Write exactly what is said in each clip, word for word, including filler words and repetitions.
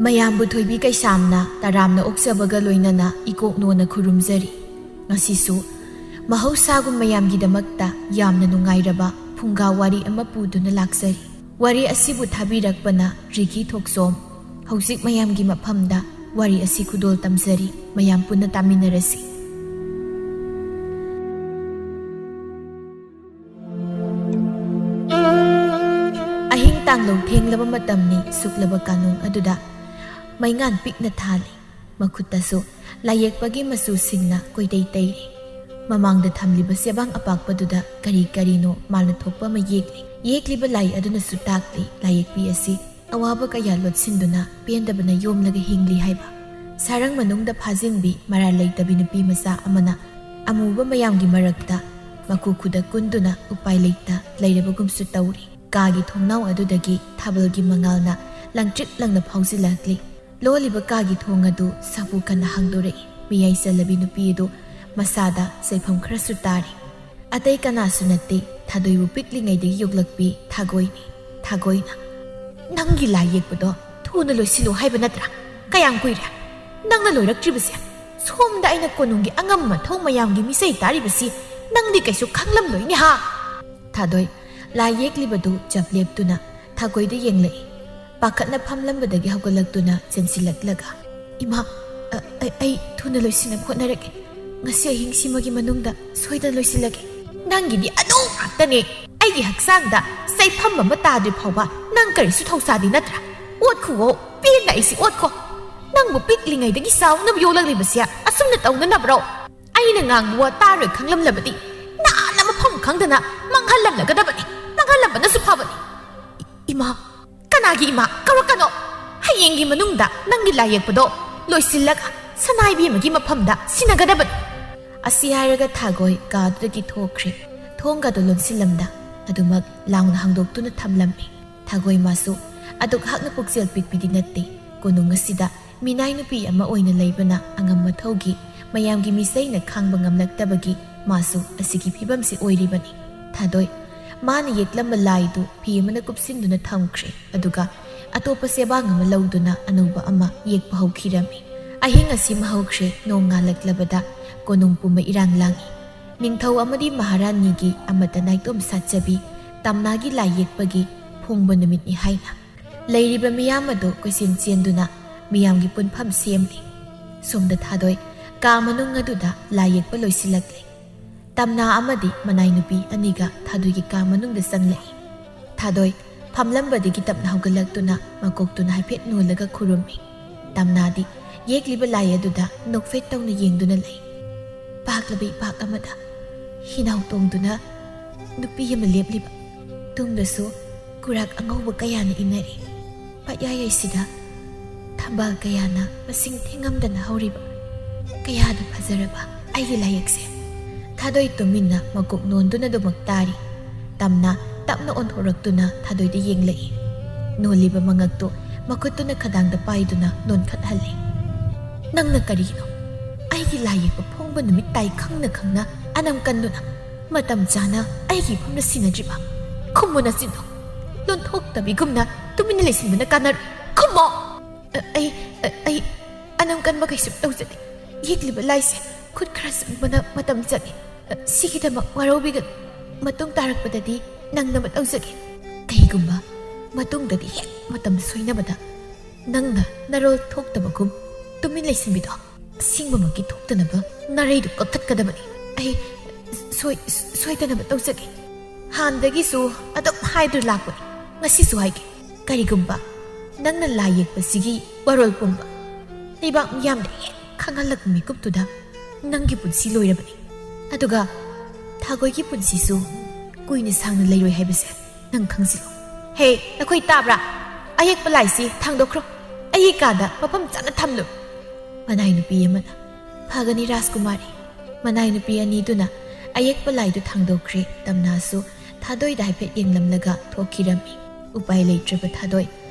ꯃꯌꯥꯝꯕꯨ ꯊꯣꯏꯕꯤ ꯀꯩꯁꯥꯝꯅ ꯇꯔꯥꯝꯅ ꯑꯣꯛꯆꯕꯒ ꯂꯣꯏꯅꯅ ꯏꯀꯣꯛꯅꯣꯅ ꯈꯨꯔꯨꯝꯖꯔꯤ꯫ ꯉꯁꯤꯁꯨ ꯃꯍꯧꯁꯥꯒꯨꯝ ꯃꯌꯥꯝꯒꯤꯗꯃꯛꯇ ꯌꯥꯝꯅ ꯅꯨꯡꯉꯥꯏꯔꯕ ꯐꯨꯡꯒꯥ ꯋꯥꯔꯤ ꯑꯃ ꯄꯨꯗꯨꯅ ꯂꯥꯛꯆꯔꯤ꯫ ꯋꯥꯔꯤ ꯑꯁꯤꯕꯨ ꯊꯥꯕꯤꯔꯛꯄꯅ ꯔꯤꯀꯤ ꯊꯣꯛꯆꯣꯝ꯫ ꯍꯧꯖꯤꯛ ꯃꯌꯥꯝꯒꯤ ꯃꯐꯝꯗ ꯋꯥꯔꯤ ꯑꯁꯤ ꯈꯨꯗꯣꯜ ꯇꯝꯖꯔꯤ꯫ ꯃꯌꯥꯝ ꯄꯨꯟꯅ ꯇꯥꯃꯤꯟꯅꯔꯁꯤ꯫ ꯑꯍꯤꯡ ꯇꯥꯡꯂꯧ ꯊꯦꯡꯂꯕ ꯃꯇꯝꯅꯤ꯫ ꯁꯨꯛꯂꯕ ꯀꯥꯅꯣꯡ ꯑꯗꯨꯗ ꯃꯩꯉꯥꯟ ꯄꯤꯛꯅ ꯊꯥꯜꯂꯤ꯫ ꯃꯈꯨꯠꯇꯁꯨ ꯂꯥꯏꯌꯦꯛꯄꯒꯤ ꯃꯆꯨꯁꯤꯡꯅ ꯀꯣꯏꯇꯩ ꯇꯩꯔꯤ꯫ ꯃꯃꯥꯡꯗ ꯊꯝꯂꯤꯕ ꯆꯦꯕꯥꯡ ꯑꯄꯥꯛꯄꯗꯨꯗ ꯀꯔꯤ ꯀꯔꯤꯅꯣ ꯃꯥꯅ ꯊꯣꯛꯄ ꯑꯃ ꯌꯦꯛꯂꯤ꯫ ꯌꯦꯛꯂꯤꯕ ꯂꯥꯏ ꯑꯗꯨꯅꯁꯨ ꯇꯥꯛꯂꯤ ꯂꯥꯏꯌꯦꯛꯄꯤ ꯑꯁꯤ ꯑꯋꯥꯕ ꯀꯌꯥ ꯂꯣꯠꯁꯤꯟꯗꯨꯅ ꯄꯦꯟꯗꯕꯅ ꯌꯣꯝꯂꯒ ꯍꯤꯡꯂꯤ ꯍꯥꯏꯕ꯫ ꯁꯥꯔꯪ ꯃꯅꯨꯡꯗ ꯐꯥꯖꯤꯟꯕꯤ ꯃꯔꯥꯜ ꯂꯩꯇꯕꯤ ꯅꯨꯄꯤ ꯃꯆꯥ ꯑꯃꯅ ꯑꯃꯨꯕ ꯃꯌꯥꯝꯒꯤ ꯃꯔꯛꯇ ꯃꯈꯨ ꯈꯨꯗ ꯀꯨꯟꯗꯨꯅ ꯎꯄꯥꯏ ꯂꯩꯇ ꯂꯩꯔꯕꯒꯨꯝꯁꯨ ꯇꯧꯔꯤ꯫ ꯀꯥꯒꯤ ꯊꯣꯡꯅꯥꯎ ꯑꯗꯨꯗꯒꯤ ꯊꯥꯕꯜꯒꯤ ꯃꯉꯥꯜꯅ ꯂꯪꯇ꯭ꯔꯤꯛ ꯂꯪꯅ ꯐꯥꯎꯖꯤꯜꯂꯛꯂꯤ꯫ ꯂꯣꯜꯂꯤꯕ ꯀꯥꯒꯤ ꯊꯣꯡ ꯑꯗꯨ ꯁꯥꯐꯨ ꯀꯟꯅ ꯍꯥꯡꯗꯣꯔꯛꯏ꯫ ꯃꯤꯌꯥꯏ ꯆꯜꯂꯕꯤ ꯅꯨꯄꯤ ꯑꯗꯨ ꯃꯁꯥꯗ ꯆꯩꯐꯝ ꯈꯔꯁꯨ ꯇꯥꯔꯤ꯫ ꯑꯇꯩ ꯀꯅꯥꯁꯨ ꯅꯠꯇꯦ, ꯊꯥꯗꯣꯏꯕꯨ ꯄꯤꯛꯂꯤꯉꯩꯗꯒꯤ ꯌꯣꯛꯂꯛꯄꯤ ꯊꯥꯒꯣꯏꯅꯤ꯫ ꯊꯥꯒꯣꯏꯅ, "ꯅꯪꯒꯤ ꯂꯥꯏ ꯌꯦꯛꯄꯗꯣ ꯊꯨꯅ ꯂꯣꯏꯁꯤꯜꯂꯨ ꯍꯥꯏꯕ ꯅꯠꯇ꯭ꯔꯥ? ꯀꯌꯥꯝ ꯀꯨꯏꯔꯦ ꯅꯪꯅ ꯂꯣꯏꯔꯛꯇ꯭ꯔꯤꯕꯁꯦ? ꯁꯣꯝꯗ ꯑꯩꯅ ꯀꯣꯅꯨꯡꯒꯤ ꯑꯉꯝ ꯑꯊꯧ ꯃꯌꯥꯝꯒꯤ ꯃꯤꯆꯩ ꯇꯥꯔꯤꯕꯁꯤ ꯅꯪꯗꯤ ꯀꯩꯁꯨ ꯈꯪꯂꯝꯂꯣꯏꯅꯦ ꯍꯥ?" ꯊꯥꯗꯣꯏ ꯂꯥꯏ ꯌꯦꯛꯂꯤꯕꯗꯨ ꯆꯞ ꯂꯦꯞꯇꯨꯅ ꯊꯥꯒꯣꯏꯗ ꯌꯦꯡꯂꯛꯏ꯫ ꯄꯥꯈꯠꯅ ꯐꯝꯂꯝꯕꯗꯒꯤ ꯍꯧꯒꯠꯂꯛꯇꯨꯅ ꯆꯦꯟꯁꯤꯜꯂꯛꯂꯒ, "ꯏꯃꯥ, ꯑ-, ꯑ-, ꯑꯩ ꯊꯨꯅ ꯂꯣꯏꯁꯤꯟꯅꯕ ꯍꯣꯠꯅꯔꯒꯦ꯫ ꯉꯁꯤ ꯑꯍꯤꯡꯁꯤꯃꯒꯤ ꯃꯅꯨꯡꯗ ꯁꯣꯏꯗꯅ ꯂꯣꯏꯁꯤꯜꯂꯒꯦ꯫ ꯅꯪꯒꯤꯗꯤ ꯑꯗꯨ ꯉꯥꯛꯇꯅꯦ꯫ ꯑꯩꯒꯤ ꯍꯛꯆꯥꯡꯗ ꯆꯩꯐꯝ ꯑꯃ ꯇꯥꯗ꯭ꯔꯤ ꯐꯥꯎꯕ ꯅꯪ ꯀꯔꯤꯁꯨ ꯊꯧꯁꯥꯗꯦ ꯅꯠꯇ꯭ꯔꯥ? ꯑꯣꯠꯈꯨꯋꯣ, ꯄꯦꯟꯅ ꯑꯩꯁꯤ ꯑꯣꯠꯈꯣ꯫ ꯅꯪꯕꯨ ꯄꯤꯛꯂꯤꯉꯩꯗꯒꯤ ꯆꯥꯎꯅꯕ ꯌꯣꯛꯂꯛꯂꯤꯕꯁꯦ ꯑꯁꯨꯝꯅ ꯇꯧꯅꯅꯕ꯭ꯔꯣ? ꯑꯩꯅ ꯉꯥꯡꯕ ꯋꯥ ꯇꯥꯔꯣꯏ ꯈꯪꯂꯝꯂꯕꯗꯤ ꯅꯥꯅ ꯃꯐꯝ ꯈꯪꯗꯅ ꯃꯥꯡꯍꯜꯂꯝꯂꯒꯗꯕꯅꯤ꯫ ꯃꯥꯡꯍꯜꯂꯝꯕꯅꯁꯨ ꯐꯕꯅꯤ꯫" "ꯏꯃꯥ, ꯀꯅꯥꯒꯤ ꯏꯃꯥ? ꯀꯧꯔꯛꯀꯅꯣ꯫ ꯍꯌꯦꯡꯒꯤ ꯃꯅꯨꯡꯗ ꯅꯪꯒꯤ ꯂꯥꯏ ꯌꯦꯛꯄꯗꯣ ꯂꯣꯏꯁꯤꯜꯂꯒ ꯁꯅꯥꯏꯕꯦꯝꯃꯒꯤ ꯃꯐꯝꯗ ꯁꯤꯟꯅꯒꯗꯕꯅꯤ꯫" ꯑꯁꯤ ꯍꯥꯏꯔꯒ ꯊꯥꯒꯣꯏ ꯀꯥꯗꯨꯗꯒꯤ ꯊꯣꯛꯈ꯭ꯔꯦ꯫ ꯊꯣꯡꯒꯗꯨ ꯂꯣꯟꯁꯤꯜꯂꯝꯗ ꯑꯗꯨꯃꯛ ꯂꯥꯎꯅ ꯍꯥꯡꯗꯣꯛꯇꯨꯅ ꯊꯝꯂꯝꯃꯤ꯫ ꯊꯥꯒꯣꯏ ꯃꯥꯁꯨ ꯑꯗꯨꯛ ꯍꯥꯛꯅ ꯄꯨꯛꯆꯦꯜ ꯄꯤꯛꯄꯤꯗꯤ ꯅꯠꯇꯦ꯫ ꯀꯣꯅꯨꯡ ꯑꯁꯤꯗ ꯃꯤꯅꯥꯏ ꯅꯨꯄꯤ ꯑꯃ ꯑꯣꯏꯅ ꯂꯩꯕꯅ ꯑꯉꯝ ꯑꯊꯧꯒꯤ ꯃꯌꯥꯝꯒꯤ ꯃꯤꯆꯩꯅ ꯈꯥꯡꯕ ꯉꯝꯂꯛꯇꯕꯒꯤ ꯃꯥꯁꯨ ꯑꯁꯤꯒꯤ ꯐꯤꯕꯝꯁꯤ ꯑꯣꯏꯔꯤꯕꯅꯤ꯫ ꯊꯥꯗꯣꯏ, ꯃꯥꯅ ꯌꯦꯛꯂꯝꯕ ꯂꯥꯏꯗꯨ ꯐꯤ ꯑꯃꯅ ꯀꯨꯞꯁꯤꯟꯗꯨꯅ ꯊꯝꯈ꯭ꯔꯦ꯫ ꯑꯗꯨꯒ ꯑꯇꯣꯞꯄ ꯆꯦꯕꯥꯡ ꯑꯃ ꯂꯧꯗꯨꯅ ꯑꯅꯧꯕ ꯑꯃ ꯌꯦꯛꯄ ꯍꯧꯈꯤꯔꯝꯃꯤ꯫ ꯑꯍꯤꯡ ꯑꯁꯤ ꯃꯍꯧꯈ꯭ꯔꯦ, ꯅꯣꯡ ꯉꯥꯜꯂꯛꯂꯕꯗ ꯀꯣꯅꯨꯡ ꯄꯨꯝꯕ ꯏꯔꯥꯡ ꯂꯥꯡꯏ꯫ ꯅꯤꯡꯊꯧ ꯑꯃꯗꯤ ꯃꯍꯥꯔꯥꯅꯤꯒꯤ ꯑꯃꯠꯇ ꯅꯥꯏꯇꯣꯝ ꯁꯥꯠꯆꯕꯤ ꯇꯝꯅꯥꯒꯤ ꯂꯥꯏ ꯌꯦꯛꯄꯒꯤ ꯐꯣꯡꯕ ꯅꯨꯃꯤꯠꯅꯤ ꯍꯥꯏꯅ ꯂꯩꯔꯤꯕ ꯃꯤꯌꯥꯝ ꯑꯗꯨ ꯀꯣꯏꯆꯦꯟ ꯆꯦꯟꯗꯨꯅ ꯃꯤꯌꯥꯝꯒꯤ ꯄꯨꯟꯐꯝ ꯁꯦꯝꯂꯤ꯫ ꯁꯣꯝꯗ ꯊꯥꯗꯣꯏ ꯀꯥ ꯃꯅꯨꯡ ꯑꯗꯨꯗ ꯂꯥꯏ ꯌꯦꯛꯄ ꯂꯣꯏꯁꯤꯜꯂꯛꯂꯦ꯫ ꯇꯝꯅꯥ ꯑꯃꯗꯤ ꯃꯅꯥꯏ ꯅꯨꯄꯤ ꯑꯅꯤꯒ ꯊꯥꯗꯣꯏꯒꯤ ꯀꯥ ꯃꯅꯨꯡꯗ ꯆꯪꯂꯛꯏ꯫ ꯊꯥꯗꯣꯏ ꯐꯝꯂꯝꯕꯗꯒꯤ ꯇꯞꯅ ꯍꯧꯒꯠꯂꯛꯇꯨꯅ ꯃꯀꯣꯛꯇꯨꯅ ꯍꯥꯏꯐꯦꯠ ꯅꯣꯜꯂꯒ ꯈꯨꯔꯨꯝꯃꯤ꯫ ꯇꯝꯅꯥꯗꯤ ꯌꯦꯛꯂꯤꯕ ꯂꯥꯏ ꯑꯗꯨꯗ ꯅꯣꯛꯐꯦꯠ ꯇꯧꯅ ꯌꯦꯡꯗꯨꯅ ꯂꯩ꯫ ꯄꯥꯛꯂꯕ ꯏꯄꯥꯛ ꯑꯃꯗ ꯍꯤꯅꯥꯎ ꯇꯣꯡꯗꯨꯅ ꯅꯨꯄꯤ ꯑꯃ ꯂꯦꯞꯂꯤꯕ, ꯇꯨꯡꯗꯁꯨ ꯀꯨꯔꯥꯛ ꯑꯉꯧꯕ ꯀꯌꯥꯅ ꯏꯟꯅꯔꯤ꯫ ꯄꯌꯥꯏ ꯑꯁꯤꯗ ꯊꯝꯕꯥꯜ ꯀꯌꯥꯅ ꯃꯁꯤꯡ ꯊꯤꯉꯝꯗꯅ ꯍꯧꯔꯤꯕ, ꯀꯌꯥꯗ ꯐꯖꯔꯕ ꯑꯩꯒꯤ ꯂꯥꯏꯌꯦꯛꯁꯦ꯫ ꯊꯥꯗꯣꯏ ꯇꯨꯃꯤꯟꯅ ꯃꯀꯣꯛ ꯅꯣꯟꯗꯨꯅ ꯑꯗꯨꯃꯛ ꯇꯥꯔꯤ꯫ ꯇꯝꯅ ꯇꯞꯅ ꯑꯣꯟꯊꯣꯔꯛꯇꯨꯅ ꯊꯥꯗꯣꯏꯗ ꯌꯦꯡꯂꯛꯏ꯫ ꯅꯣꯜꯂꯤꯕ ꯃꯉꯛꯇꯨ ꯃꯈꯨꯠꯇꯨꯅ ꯈꯗꯥꯡꯗ ꯄꯥꯏꯗꯨꯅ ꯅꯣꯟꯈꯠꯍꯜꯂꯤ꯫ "ꯅꯪꯅ ꯀꯔꯤꯒꯤꯅꯣ ꯑꯩꯒꯤ ꯂꯥꯏ ꯌꯦꯛꯄ ꯐꯣꯡꯕ ꯅꯨꯃꯤꯠ ꯇꯥꯏ ꯈꯪꯅ ꯈꯪꯅ ꯑꯅꯝ ꯀꯟꯗꯨꯅ ꯃꯇꯝ ꯆꯥꯅ ꯑꯩꯒꯤ ꯏꯐꯝꯅ ꯁꯤꯟꯅꯗ꯭ꯔꯤꯕ? ꯈꯨꯝꯃꯨ ꯅꯆꯤꯟꯗꯣ꯫ ꯂꯣꯟꯊꯣꯛꯇꯕꯤꯒꯨꯝꯅ ꯇꯨꯃꯤꯟꯅ ꯂꯩꯁꯤꯟꯕꯅ ꯀꯥꯟꯅꯔꯣꯏ꯫ ꯈꯨꯝꯃꯣ!" "ꯑ-, ꯑꯩ, ꯑ-, ꯑꯩ ꯑꯅꯝ ꯀꯟꯕ ꯀꯩꯁꯨ ꯇꯧꯖꯗꯦ꯫ ꯌꯦꯛꯂꯤꯕ ꯂꯥꯏꯁꯦ ꯈꯨꯠ ꯈꯔ ꯆꯪꯕꯅ ꯃꯇꯝ ꯆꯪꯉꯤ꯫ ꯑ, ꯁꯤꯒꯤꯗꯃꯛ ꯋꯥꯔꯧꯕꯤꯒꯅꯨ꯫ ꯃꯇꯨꯡ ꯇꯥꯔꯛꯄꯗꯗꯤ ꯅꯪꯅꯕ ꯇꯧꯖꯒꯦ꯫ ꯀꯩꯒꯨꯝꯕ ꯃꯇꯨꯡꯗꯗꯤ ꯍꯦꯛ ꯃꯇꯝ ꯁꯣꯏꯅꯕꯗ ꯅꯪꯅ ꯅꯔꯣꯜ ꯊꯣꯛꯇꯕꯒꯨꯝ ꯇꯨꯃꯤꯟ ꯂꯩꯁꯤꯟꯕꯤꯗꯣ꯫ ꯑꯁꯦꯡꯕꯃꯛꯀꯤ ꯊꯣꯛꯇꯅꯕ ꯅꯥꯔꯩꯗꯨ ꯀꯛꯊꯠꯀꯗꯕꯅꯤ꯫ ꯑꯩ ꯁꯣꯏ-, ꯁꯣꯏꯗꯅꯕ ꯇꯧꯖꯒꯦ꯫ ꯍꯥꯟꯅꯗꯒꯤꯁꯨ ꯑꯗꯨꯝ ꯍꯥꯏꯗꯨꯅ ꯂꯥꯛꯄꯅꯤ꯫ ꯉꯁꯤꯁꯨ ꯍꯥꯏꯒꯦ꯫ ꯀꯔꯤꯒꯨꯝꯕ ꯅꯪꯅ ꯂꯥꯏ ꯌꯦꯛꯄꯁꯤꯒꯤ ꯋꯥꯔꯣꯜ ꯄꯨꯝꯕ ꯂꯩꯕꯥꯛ ꯃꯤꯌꯥꯝꯗ ꯍꯦꯛ ꯈꯪꯍꯜꯂꯛꯄ ꯃꯤꯀꯨꯞꯇꯨꯗ ꯅꯪꯒꯤ ꯄꯨꯟꯁꯤ ꯂꯣꯏꯔꯕꯅꯤ꯫ ꯑꯗꯨꯒ ꯊꯥꯒꯣꯏꯒꯤ ꯄꯨꯟꯁꯤꯁꯨ ꯀꯨꯏꯅ ꯁꯥꯡꯅ ꯂꯩꯔꯣꯏ ꯍꯥꯏꯕꯁꯦ ꯅꯪ ꯈꯪꯖꯤꯜꯂꯨ꯫ ꯍꯦ, ꯅꯈꯣꯏ ꯇꯥꯕ꯭ꯔꯥ? ꯑꯌꯦꯛꯄ ꯂꯥꯏꯁꯤ ꯊꯥꯡꯗꯣꯛꯈ꯭ꯔꯣ꯫ ꯑꯩꯒꯤ ꯀꯥꯗ ꯃꯐꯝ ꯆꯥꯅ ꯊꯝꯂꯨ꯫" ꯃꯅꯥꯏ ꯅꯨꯄꯤ ꯑꯃꯅ, "ꯐꯒꯅꯤ ꯔꯥꯖꯀꯨꯃꯥꯔꯤ꯫" ꯃꯅꯥꯏ ꯅꯨꯄꯤ ꯑꯅꯤꯗꯨꯅ ꯑꯌꯦꯛꯄ ꯂꯥꯏꯗꯨ ꯊꯥꯡꯗꯣꯛꯈ꯭ꯔꯦ꯫ ꯇꯝꯅꯥꯁꯨ ꯊꯥꯗꯣꯏꯗ ꯍꯥꯏꯐꯦꯠ ꯌꯦꯡꯂꯝꯂꯒ ꯊꯣꯛꯈꯤꯔꯝꯃꯤ꯫ ꯎꯄꯥꯏ ꯂꯩꯇ꯭ꯔꯕ ꯊꯥꯗꯣꯏ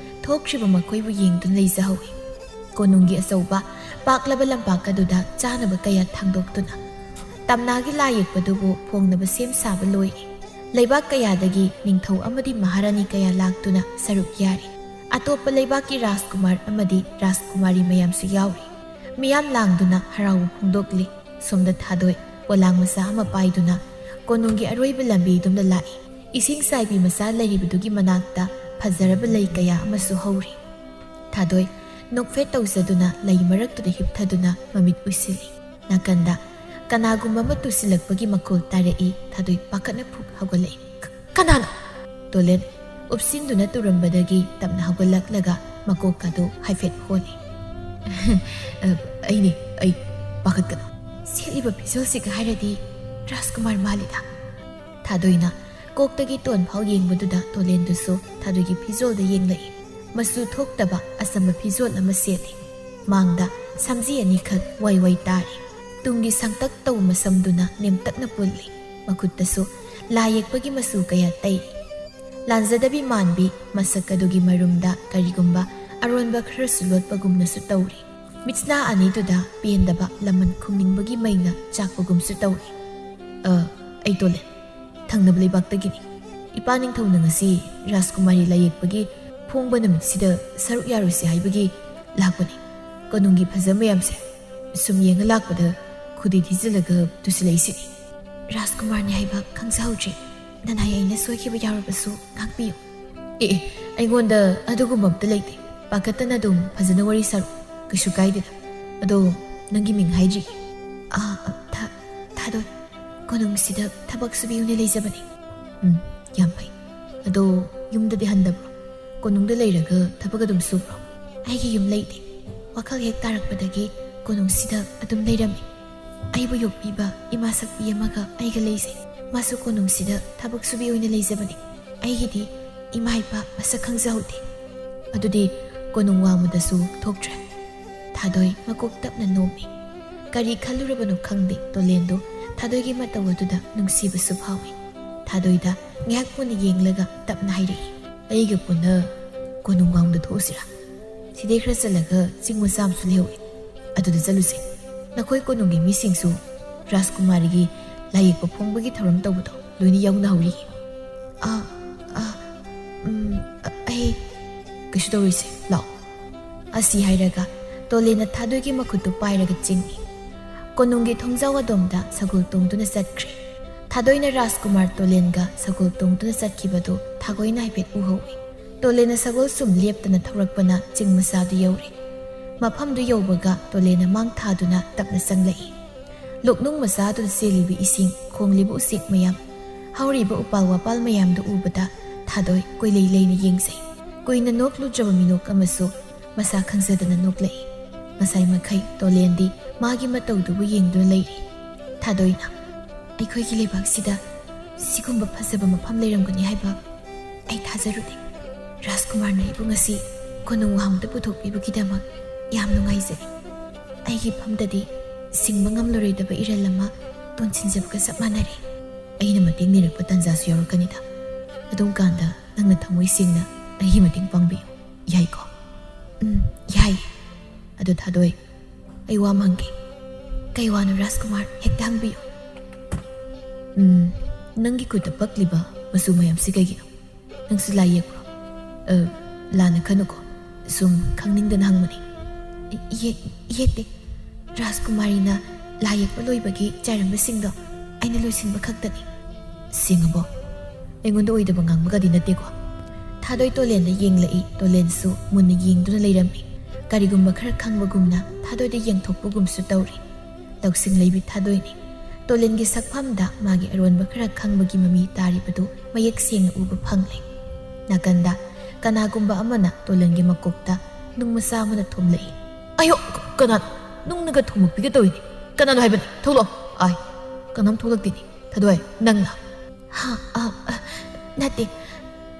ꯊꯣꯛꯈ꯭ꯔꯤꯕ ꯃꯈꯣꯏꯕꯨ ꯌꯦꯡꯗꯨꯅ ꯂꯩꯖꯍꯧꯏ꯫ ꯀꯣꯅꯨꯡꯒꯤ ꯑꯆꯧꯕ ꯄꯥꯛꯂꯕ ꯂꯝꯄꯥꯛ ꯑꯗꯨꯗ ꯆꯥꯅꯕ ꯀꯌꯥ ꯊꯥꯡꯗꯣꯛꯇꯨꯅ ꯇꯝꯅꯥꯒꯤ ꯂꯥꯏ ꯌꯦꯛꯄꯗꯨꯕꯨ ꯐꯣꯡꯅꯕ ꯁꯦꯝ ꯁꯥꯕ ꯂꯣꯏꯔꯦ꯫ ꯂꯩꯕꯥꯛ ꯀꯌꯥꯗꯒꯤ ꯅꯤꯡꯊꯧ ꯑꯃꯗꯤ ꯃꯍꯥꯔꯥꯅꯤ ꯀꯌꯥ ꯂꯥꯛꯇꯨꯅ ꯁꯔꯨꯛ ꯌꯥꯔꯤ꯫ ꯑꯇꯣꯞꯄ ꯂꯩꯕꯥꯛꯀꯤ ꯔꯥꯖꯀꯨꯃꯥꯔ ꯑꯃꯗꯤ ꯔꯥꯖꯀꯨꯃꯥꯔꯤ ꯃꯌꯥꯝꯁꯨ ꯌꯥꯎꯔꯤ꯫ ꯃꯤꯌꯥꯝ ꯂꯥꯡꯗꯨꯅ ꯍꯔꯥꯎꯕ ꯐꯣꯡꯗꯣꯛꯂꯤ꯫ ꯁꯣꯝꯗ ꯊꯥꯗꯣꯏ ꯄꯣꯂꯥꯡ ꯃꯆꯥ ꯑꯃ ꯄꯥꯏꯗꯨꯅ ꯀꯣꯅꯨꯡꯒꯤ ꯑꯔꯣꯏꯕ ꯂꯝꯕꯤꯗꯨꯝꯗ ꯂꯥꯛꯏ꯫ ꯏꯁꯤꯡ ꯆꯥꯏꯕꯤ ꯃꯆꯥ ꯂꯩꯔꯤꯕꯗꯨꯒꯤ ꯃꯅꯥꯛꯇ ꯐꯖꯔꯕ ꯂꯩ ꯀꯌꯥ ꯑꯃꯁꯨ ꯍꯧꯔꯤ꯫ ꯊꯥꯗꯣꯏ ꯅꯣꯛꯐꯦꯠ ꯇꯧꯖꯗꯨꯅ ꯂꯩ ꯃꯔꯛꯇꯨꯗ ꯍꯤꯞꯊꯗꯨꯅ ꯃꯃꯤꯠ ꯎꯏꯁꯤꯜꯂꯤ꯫ ꯅꯥꯀꯟꯗ ꯀꯅꯥꯒꯨꯝꯕ ꯑꯃ ꯇꯨꯁꯤꯜꯂꯛꯄꯒꯤ ꯃꯈꯣꯜ ꯇꯥꯔꯛꯏ꯫ ꯊꯥꯗꯣꯏ ꯄꯥꯈꯠꯅ ꯐꯨꯛ ꯍꯧꯒꯠꯂꯛꯏ꯫ "ꯀ-, ꯀꯅꯥꯅꯣ?" ꯇꯣꯂꯦꯟ ꯎꯞꯁꯤꯟꯗꯨꯅ ꯇꯨꯔꯝꯕꯗꯒꯤ ꯇꯞꯅ ꯍꯧꯒꯠꯂꯛꯂꯒ ꯃꯀꯣꯛꯀꯗꯨ ꯍꯥꯏꯐꯦꯠ ꯍꯣꯜꯂꯤ꯫ "ꯑ, ꯑꯩꯅꯦ, ꯑꯩ, ꯄꯥꯈꯠꯀꯅꯨ꯫ ꯁꯦꯠꯂꯤꯕ ꯐꯤꯖꯣꯜꯁꯤꯒ ꯍꯥꯏꯔꯗꯤ ꯔꯥꯖꯀꯨꯃꯥꯔ ꯃꯥꯜꯂꯤꯗ꯫" ꯊꯥꯗꯣꯏꯅ ꯀꯣꯛꯇꯒꯤ ꯇꯣꯟ ꯐꯥꯎ ꯌꯦꯡꯕꯗꯨꯗ ꯇꯣꯂꯦꯟꯗꯨꯁꯨ ꯊꯥꯗꯣꯏꯒꯤ ꯐꯤꯖꯣꯜꯗ ꯌꯦꯡꯂꯛꯏ꯫ ꯃꯆꯨ ꯊꯣꯛꯇꯕ ꯑꯆꯝꯕ ꯐꯤꯖꯣꯜ ꯑꯃ ꯁꯦꯠꯂꯤ꯫ ꯃꯥꯡꯗ ꯁꯝꯖꯤ ꯑꯅꯤꯈꯛ ꯋꯥꯏ ꯋꯥꯏ ꯇꯥꯔꯤ꯫ ꯇꯨꯡꯒꯤ ꯁꯥꯡꯇꯛ ꯇꯧꯕ ꯃꯁꯝꯗꯨꯅ ꯅꯦꯝꯇꯛꯅ ꯄꯨꯜꯂꯤ꯫ ꯃꯈꯨꯠꯇꯁꯨ ꯂꯥꯏ ꯌꯦꯛꯄꯒꯤ ꯃꯆꯨ ꯀꯌꯥ ꯇꯩꯔꯤ꯫ ꯂꯥꯟꯖꯗꯕꯤ ꯃꯥꯟꯕꯤ ꯃꯁꯛ ꯑꯗꯨꯒꯤ ꯃꯔꯨꯝꯗ ꯀꯔꯤꯒꯨꯝꯕ ꯑꯔꯣꯟꯕ ꯈꯔꯁꯨ ꯂꯣꯠꯄꯒꯨꯝꯅꯁꯨ ꯇꯧꯔꯤ꯫ ꯃꯤꯠꯁꯅꯥ ꯑꯅꯤꯗꯨꯗ ꯄꯦꯟꯗꯕ ꯂꯃꯟ ꯈꯨꯝꯅꯤꯡꯕꯒꯤ ꯃꯩꯅ ꯆꯥꯛꯄꯒꯨꯝꯁꯨ ꯇꯧꯔꯤ꯫ "ꯑ, ꯑꯩ ꯇꯣꯂꯦꯟ, ꯊꯪꯅꯕ ꯂꯩꯕꯥꯛꯇꯒꯤꯅꯤ꯫ ꯏꯄꯥ ꯅꯤꯡꯊꯧꯅ ꯉꯁꯤ ꯔꯥꯖꯀꯨꯃꯥꯔꯤ ꯂꯥꯏꯌꯦꯛꯄꯒꯤ ꯐꯣꯡꯕ ꯅꯨꯃꯤꯠꯁꯤꯗ ꯁꯔꯨꯛ ꯌꯥꯔꯨꯁꯤ ꯍꯥꯏꯕꯒꯤ ꯂꯥꯛꯄꯅꯤ꯫ ꯀꯣꯅꯨꯡꯒꯤ ꯐꯖ ꯃꯌꯥꯝꯁꯦ ꯁꯨꯝ ꯌꯦꯡꯉ ꯂꯥꯛꯄꯗ ꯈꯨꯗꯤ ꯊꯤꯖꯤꯜꯂꯒ ꯇꯨꯁꯤꯜꯂꯛꯏꯁꯤꯅꯤ꯫" "ꯔꯥꯖꯀꯨꯃꯥꯔꯅꯤ ꯍꯥꯏꯕ ꯈꯪꯖꯍꯧꯗ꯭ꯔꯦ꯫ ꯅꯅꯥꯏ ꯑꯩꯅ ꯁꯣꯏꯈꯤꯕ ꯌꯥꯎꯔꯕꯁꯨ ꯉꯥꯛꯄꯤꯌꯨ꯫" "ꯑꯦ, ꯑꯦ, ꯑꯩꯉꯣꯟꯗ ꯑꯗꯨꯒꯨꯝꯕ ꯑꯝꯇ ꯂꯩꯇꯦ꯫ ꯄꯥꯈꯠꯇꯅ ꯑꯗꯨꯝ ꯐꯖꯅ ꯋꯥꯔꯤ ꯁꯥꯔꯣ꯫ ꯀꯩꯁꯨ ꯀꯥꯏꯗꯦꯗ꯫ ꯑꯗꯣ ꯅꯪꯒꯤ ꯃꯤꯡ ꯍꯥꯏꯗ꯭ꯔꯤ?" "ꯑꯥ, ꯑꯥ, ꯊꯥ-, ꯊꯥꯗꯣꯏ꯫ ꯀꯣꯅꯨꯡꯁꯤꯗ ꯊꯕꯛ ꯁꯨꯕꯤ ꯑꯣꯏꯅ ꯂꯩꯖꯕꯅꯤ꯫" "ꯎꯝ, ꯌꯥꯝ ꯐꯩ꯫ ꯑꯗꯣ ꯌꯨꯝꯗꯗꯤ ꯍꯟꯗꯕ꯭ꯔꯣ? ꯀꯣꯅꯨꯡꯗ ꯂꯩꯔꯒ ꯊꯕꯛ ꯑꯗꯨꯝ ꯁꯨꯕ꯭ꯔꯣ?" "ꯑꯩꯒꯤ ꯌꯨꯝ ꯂꯩꯇꯦ꯫ ꯋꯥꯈꯜ ꯍꯦꯛ ꯇꯥꯔꯛꯄꯗꯒꯤ ꯀꯣꯅꯨꯡꯁꯤꯗ ꯑꯗꯨꯝ ꯂꯩꯔꯝꯃꯤ꯫ ꯑꯩꯕꯨ ꯌꯣꯛꯄꯤꯕ ꯏꯃꯥ ꯁꯛꯄꯤ ꯑꯃꯒ ꯑꯩꯒ ꯂꯩꯖꯩ꯫ ꯃꯥꯁꯨ ꯀꯣꯅꯨꯡꯁꯤꯗ ꯊꯕꯛ ꯁꯨꯕꯤ ꯑꯣꯏꯅ ꯂꯩꯖꯕꯅꯤ꯫ ꯑꯩꯒꯤꯗꯤ ꯏꯃꯥ ꯏꯄꯥ ꯃꯁꯛ ꯈꯪꯖꯍꯧꯗꯦ꯫ ꯑꯗꯨꯗꯤ ꯀꯣꯅꯨꯡ ꯋꯥꯡꯃꯗꯁꯨ ꯊꯣꯛꯇ꯭ꯔꯦ?" ꯊꯥꯗꯣꯏ ꯃꯀꯣꯛ ꯇꯞꯅ ꯅꯣꯝꯃꯤ꯫ ꯀꯔꯤ ꯈꯜꯂꯨꯔꯕꯅꯣ ꯈꯪꯗꯦ, ꯇꯣꯂꯦꯟꯗꯣ ꯊꯥꯗꯣꯏꯒꯤ ꯃꯇꯧ ꯑꯗꯨꯗ ꯅꯨꯡꯁꯤꯕꯁꯨ ꯐꯥꯎꯏ꯫ ꯊꯥꯗꯣꯏꯗ ꯉꯥꯏꯍꯥꯛ ꯃꯨꯟꯅ ꯌꯦꯡꯂꯒ ꯇꯞꯅ ꯍꯥꯏꯔꯛꯏ꯫ "ꯑꯩꯒ ꯄꯨꯟꯅ ꯀꯣꯅꯨꯡ ꯋꯥꯡꯃꯗ ꯊꯣꯛꯎꯁꯤꯔꯥ? ꯁꯤꯗꯩ ꯈꯔ ꯆꯠꯂꯒ ꯆꯤꯡ ꯃꯆꯥ ꯑꯃꯁꯨ ꯂꯩꯍꯧꯏ꯫ ꯑꯗꯨꯗ ꯆꯠꯂꯨꯁꯦ꯫ ꯅꯈꯣꯏ ꯀꯣꯅꯨꯡꯒꯤ ꯃꯤꯁꯤꯡꯁꯨ ꯔꯥꯖꯀꯨꯃꯥꯔꯤꯒꯤ ꯂꯥꯏꯌꯦꯛꯄ ꯐꯣꯡꯕꯒꯤ ꯊꯧꯔꯝ ꯇꯧꯕꯗꯣ ꯂꯣꯏꯅ ꯌꯥꯎꯅꯍꯧꯔꯤ꯫" "ꯑ, ꯑ, ꯎꯝ, ꯑ, ꯑꯩ "ꯀꯩꯁꯨ ꯇꯧꯔꯣꯏꯁꯦ, ꯂꯥꯛꯑꯣ"꯫ ꯑꯁꯤ ꯍꯥꯏꯔꯒ ꯇꯣꯂꯦꯟꯅ ꯊꯥꯗꯣꯏꯒꯤ ꯃꯈꯨꯠꯇꯨ ꯄꯥꯏꯔꯒ ꯆꯤꯡꯏ꯫ ꯀꯣꯅꯨꯡꯒꯤ ꯊꯣꯡꯖꯥꯎ ꯑꯗꯣꯝꯗ ꯁꯒꯣꯜ ꯇꯣꯡꯗꯨꯅ ꯆꯠꯈ꯭ꯔꯦ꯫ ꯊꯥꯗꯣꯏꯅ ꯔꯥꯖꯀꯨꯃꯥꯔ ꯇꯣꯂꯦꯟꯒ ꯁꯒꯣꯜ ꯇꯣꯡꯗꯨꯅ ꯆꯠꯈꯤꯕꯗꯨ ꯊꯥꯒꯣꯏꯅ ꯍꯥꯏꯐꯦꯠ ꯎꯍꯧꯏ꯫ ꯇꯣꯂꯦꯟꯅ ꯁꯒꯣꯜ ꯁꯨꯝ ꯂꯦꯞꯇꯅ ꯊꯧꯔꯛꯄꯅ ꯆꯤꯡ ꯃꯆꯥꯗꯨ ꯌꯧꯔꯦ꯫ ꯃꯐꯝꯗꯨ ꯌꯧꯕꯒ ꯇꯣꯂꯦꯟꯅ ꯃꯥꯡ ꯊꯥꯗꯨꯅ ꯇꯞꯅ ꯆꯪꯂꯛꯏ꯫ ꯂꯣꯛꯅꯨꯡ ꯃꯆꯥꯗꯨꯗ ꯆꯦꯜꯂꯤꯕ ꯏꯁꯤꯡ, ꯈꯣꯡꯂꯤꯕ ꯎꯆꯦꯛ ꯃꯌꯥꯝ, ꯍꯧꯔꯤꯕ ꯎꯄꯥꯜ ꯋꯥꯄꯥꯜ ꯃꯌꯥꯝꯗꯨ ꯎꯕꯗ ꯊꯥꯗꯣꯏ ꯀꯣꯏꯂꯩ ꯂꯩꯅ ꯌꯦꯡꯖꯩ꯫ ꯀꯨꯏꯅ ꯅꯣꯛꯂꯨꯗ꯭ꯔꯕ ꯃꯤꯅꯣꯛ ꯑꯃꯁꯨ ꯃꯁꯥ ꯈꯪꯖꯗꯅ ꯅꯣꯛꯂꯛꯏ꯫ ꯉꯁꯥꯏ ꯃꯈꯩ ꯇꯣꯂꯦꯟꯗꯤ ꯃꯥꯒꯤ ꯃꯇꯧꯗꯨꯕꯨ ꯌꯦꯡꯗꯨꯅ ꯂꯩꯔꯤ꯫ ꯊꯥꯗꯣꯏꯅ, "ꯑꯩꯈꯣꯏꯒꯤ ꯂꯩꯕꯥꯛꯁꯤꯗ ꯁꯤꯒꯨꯝꯕ ꯐꯖꯕ ꯃꯐꯝ ꯂꯩꯔꯝꯒꯅꯤ ꯍꯥꯏꯕ ꯑꯩ ꯊꯥꯖꯔꯨꯗꯦ꯫ ꯔꯥꯖꯀꯨꯃꯥꯔꯅ ꯑꯩꯕꯨ ꯉꯁꯤ ꯀꯣꯅꯨꯡ ꯋꯥꯡꯃꯗ ꯄꯨꯊꯣꯛꯄꯤꯕꯒꯤꯗꯃꯛ ꯌꯥꯝ ꯅꯨꯡꯉꯥꯏꯖꯔꯤ꯫ ꯑꯩꯒꯤ ꯐꯝꯗꯗꯤ ꯁꯤꯡꯕ ꯉꯝꯂꯔꯣꯏꯗꯕ ꯏꯔꯜ ꯑꯃ ꯇꯣꯟꯁꯤꯟꯖꯕꯒ ꯆꯞ ꯃꯥꯟꯅꯔꯦ꯫ ꯑꯩꯅ ꯃꯇꯦꯡ ꯅꯤꯔꯛꯄ ꯇꯥꯟꯖꯥꯁꯨ ꯌꯥꯎꯔꯛꯀꯅꯤꯗ꯫ ꯑꯗꯨꯝ ꯀꯥꯟꯗ ꯅꯪꯅ ꯊꯃꯣꯏ ꯁꯦꯡꯅ ꯑꯩꯒꯤ ꯃꯇꯦꯡ ꯄꯥꯡꯕꯤꯌꯨ, ꯌꯥꯏꯀꯣ?" "ꯎꯝ, ꯌꯥꯏ꯫ ꯑꯗꯨ ꯊꯥꯗꯣꯏ, ꯑꯩ ꯋꯥ ꯑꯃ ꯍꯪꯒꯦ꯫" "ꯀꯩ ꯋꯥꯅꯣ ꯔꯥꯖꯀꯨꯃꯥꯔ? ꯍꯦꯛꯇ ꯍꯪꯕꯤꯌꯨ꯫" "ꯎꯝ, ꯅꯪꯒꯤ ꯈꯨꯠꯇ ꯄꯛꯂꯤꯕ ꯃꯆꯨ ꯃꯌꯥꯝꯁꯤ ꯀꯩꯒꯤꯅꯣ? ꯅꯪꯁꯨ ꯂꯥꯏ ꯌꯦꯛꯄ꯭ꯔꯣ?" "ꯑ, ꯂꯥꯟꯅ ꯈꯟꯅꯨꯀꯣ, ꯁꯨꯝ ꯈꯪꯅꯤꯡꯗꯅ ꯍꯪꯕꯅꯤ꯫" "ꯌꯦꯛ-, ꯌꯦꯛꯇꯦ꯫ ꯔꯥꯖꯀꯨꯃꯥꯔꯤꯅ ꯂꯥꯏ ꯌꯦꯛꯄ ꯂꯣꯏꯕꯒꯤ ꯆꯥꯏꯔꯝꯕꯁꯤꯡꯗꯣ ꯑꯩꯅ ꯂꯣꯏꯁꯤꯟꯕ ꯈꯛꯇꯅꯤ꯫" "ꯁꯦꯡꯉꯕꯣ? ꯑꯩꯉꯣꯟꯗ ꯑꯣꯏꯗꯕ ꯉꯥꯡꯕꯒꯗꯤ ꯅꯠꯇꯦꯀꯣ?" ꯊꯥꯗꯣꯏ ꯇꯣꯂꯦꯟꯗ ꯌꯦꯡꯂꯛꯏ꯫ ꯇꯣꯂꯦꯟꯁꯨ ꯃꯨꯟꯅ ꯌꯦꯡꯗꯨꯅ ꯂꯩꯔꯝꯃꯤ꯫ ꯀꯔꯤꯒꯨꯝꯕ ꯈꯔ ꯈꯪꯕꯒꯨꯝꯅ ꯊꯥꯗꯣꯏꯗ ꯌꯦꯡꯊꯣꯛꯄꯒꯨꯝꯁꯨ ꯇꯧꯔꯤ꯫ ꯂꯧꯁꯤꯡ ꯂꯩꯕꯤ ꯊꯥꯗꯣꯏꯅꯤ꯫ ꯇꯣꯂꯦꯟꯒꯤ ꯁꯛꯐꯝꯗ ꯃꯥꯒꯤ ꯑꯔꯣꯟꯕ ꯈꯔ ꯈꯪꯕꯒꯤ ꯃꯃꯤ ꯇꯥꯔꯤꯕꯗꯨ ꯃꯌꯦꯛ ꯁꯦꯡꯅ ꯎꯕ ꯐꯪꯂꯦ꯫ ꯅꯥꯀꯟꯗ ꯀꯅꯥꯒꯨꯝꯕ ꯑꯃꯅ ꯇꯣꯂꯦꯟꯒꯤ ꯃꯀꯣꯛꯇ ꯅꯨꯡ ꯃꯆꯥ ꯑꯃꯅ ꯊꯣꯝꯂꯛꯏ꯫ "ꯑꯌꯣ! ꯀ-, ꯀꯅꯥꯅꯣ? ꯅꯨꯡꯅꯒ ꯊꯣꯝꯃꯛꯄꯤꯒ ꯇꯧꯏꯅꯦ꯫ ꯀꯅꯥꯅꯣ ꯍꯥꯏꯕꯅꯤ? ꯊꯣꯛꯂꯛꯑꯣ!" "ꯑꯥꯏ, ꯀꯅꯥꯝ ꯊꯣꯛꯂꯛꯇꯦꯅꯦ꯫ ꯊꯥꯗꯣꯏ, ꯅꯪꯅ?" "ꯍꯥ, ꯑ, ꯑ, ꯅꯠꯇꯦ꯫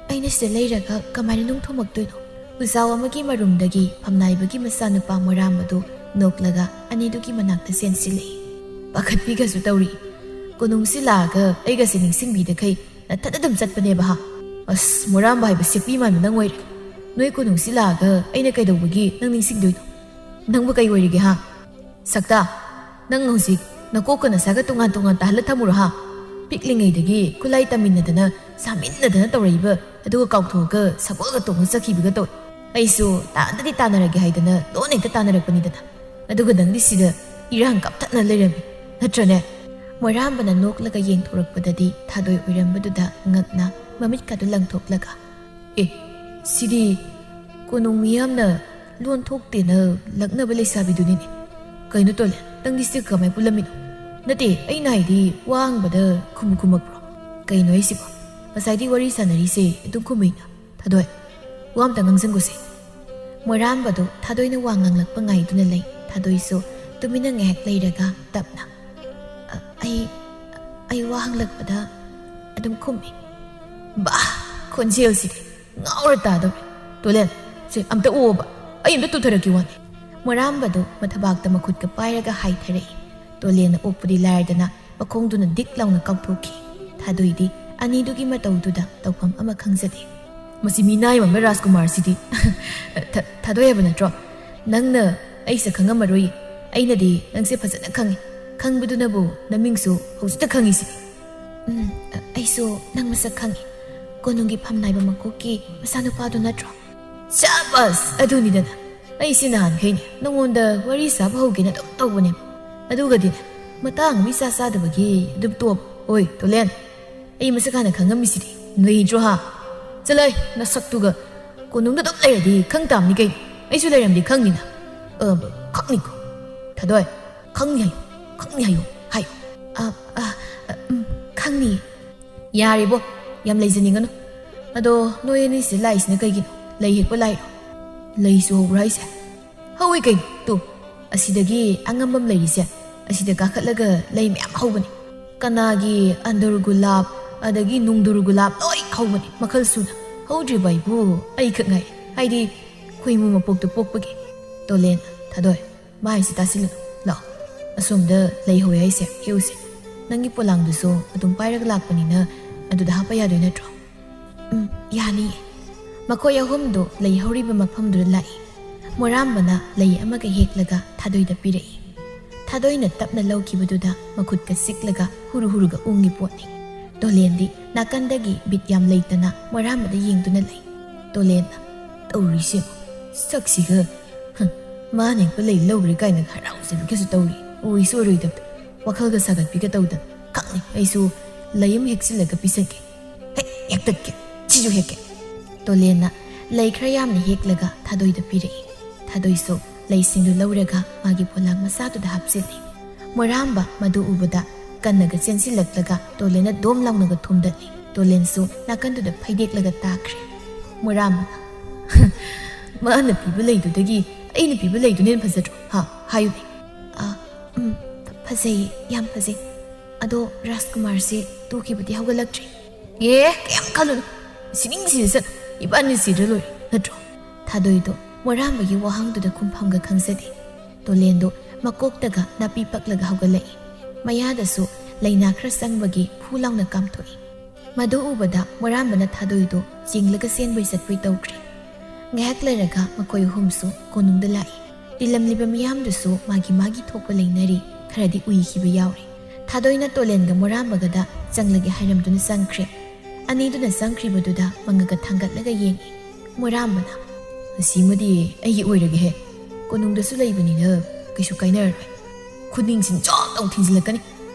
ꯑꯩꯅ ꯁꯤꯗ ꯂꯩꯔꯒ ꯀꯃꯥꯏꯅ ꯅꯨꯡ ꯊꯣꯝꯃꯛꯇꯣꯏꯅꯣ?" ꯎꯖꯥꯎ ꯑꯃꯒꯤ ꯃꯔꯨꯝꯗꯒꯤ ꯐꯝꯅꯥꯏꯕꯒꯤ ꯃꯆꯥꯅꯨꯄꯥ ꯃꯣꯔꯥꯝ ꯑꯗꯨ ꯅꯣꯛꯂꯒ ꯑꯅꯤꯗꯨꯒꯤ ꯃꯅꯥꯛꯇ ꯆꯦꯟꯁꯤꯜꯂꯛꯏ꯫ ꯄꯥꯈꯠꯄꯤꯒꯁꯨ ꯇꯧꯔꯤ꯫ "ꯀꯣꯅꯨꯡꯁꯤ ꯂꯥꯛꯑꯒ ꯑꯩꯒꯁꯦ ꯅꯤꯡꯁꯤꯡꯕꯤꯗꯈꯩ ꯅꯊꯟ ꯑꯗꯨꯝ ꯆꯠꯄꯅꯦꯕ, ꯍꯥ? ꯑꯁ, ꯃꯣꯔꯥꯝꯕ ꯍꯥꯏꯕ ꯁꯦꯛꯄꯤ ꯃꯥꯟꯕ ꯅꯪ ꯑꯣꯏꯔꯦ꯫ ꯅꯣꯏ ꯀꯣꯅꯨꯡꯁꯤ ꯂꯥꯛꯑꯒ ꯑꯩꯅ ꯀꯩꯗꯧꯕꯒꯤ ꯅꯪ ꯅꯤꯡꯁꯤꯡꯗꯣꯏꯅꯣ? ꯅꯪꯕꯨ ꯀꯩ ꯑꯣꯏꯔꯤꯒꯦ, ꯍꯥ? ꯁꯛꯇꯥ, ꯅꯪ ꯍꯧꯖꯤꯛ ꯅꯀꯣꯛꯀ ꯅꯁꯥꯒ ꯇꯣꯉꯥꯟ ꯇꯣꯉꯥꯟ ꯇꯥꯍꯜꯂ ꯊꯝꯃꯨꯔꯣ, ꯍꯥ? ꯄꯤꯛꯂꯤꯉꯩꯗꯒꯤ ꯈꯨꯠꯂꯥꯏ ꯇꯝꯃꯤꯟꯅꯗꯅ, ꯁꯥꯃꯤꯟꯅꯗꯅ ꯇꯧꯔꯛꯏꯕ, ꯑꯗꯨꯒ ꯀꯥꯎꯊꯣꯛꯑꯒ ꯁꯒꯣꯜꯒ ꯇꯣꯡꯉ ꯆꯠꯈꯤꯕꯒ ꯇꯧꯏ꯫ ꯑꯩꯁꯨ ꯇꯥꯟꯗꯗꯤ ꯇꯥꯟꯅꯔꯒꯦ ꯍꯥꯏꯗꯅ ꯂꯣꯟꯅ ꯍꯦꯛꯇ ꯇꯥꯟꯅꯔꯛꯄꯅꯤꯗꯅ꯫ ꯑꯗꯨꯒ ꯅꯪꯗꯤ ꯁꯤꯗ ꯏꯔꯥꯡ ꯀꯥꯞꯊꯠꯅ ꯂꯩꯔꯝꯃꯤ, ꯅꯠꯇ꯭ꯔꯅꯦ? ꯃꯣꯏꯔꯥꯝꯕꯅ ꯅꯣꯛꯂꯒ ꯌꯦꯡꯊꯣꯔꯛꯄꯗꯗꯤ ꯊꯥꯗꯣꯏ ꯑꯣꯏꯔꯝꯕꯗꯨꯗ ꯉꯛꯅ ꯃꯃꯤꯠꯀꯗꯨ ꯂꯪꯊꯣꯛꯂꯒ, "ꯑꯦ, ꯁꯤꯗꯤ ꯀꯣꯅꯨꯡ ꯃꯤꯌꯥꯝꯅ ꯂꯣꯟ ꯊꯣꯛꯇꯦꯅ ꯂꯛꯅꯕ ꯂꯩꯁꯥꯕꯤꯗꯨꯅꯤꯅꯦ꯫ ꯀꯩꯅꯣ ꯇꯣꯂꯦ, ꯅꯪꯗꯤ ꯁꯤ ꯀꯃꯥꯏ ꯄꯨꯜꯂꯝꯃꯤꯅꯣ? ꯅꯠꯇꯦ, ꯑꯩꯅ ꯍꯥꯏꯗꯤ ꯋꯥ ꯍꯪꯕꯗ ꯈꯨꯝꯕꯨ ꯈꯨꯝꯃꯛꯄ꯭ꯔꯣ? ꯀꯩꯅꯣ ꯍꯥꯏꯁꯤꯕꯣ? ꯉꯁꯥꯏꯗꯤ ꯋꯥꯔꯤ ꯁꯥꯟꯅꯔꯤꯁꯦ ꯑꯗꯨꯝ ꯈꯨꯝꯃꯤꯅ꯫ ꯊꯥꯗꯣꯏ, ꯋꯥ ꯑꯝꯇ ꯉꯥꯡꯁꯤꯟꯈꯣꯁꯦ꯫" ꯃꯣꯏꯔꯥꯝꯕꯗꯨ ꯊꯥꯗꯣꯏꯅ ꯋꯥ ꯉꯥꯡꯂꯛꯄ ꯉꯥꯏꯗꯨꯅ ꯂꯩ꯫ ꯊꯥꯗꯣꯏꯁꯨ ꯇꯨꯃꯤꯟꯅ ꯉꯥꯏꯍꯥꯛ ꯂꯩꯔꯒ ꯇꯞꯅ, "ꯑ, ꯑꯩ, ꯑꯩ ꯋꯥ ꯍꯪꯂꯛꯄꯗ ꯑꯗꯨꯝ ꯈꯨꯝꯃꯤ꯫" "ꯕꯥ, ꯈꯣꯟꯖꯦꯜꯁꯤꯗꯤ ꯉꯥꯎꯔ ꯇꯥꯗꯧꯔꯦ꯫ ꯇꯣꯂꯦꯟ, ꯁꯦ ꯑꯝꯇ ꯑꯣꯛꯑꯣꯕ, ꯑꯩ ꯑꯝꯇ ꯇꯨꯊꯔꯛꯀꯦ ꯋꯥꯅꯤ꯫" ꯃꯣꯏꯔꯥꯝꯕꯗꯨ ꯃꯊꯕꯥꯛꯇ ꯃꯈꯨꯠꯀ ꯄꯥꯏꯔꯒ ꯍꯥꯏꯊꯔꯛꯏ꯫ ꯇꯣꯂꯦꯟꯅ ꯑꯣꯛꯄꯗꯤ ꯂꯥꯏꯔꯗꯅ ꯃꯈꯣꯡꯗꯨꯅ ꯗꯤꯛ ꯂꯥꯎꯅ ꯀꯥꯎꯊꯣꯛꯈꯤ꯫ ꯊꯥꯗꯣꯏꯗꯤ ꯑꯅꯤꯗꯨꯒꯤ ꯃꯇꯧꯗꯨꯗ ꯇꯧꯐꯝ ꯑꯃ ꯈꯪꯖꯗꯦ꯫ "ꯃꯁꯤ ꯃꯤꯅꯥꯏ ꯑꯃ ꯔꯥꯖꯀꯨꯃꯥꯔꯁꯤꯗꯤ꯫" "ꯊ-, ꯊꯥꯗꯣꯏ ꯍꯥꯏꯕ ꯅꯠꯇ꯭ꯔꯣ? ꯅꯪꯅ ꯑꯩ ꯁꯛ ꯈꯪꯉꯝꯃꯔꯣꯏꯌꯦ꯫ ꯑꯩꯅꯗꯤ ꯅꯪꯁꯦ ꯐꯖꯅ ꯈꯪꯉꯤ꯫ ꯈꯪꯕꯗꯨꯅꯕꯨ ꯅꯃꯤꯡꯁꯨ ꯍꯧꯖꯤꯛꯇ ꯈꯪꯉꯤꯁꯤꯗꯤ꯫" "ꯎꯝ, ꯑꯩꯁꯨ ꯅꯪ ꯃꯁꯛ ꯈꯪꯉꯤ꯫ ꯀꯣꯅꯨꯡꯒꯤ ꯐꯝꯅꯥꯏꯕ ꯃꯀꯣꯛꯀꯤ ꯃꯆꯥꯅꯨꯄꯥꯗꯨ ꯅꯠꯇ꯭ꯔꯣ?" "ꯁꯥꯕꯁ! ꯑꯗꯨꯅꯤꯗꯅ꯫ ꯑꯩꯁꯦ ꯅꯍꯥꯟꯈꯩꯅꯦ ꯅꯉꯣꯟꯗ ꯋꯥꯔꯤ ꯁꯥꯕ ꯍꯧꯒꯦꯅ ꯑꯗꯨꯝ ꯇꯧꯕꯅꯦ꯫ ꯑꯗꯨꯒꯗꯤꯅꯦ, ꯃꯇꯥꯡ ꯑꯃ ꯏꯆꯥ ꯆꯥꯗꯕꯒꯤ ꯑꯗꯨꯝ ꯇꯣꯛꯑꯕ꯫ ꯑꯣꯏ, ꯇꯣꯂꯦꯟ, ꯑꯩ ꯃꯁꯛ ꯍꯥꯟꯅ ꯈꯪꯉꯝꯃꯤꯁꯤꯗꯤ꯫ ꯅꯩꯗ꯭ꯔꯣ ꯍꯥ? ꯆꯠꯂꯣꯍꯦ, ꯅꯁꯛꯇꯨꯒ꯫ ꯀꯣꯅꯨꯡꯗ ꯑꯗꯨꯝ ꯂꯩꯔꯗꯤ ꯈꯪ ꯇꯥꯕꯅꯤ ꯀꯩꯅꯣ꯫ ꯑꯩꯁꯨ ꯂꯩꯔꯝꯗꯤ ꯈꯪꯅꯤꯅ꯫" "ꯑ, ꯈꯪꯅꯤꯀꯣ꯫ ꯊꯥꯗꯣꯏ, ꯈꯪꯅꯤ ꯍꯥꯏꯌꯨ, ꯈꯪꯅꯤ ꯍꯥꯏꯌꯨ, ꯍꯥꯏꯌꯨ꯫" "ꯑ, ꯑ, ꯑ, ꯎꯝ, ꯈꯪꯅꯤ꯫" "ꯌꯥꯔꯦꯕꯣ, ꯌꯥꯝ ꯂꯩꯖꯅꯤꯡꯒꯅꯨ꯫ ꯑꯗꯣ ꯅꯣꯏ ꯑꯅꯤꯁꯤꯗ ꯂꯥꯛꯏꯁꯤꯅ ꯀꯩꯒꯤꯅꯣ? ꯂꯩ ꯍꯦꯛꯄ ꯂꯥꯛꯏꯔꯣ?" "ꯂꯩꯁꯨ ꯍꯧꯕ꯭ꯔꯥ ꯍꯥꯏꯁꯦ?" "ꯍꯧꯋꯤ ꯀꯩꯅꯣ, ꯇꯨ, ꯑꯁꯤꯗꯒꯤ ꯑꯉꯝꯕꯝ ꯂꯩꯔꯤꯁꯦ, ꯑꯁꯤꯗ ꯀꯥꯈꯠꯂꯒ ꯂꯩ ꯃꯌꯥꯝ ꯍꯧꯕꯅꯤ꯫ ꯀꯅꯥꯒꯤ ꯑꯟꯗꯨꯔ ꯒꯨꯂꯥꯞ, ꯑꯗꯒꯤ ꯅꯨꯡꯗꯨꯔ ꯒꯨꯂꯥꯞ ꯂꯣꯏ ꯍꯧꯕꯅꯤ, ꯃꯈꯜ ꯁꯨꯅ꯫ ꯍꯧꯗ꯭ꯔꯤꯕ ꯍꯥꯏꯕꯨ ꯑꯩ ꯈꯛ ꯉꯥꯏ, ꯍꯥꯏꯗꯤ ꯈꯣꯏꯃꯨ ꯃꯄꯣꯛꯇ ꯄꯣꯛꯄꯒꯤ꯫" "ꯇꯣꯂꯦꯟ, ꯊꯥꯗꯣꯏ, ꯃꯥ ꯍꯥꯏꯁꯤ ꯇꯥꯁꯤꯜꯂꯨ꯫ ꯂꯥꯛꯑꯣ, ꯑꯁꯣꯝꯗ ꯂꯩ ꯍꯧꯋꯦ ꯍꯥꯏꯁꯦ ꯍꯦꯛꯎꯁꯦ꯫ ꯅꯪꯒꯤ ꯄꯣꯂꯥꯡꯗꯨꯁꯨ ꯑꯗꯨꯝ ꯄꯥꯏꯔꯒ ꯂꯥꯛꯄꯅꯤꯅ ꯑꯗꯨꯗ ꯍꯥꯞꯄ ꯌꯥꯗꯣꯏ ꯅꯠꯇ꯭ꯔꯣ?" "ꯎꯝ, ꯌꯥꯅꯤꯌꯦ꯫" ꯃꯈꯣꯏ ꯑꯍꯨꯝꯗꯨ ꯂꯩ ꯍꯧꯔꯤꯕ ꯃꯐꯝꯗꯨꯗ ꯂꯥꯛꯏ꯫ ꯃꯣꯏꯔꯥꯝꯕꯅ ꯂꯩ ꯑꯃꯒ ꯍꯦꯛꯂꯒ ꯊꯥꯗꯣꯏꯗ ꯄꯤꯔꯛꯏ꯫ ꯊꯥꯗꯣꯏꯅ ꯇꯞꯅ ꯂꯧꯈꯤꯕꯗꯨꯗ ꯃꯈꯨꯠꯀ ꯆꯤꯛꯂꯒ ꯍꯨꯔꯨ ꯍꯨꯔꯨꯒ ꯎꯪꯉꯤ ꯄꯣꯠꯅꯤ꯫ ꯇꯣꯂꯦꯟꯗꯤ ꯅꯥꯀꯟꯗꯒꯤ ꯕꯤꯠ ꯌꯥꯝ ꯂꯩꯇꯅ ꯃꯣꯏꯔꯥꯝꯕꯗ ꯌꯦꯡꯗꯨꯅ ꯂꯩ꯫ ꯇꯣꯂꯦꯟꯅ, ꯇꯧꯔꯤꯁꯦ꯫ ꯁꯛꯁꯤꯒ, ꯍ, ꯃꯥꯅ ꯍꯦꯛꯄ ꯂꯩ ꯂꯧꯈ꯭ꯔꯦ ꯀꯥꯏꯅ ꯍꯔꯥꯎꯖꯕꯤꯒꯁꯨ ꯇꯧꯔꯤ꯫ ꯑꯣꯏꯁꯨ ꯑꯣꯏꯔꯣꯏꯗꯕꯗ, ꯋꯥꯈꯜꯒ ꯁꯥꯒꯠꯄꯤꯒ ꯇꯧꯗꯅ꯫ ꯈꯪꯅꯤ ꯑꯩꯁꯨ ꯂꯩ ꯑꯃ ꯍꯦꯛꯆꯤꯜꯂꯒ ꯄꯤꯖꯒꯦ꯫ ꯍꯦꯛ ꯍꯦꯛꯇꯠꯀꯦ, ꯁꯤꯁꯨ ꯍꯦꯛꯀꯦ꯫ ꯇꯣꯂꯦꯟꯅ ꯂꯩ ꯈꯔ ꯌꯥꯝꯅ ꯍꯦꯛꯂꯒ ꯊꯥꯗꯣꯏꯗ ꯄꯤꯔꯛꯏ꯫ ꯊꯥꯗꯣꯏꯁꯨ ꯂꯩꯁꯤꯡꯗꯨ ꯂꯧꯔꯒ ꯃꯥꯒꯤ ꯄꯣꯂꯥꯡ ꯃꯆꯥꯗꯨꯗ ꯍꯥꯞꯆꯤꯜꯂꯤ꯫ ꯃꯣꯏꯔꯥꯝꯕ ꯃꯗꯨ ꯎꯕꯗ ꯀꯟꯅꯒ ꯆꯦꯟꯁꯤꯜꯂꯛꯂꯒ ꯇꯣꯂꯦꯟꯅ ꯗꯣꯝ ꯂꯥꯎꯅꯒ ꯊꯣꯝꯗꯠꯂꯤ꯫ ꯇꯣꯂꯦꯟꯁꯨ ꯅꯥꯀꯟꯗꯨꯗ ꯐꯩꯗꯦꯛꯂꯒ ꯇꯥꯈ꯭ꯔꯦ꯫ ꯃꯣꯏꯔꯥꯝꯕꯅ, "ꯃꯥꯅ ꯄꯤꯕ ꯂꯩꯗꯨꯗꯒꯤ ꯑꯩꯅ ꯄꯤꯕ ꯂꯩꯗꯨꯅ ꯍꯦꯟꯅ ꯐꯖꯗ꯭ꯔꯣ? ꯍꯥ? ꯍꯥꯏꯌꯨꯅꯦ?" "ꯑ, ꯎꯝ, ꯐ-, ꯐꯖꯩꯌꯦ, ꯌꯥꯝ ꯐꯖꯩ꯫ ꯑꯗꯣ ꯔꯥꯖꯀꯨꯃꯥꯔꯁꯦ ꯇꯣꯛꯈꯤꯕꯗꯤ ꯍꯧꯒꯠꯂꯛꯇ꯭ꯔꯤ?" "ꯑꯦ, ꯀꯌꯥꯝ ꯈꯜꯂꯨꯅꯨ꯫ ꯁꯤꯅꯤꯡꯁꯤꯗ ꯆꯠ, ꯏꯕꯥꯅꯤ ꯁꯤꯗ꯭ꯔ ꯂꯣꯏꯔꯦ, ꯅꯠꯇ꯭ꯔꯣ?" ꯊꯥꯗꯣꯏꯗꯣ ꯃꯣꯏꯔꯥꯝꯕꯒꯤ ꯋꯥꯍꯪꯗꯨꯗ ꯈꯨꯝꯐꯝꯒ ꯈꯪꯖꯗꯦ꯫ ꯇꯣꯂꯦꯟꯗꯣ ꯃꯀꯣꯛꯇꯒ ꯅꯥꯄꯤ ꯄꯛꯂꯒ ꯍꯧꯒꯠꯂꯛꯏ꯫ ꯃꯌꯥꯗꯁꯨ ꯂꯩꯅꯥ ꯈꯔ ꯆꯪꯕꯒꯤ ꯐꯨ ꯂꯥꯎꯅ ꯀꯥꯝꯊꯣꯛꯏ꯫ ꯃꯗꯨ ꯎꯕꯗ ꯃꯣꯏꯔꯥꯝꯕꯅ ꯊꯥꯗꯣꯏꯗꯣ ꯆꯤꯡꯂꯒ ꯆꯦꯟꯕꯣꯏ ꯆꯠꯄꯣꯏ ꯇꯧꯈ꯭ꯔꯦ꯫ ꯉꯥꯏꯍꯥꯛ ꯂꯩꯔꯒ ꯃꯈꯣꯏ ꯑꯍꯨꯝꯁꯨ ꯀꯣꯅꯨꯡꯗ ꯂꯥꯛꯏ꯫ ꯇꯤꯜꯂꯝꯂꯤꯕ ꯃꯤꯌꯥꯝꯗꯨꯁꯨ ꯃꯥꯒꯤ ꯃꯥꯒꯤ ꯊꯣꯛꯄ ꯂꯩꯅꯔꯤ, ꯈꯔꯗꯤ ꯎꯏꯈꯤꯕ ꯌꯥꯎꯔꯤ꯫ ꯊꯥꯗꯣꯏꯅ ꯇꯣꯂꯦꯟꯒ ꯃꯣꯏꯔꯥꯝꯕꯒꯗ ꯆꯪꯂꯒꯦ ꯍꯥꯏꯔꯝꯗꯨꯅ ꯆꯪꯈ꯭ꯔꯦ꯫ ꯑꯅꯤꯗꯨꯅ ꯆꯪꯈ꯭ꯔꯤꯕꯗꯨꯗ ꯃꯉꯛꯀ ꯊꯥꯡꯒꯠꯂꯒ ꯌꯦꯡꯏ꯫ ꯃꯣꯏꯔꯥꯝꯕꯅ, "ꯑꯁꯤꯃꯗꯤ ꯑꯩꯒꯤ ꯑꯣꯏꯔꯒꯦꯍꯦ꯫ ꯀꯣꯅꯨꯡꯗꯁꯨ ꯂꯩꯕꯅꯤꯅ ꯀꯩꯁꯨ ꯀꯥꯏꯅꯔꯔꯣꯏ꯫ ꯈꯨꯅꯤꯡꯁꯤꯡ ꯖꯣꯠ ꯂꯥꯎ ꯊꯤꯡꯖꯤꯜꯂꯛꯀꯅꯤ꯫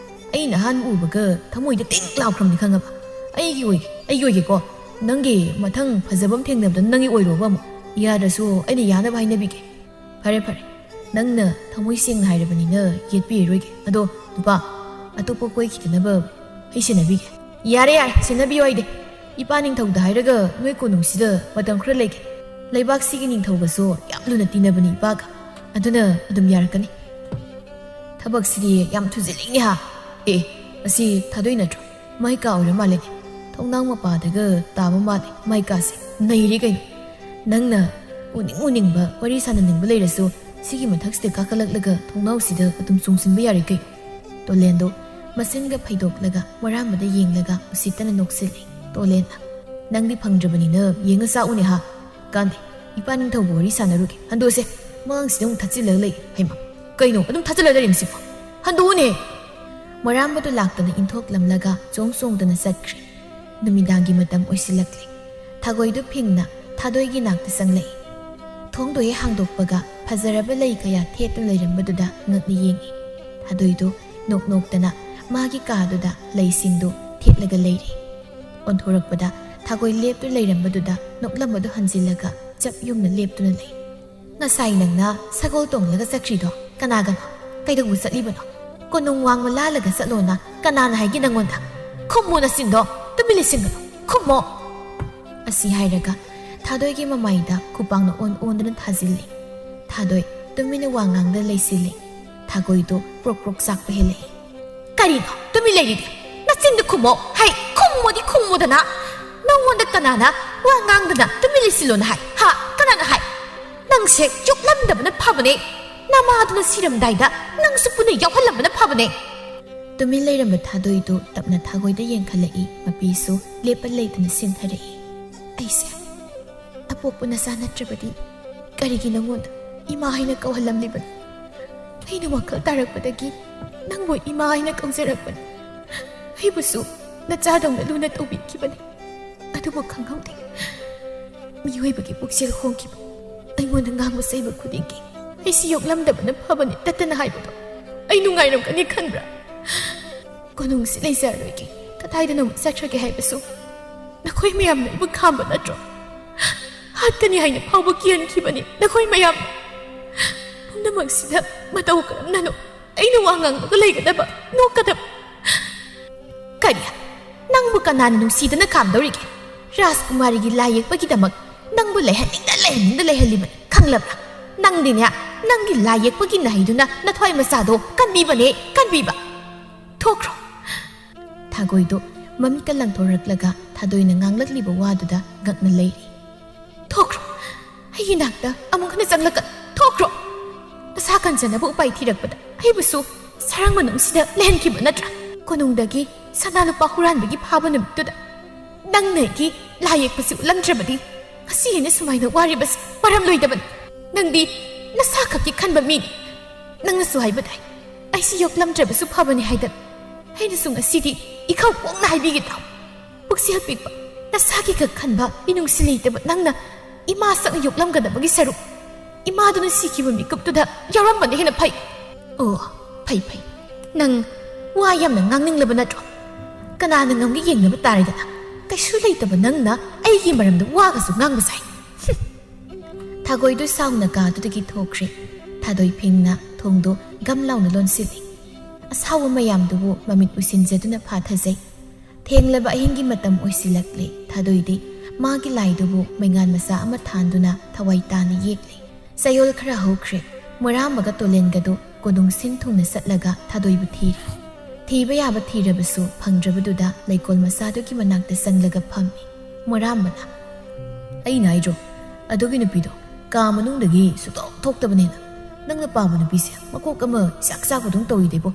ꯑꯩꯅ ꯑꯍꯥꯟꯕ ꯎꯕꯒ ꯊꯃꯣꯏꯗ ꯇꯤꯡ ꯂꯥꯎꯈ꯭ꯔꯕꯅꯤ, ꯈꯪꯉꯕ? ꯑꯩꯒꯤ ꯑꯣꯏꯒꯦ, ꯑꯩꯒꯤ ꯑꯣꯏꯒꯦꯀꯣ꯫ ꯅꯪꯒꯤ ꯃꯊꯪ ꯐꯖꯕ ꯑꯃ ꯊꯦꯡꯅꯕꯗ ꯅꯪꯒꯤ ꯑꯣꯏꯔꯣꯕ ꯑꯃꯨꯛ꯫ ꯌꯥꯗ꯭ꯔꯁꯨ ꯑꯩꯅ ꯌꯥꯅꯕ ꯍꯥꯏꯅꯕꯤꯒꯦ꯫" "ꯐꯔꯦ, ꯐꯔꯦ꯫ ꯅꯪꯅ ꯊꯃꯣꯏ ꯁꯦꯡꯅ ꯍꯥꯏꯔꯕꯅꯤꯅ ꯌꯦꯠꯄꯤꯔꯔꯣꯏꯒꯦ꯫ ꯑꯗꯣ ꯅꯨꯄꯥ ꯑꯇꯣꯞꯄ ꯀꯣꯏꯈꯤꯗꯅꯕ ꯑꯩ ꯁꯦꯟꯅꯕꯤꯒꯦ꯫" "ꯌꯥꯔꯦ, ꯌꯥꯔꯦ, ꯁꯦꯟꯅꯕꯤꯌꯨ ꯍꯥꯏꯗꯦ꯫ ꯏꯄꯥ ꯅꯤꯡꯊꯧꯗ ꯍꯥꯏꯔꯒ ꯅꯣꯏ ꯀꯣꯅꯨꯡꯁꯤꯗ ꯃꯇꯝ ꯈꯔ ꯂꯩꯒꯦ꯫ ꯂꯩꯕꯥꯛꯁꯤꯒꯤ ꯅꯤꯡꯊꯧꯒꯁꯨ ꯌꯥꯝ ꯂꯨꯅ ꯇꯤꯟꯅꯕꯅꯤ ꯏꯄꯥꯒ꯫ ꯑꯗꯨꯅ ꯑꯗꯨꯝ ꯌꯥꯔꯛꯀꯅꯤ꯫" "ꯊꯕꯛꯁꯤꯗꯤ ꯌꯥꯝ ꯊꯨꯖꯤꯜꯂꯤꯅꯦ ꯍꯥ꯫ ꯑꯦ, ꯑꯁꯤ ꯊꯥꯗꯣꯏ ꯅꯠꯇ꯭ꯔꯣ? ꯃꯥꯏ ꯀꯥ ꯑꯣꯏꯔ ꯃꯥꯜꯂꯦꯅꯦ꯫ ꯊꯣꯡꯅꯥꯎ ꯃꯄꯥꯗꯒ ꯇꯥꯕ ꯃꯥꯜꯂꯦ ꯃꯥꯏ ꯀꯥꯁꯦ꯫ ꯅꯩꯔꯦ ꯀꯩꯅꯣ꯫ ꯅꯪꯅ ꯎꯅꯤꯡ ꯎꯅꯤꯡꯕ, ꯋꯥꯔꯤ ꯁꯥꯟꯅꯅꯤꯡꯕ ꯂꯩꯔꯁꯨ ꯁꯤꯒꯤ ꯃꯊꯛꯁꯤꯗ ꯀꯥꯈꯠꯂꯛꯂꯒ ꯊꯣꯡꯅꯥꯎꯁꯤꯗ ꯑꯗꯨꯝ ꯆꯣꯡꯁꯤꯟꯕ ꯌꯥꯔꯦ ꯀꯩꯅꯣ꯫" ꯇꯣꯂꯦꯟꯗꯣ ꯃꯁꯤꯟꯒ ꯐꯩꯗꯣꯛꯂꯒ ꯃꯣꯏꯔꯥꯝꯕꯗ ꯌꯦꯡꯂꯒ ꯎꯁꯤꯠꯇꯅ ꯅꯣꯛꯁꯤꯜꯂꯤ꯫ ꯇꯣꯂꯦꯟꯅ, "ꯅꯪꯗꯤ ꯐꯪꯗ꯭ꯔꯕꯅꯤꯅ ꯌꯦꯡꯉ ꯆꯥꯎꯅꯦ ꯍꯥ꯫ ꯀꯥꯟꯗꯦ, ꯏꯄꯥ ꯅꯤꯡꯊꯧꯒ ꯋꯥꯔꯤ ꯁꯥꯟꯅꯔꯨꯒꯦ꯫ ꯍꯟꯗꯣꯛꯑꯁꯦ, ꯃꯉꯥꯡꯁꯤꯗ ꯑꯃꯨꯛ ꯊꯠꯆꯤꯜꯂꯒ ꯂꯩ꯫" "ꯍꯩꯃꯥ, ꯀꯩꯅꯣ ꯑꯗꯨꯝ ꯊꯠꯆꯤꯜꯂꯒ ꯂꯩꯔꯤꯕꯁꯤꯕꯣ? ꯍꯟꯗꯣꯛꯎꯅꯦ!" ꯃꯣꯏꯔꯥꯝꯕꯗꯨ ꯂꯥꯛꯇꯅ ꯏꯟꯊꯣꯛꯂꯝꯂꯒ ꯆꯣꯡ ꯆꯣꯡꯗꯅ ꯆꯠꯈ꯭ꯔꯦ꯫ ꯅꯨꯃꯤꯗꯥꯡꯒꯤ ꯃꯇꯝ ꯑꯣꯏꯁꯤꯜꯂꯛꯂꯦ꯫ ꯊꯥꯒꯣꯏꯗꯨ ꯐꯤꯡꯅ ꯊꯥꯗꯣꯏꯒꯤ ꯅꯥꯛꯇ ꯆꯪꯂꯛꯏ꯫ ꯊꯣꯡꯗꯣ ꯍꯦꯛ ꯍꯥꯡꯗꯣꯛꯄꯒ ꯐꯖꯔꯕ ꯂꯩ ꯀꯌꯥ ꯊꯦꯠꯇꯨꯅ ꯂꯩꯔꯝꯕꯗꯨꯗ ꯉꯛꯅ ꯌꯦꯡꯉꯤ꯫ ꯊꯥꯗꯣꯏꯗꯨ ꯅꯣꯛ ꯅꯣꯛꯇꯅ ꯃꯥꯒꯤ ꯀꯥꯗꯨꯗ ꯂꯩꯁꯤꯡꯗꯨ ꯊꯦꯠꯂꯒ ꯂꯩꯔꯤ꯫ ꯑꯣꯟꯊꯣꯔꯛꯄꯗ ꯊꯥꯒꯣꯏ ꯂꯦꯞꯇꯨꯅ ꯂꯩꯔꯝꯕꯗꯨꯗ ꯅꯣꯛꯂꯝꯕꯗꯨ ꯍꯟꯖꯤꯜꯂꯒ ꯆꯞ ꯌꯨꯝꯅ ꯂꯦꯞꯇꯨꯅ ꯂꯩ꯫ "ꯉꯁꯥꯏ ꯅꯪꯅ ꯁꯒꯣꯜ ꯇꯣꯡꯂꯒ ꯆꯠꯈ꯭ꯔꯤꯗꯣ ꯀꯅꯥꯒꯅꯣ? ꯀꯩꯗꯧꯕ ꯆꯠꯂꯤꯕꯅꯣ? ꯀꯣꯅꯨꯡ ꯋꯥꯡꯃ ꯂꯥꯜꯂꯒ ꯆꯠꯂꯣꯅ ꯀꯅꯥꯅ ꯍꯥꯏꯒꯦ ꯅꯪꯉꯣꯟꯗ? ꯈꯨꯝꯃꯣ ꯅꯆꯤꯟꯗꯣ, ꯇꯨꯃꯤꯟ ꯂꯩꯁꯤꯟꯒꯅꯨ, ꯈꯨꯝꯃꯣ!" ꯑꯁꯤ ꯍꯥꯏꯔꯒ ꯊꯥꯗꯣꯏꯒꯤ ꯃꯃꯥꯏꯗ ꯈꯨꯄꯥꯛꯅ ꯑꯣꯟ ꯑꯣꯟꯗꯨꯅ ꯊꯥꯖꯤꯜꯂꯤ꯫ ꯊꯥꯗꯣꯏ ꯇꯨꯃꯤꯟꯅ ꯋꯥ ꯉꯥꯡꯗ ꯂꯩꯁꯤꯜꯂꯤ꯫ ꯊꯥꯒꯣꯏꯗꯣ ꯄ꯭ꯔꯣꯛ ꯄ꯭ꯔꯣꯛ ꯆꯥꯛꯄ ꯍꯦꯜꯂꯛꯏ꯫ "ꯀꯔꯤꯅꯣ ꯇꯨꯃꯤꯟ ꯂꯩꯔꯤꯗꯤ? ꯅꯆꯤꯟꯗꯨ ꯈꯨꯝꯃꯣ! ꯍꯩ, ꯈꯨꯝꯃꯣꯗꯤ ꯈꯨꯝꯃꯣꯗꯅ! ꯅꯪꯉꯣꯟꯗ ꯀꯅꯥꯅ ꯋꯥ ꯉꯥꯡꯗꯅ ꯇꯨꯃꯤꯟ ꯂꯩꯁꯤꯜꯂꯣꯅ ꯍꯥꯏ? ꯍꯥ? ꯀꯅꯥꯅ ꯍꯥꯏ? ꯅꯪꯁꯦ ꯌꯣꯛꯂꯝꯗꯕꯅ ꯐꯕꯅꯦ꯫ ꯅꯃꯥꯗꯨꯅ ꯁꯤꯔꯝꯗꯥꯏꯗ ꯅꯪꯁꯨ ꯄꯨꯟꯅ ꯌꯥꯎꯍꯜꯂꯝꯕꯅ ꯐꯕꯅꯦ!" ꯇꯨꯃꯤꯟ ꯂꯩꯔꯝꯕ ꯊꯥꯗꯣꯏꯗꯨ ꯇꯞꯅ ꯊꯥꯒꯣꯏꯗ ꯌꯦꯡꯈꯠꯂꯛꯏ, ꯃꯄꯤꯁꯨ ꯂꯦꯞꯄ ꯂꯩꯇꯅ ꯁꯤꯟꯊꯔꯛꯏ꯫ "ꯑꯩꯁꯦ ꯑꯄꯣꯛꯄ ꯅꯆꯥ ꯅꯠꯇ꯭ꯔꯕꯗꯤ ꯀꯔꯤꯒꯤ ꯅꯪꯉꯣꯟꯗ ꯏꯃꯥ ꯍꯥꯏꯅ ꯀꯧꯍꯜꯂꯝꯂꯤꯕꯅꯣ? ꯑꯩꯅ ꯋꯥꯈꯜ ꯇꯥꯔꯛꯄꯗꯒꯤ ꯅꯪꯕꯨ ꯏꯃꯥ ꯍꯥꯏꯅ ꯀꯧꯖꯔꯛꯄꯅꯤ꯫ ꯑꯩꯕꯨꯁꯨ ꯅꯆꯥꯗꯧꯅ ꯂꯨꯅ ꯇꯧꯕꯤꯈꯤꯕꯅꯤ꯫ ꯑꯗꯨꯕꯨ ꯈꯪꯍꯧꯗꯦ, ꯃꯤꯑꯣꯏꯕꯒꯤ ꯄꯨꯛꯆꯦꯜ ꯍꯣꯡꯈꯤꯕ ꯑꯩꯉꯣꯟꯗ ꯉꯥꯡꯕ ꯆꯩꯕ ꯈꯨꯗꯤꯡꯒꯤ ꯑꯩꯁꯤ ꯌꯣꯛꯂꯝꯗꯕꯅ ꯐꯕꯅꯤ ꯇꯠꯇꯅ ꯍꯥꯏꯕꯗꯣ ꯑꯩ ꯅꯨꯡꯉꯥꯏꯔꯝꯒꯅꯤ ꯈꯟꯕ꯭ꯔꯥ? ꯀꯣꯅꯨꯡꯁꯤ ꯂꯩꯖꯔꯔꯣꯏꯒꯦ, ꯀꯗꯥꯏꯗꯅꯣ ꯆꯠꯈ꯭ꯔꯒꯦ ꯍꯥꯏꯕꯁꯨ ꯅꯈꯣꯏ ꯃꯌꯥꯝꯅ ꯑꯩꯕꯨ ꯈꯥꯝꯕ ꯅꯠꯇ꯭ꯔꯣ? ꯍꯥꯠꯀꯅꯤ ꯍꯥꯏꯅ ꯐꯥꯎꯕ ꯀꯤꯍꯟꯈꯤꯕꯅꯤ ꯅꯈꯣꯏ ꯃꯌꯥꯝ꯫ ꯄꯨꯝꯅꯃꯛꯁꯤꯗ ꯃꯇꯧ ꯀꯔꯝꯅꯅꯣ ꯑꯩꯅ ꯋꯥ ꯉꯥꯡꯂꯒ ꯂꯩꯒꯗꯕ, ꯅꯣꯛꯀꯗꯕ? ꯀꯔꯤ? ꯅꯪꯕꯨ ꯀꯅꯥꯅ ꯅꯨꯡꯁꯤꯗꯅ ꯈꯥꯝꯗꯧꯔꯤꯒꯦ? ꯔꯥꯖꯀꯨꯃꯥꯔꯤꯒꯤ ꯂꯥꯏ ꯌꯦꯛꯄꯒꯤꯗꯃꯛ ꯅꯪꯕꯨ ꯂꯩꯍꯟꯅꯤꯡꯗ ꯂꯩꯍꯟꯅꯤꯡꯗ ꯂꯩꯍꯜꯂꯤꯕꯅꯤ, ꯈꯪꯂꯕ꯭ꯔꯥ? ꯅꯪꯗꯤꯅꯦ, ꯅꯪꯒꯤ ꯂꯥꯏ ꯌꯦꯛꯄꯒꯤ ꯅꯍꯩꯗꯨꯅ ꯅꯊ꯭ꯋꯥꯏ ꯃꯆꯥꯗꯣ ꯀꯟꯕꯤꯕꯅꯦ, ꯀꯟꯕꯤꯕ꯫ ꯊꯣꯛꯈ꯭ꯔꯣ!" ꯊꯥꯒꯣꯏꯗꯣ ꯃꯃꯤꯠꯀ ꯂꯪꯊꯣꯔꯛꯂꯒ ꯊꯥꯗꯣꯏꯅ ꯉꯥꯡꯂꯛꯂꯤꯕ ꯋꯥꯗꯨꯗ ꯉꯛꯅ ꯂꯩꯔꯤ꯫ "ꯊꯣꯛꯈ꯭ꯔꯣ! ꯑꯩꯒꯤ ꯅꯥꯛꯇ ꯑꯃꯨꯛ ꯍꯟꯅ ꯆꯪꯂꯛꯀꯅꯨ! ꯊꯣꯛꯈ꯭ꯔꯣ! ꯅꯁꯥ ꯀꯟꯖꯅꯕ ꯎꯄꯥꯏ ꯊꯤꯔꯛꯄꯗ ꯑꯩꯕꯨꯁꯨ ꯁꯔꯪ ꯃꯅꯨꯡꯁꯤꯗ ꯂꯩꯍꯟꯈꯤꯕ ꯅꯠꯇ꯭ꯔꯥ? ꯀꯣꯅꯨꯡꯗꯒꯤ ꯁꯅꯥ ꯂꯨꯄꯥ ꯍꯨꯔꯥꯟꯕꯒꯤ ꯐꯥꯕ ꯅꯨꯃꯤꯠꯇꯨꯗ ꯅꯪꯅ ꯑꯩꯒꯤ ꯂꯥꯏ ꯌꯦꯛꯄꯁꯤ ꯎꯠꯂꯝꯗ꯭ꯔꯕꯗꯤ ꯉꯁꯤ ꯑꯩꯅ ꯁꯨꯃꯥꯏꯅ ꯋꯥꯔꯤꯕꯁꯤ ꯋꯥꯔꯝꯂꯣꯏꯗꯕꯅꯤ꯫ ꯅꯪꯗꯤ ꯅꯁꯥ ꯈꯛꯀꯤ ꯈꯟꯕ ꯃꯤꯅꯤ꯫ ꯅꯪꯅꯁꯨ ꯍꯥꯏꯕ ꯇꯥꯏ, ꯑꯩꯁꯤ ꯌꯣꯛꯂꯝꯗ꯭ꯔꯕꯁꯨ ꯐꯕꯅꯤ ꯍꯥꯏꯗꯅ꯫ ꯑꯩꯅꯁꯨ ꯉꯁꯤꯗꯤ ꯏꯈꯧ ꯄꯣꯡꯅ ꯍꯥꯏꯕꯤꯒꯦ ꯇꯥꯎ꯫ ꯄꯨꯛꯆꯦꯜ ꯄꯤꯛꯄ, ꯅꯁꯥꯒꯤ ꯈꯛ ꯈꯟꯕ ꯃꯤꯅꯨꯡꯁꯤ ꯂꯩꯇꯕ ꯅꯪꯅ ꯏꯃꯥ ꯁꯛꯅ ꯌꯣꯛꯂꯝꯒꯗꯕꯒꯤ ꯁꯔꯨꯛ ꯏꯃꯥꯗꯨꯅ ꯁꯤꯈꯤꯕ ꯃꯤꯀꯨꯞꯇꯨꯗ ꯌꯥꯎꯔꯝꯕꯅ ꯍꯦꯟꯅ ꯐꯩ꯫ ꯑꯣ, ꯐꯩ, ꯐꯩ꯫ ꯅꯪ ꯋꯥ ꯌꯥꯝꯅ ꯉꯥꯡꯅꯤꯡꯂꯕ ꯅꯠꯇ꯭ꯔꯣ? ꯀꯅꯥꯅ ꯉꯝꯒꯦ ꯌꯦꯡꯅꯕ ꯇꯥꯔꯦꯗꯅ꯫ ꯀꯩꯁꯨ ꯂꯩꯇꯕ ꯅꯪꯅ ꯑꯩꯒꯤ ꯃꯔꯝꯗ ꯋꯥꯒꯁꯨ ꯉꯥꯡꯕ ꯁꯥꯏ꯫ ꯍꯨꯝ꯫ ꯊꯥꯒꯣꯏꯗꯨ ꯁꯥꯎꯅ ꯀꯥꯗꯨꯗꯒꯤ ꯊꯣꯛꯈ꯭ꯔꯦ꯫ ꯊꯥꯗꯣꯏ ꯐꯤꯡꯅ ꯊꯣꯡꯗꯨ ꯒꯝ ꯂꯥꯎꯅ ꯂꯣꯟꯁꯤꯜꯂꯤ꯫ ꯑꯁꯥꯎꯕ ꯃꯌꯥꯝꯗꯨꯕꯨ ꯃꯃꯤꯠ ꯎꯏꯁꯤꯟꯖꯗꯨꯅ ꯐꯥꯊꯖꯩ꯫ ꯊꯦꯡꯂꯕ ꯑꯍꯤꯡꯒꯤ ꯃꯇꯝ ꯑꯣꯏꯁꯤꯜꯂꯛꯂꯦ꯫ ꯊꯥꯗꯣꯏꯗꯤ ꯃꯥꯒꯤ ꯂꯥꯏꯗꯨꯕꯨ ꯃꯩꯉꯥꯟ ꯃꯆꯥ ꯑꯃ ꯊꯥꯟꯗꯨꯅ ꯊꯋꯥꯏ ꯇꯥꯅ ꯌꯦꯛꯂꯤ꯫ ꯆꯌꯣꯜ ꯈꯔ ꯍꯧꯈ꯭ꯔꯦ꯫ ꯃꯣꯔꯥꯝꯕꯒ ꯇꯣꯂꯦꯟꯒꯗꯨ ꯀꯣꯅꯨꯡ ꯁꯤꯟ ꯊꯨꯡꯅ ꯆꯠꯂꯒ ꯊꯥꯗꯣꯏꯕꯨ ꯊꯤꯔꯦ꯫ ꯊꯤꯕ ꯌꯥꯕ ꯊꯤꯔꯕꯁꯨ ꯐꯪꯗ꯭ꯔꯕꯗꯨꯗ ꯂꯩꯀꯣꯜ ꯃꯆꯥꯗꯨꯒꯤ ꯃꯅꯥꯛꯇ ꯆꯪꯂꯒ ꯐꯝꯃꯤ꯫ ꯃꯣꯔꯥꯝꯕꯅ, "ꯑꯩꯅ ꯍꯥꯏꯗ꯭ꯔꯣ, ꯑꯗꯨꯒꯤ ꯅꯨꯄꯤꯗꯣ ꯀꯥ ꯃꯅꯨꯡꯗꯒꯤ ꯁꯨꯛꯊꯣꯛ ꯊꯣꯛꯇꯕꯅꯦꯅ꯫ ꯅꯪꯅ ꯄꯥꯝꯕ ꯅꯨꯄꯤꯁꯦ ꯃꯀꯣꯛ ꯑꯃ ꯏꯆꯥꯛ ꯆꯥꯛꯄꯗꯧ ꯇꯧꯏꯗꯩꯕꯣ꯫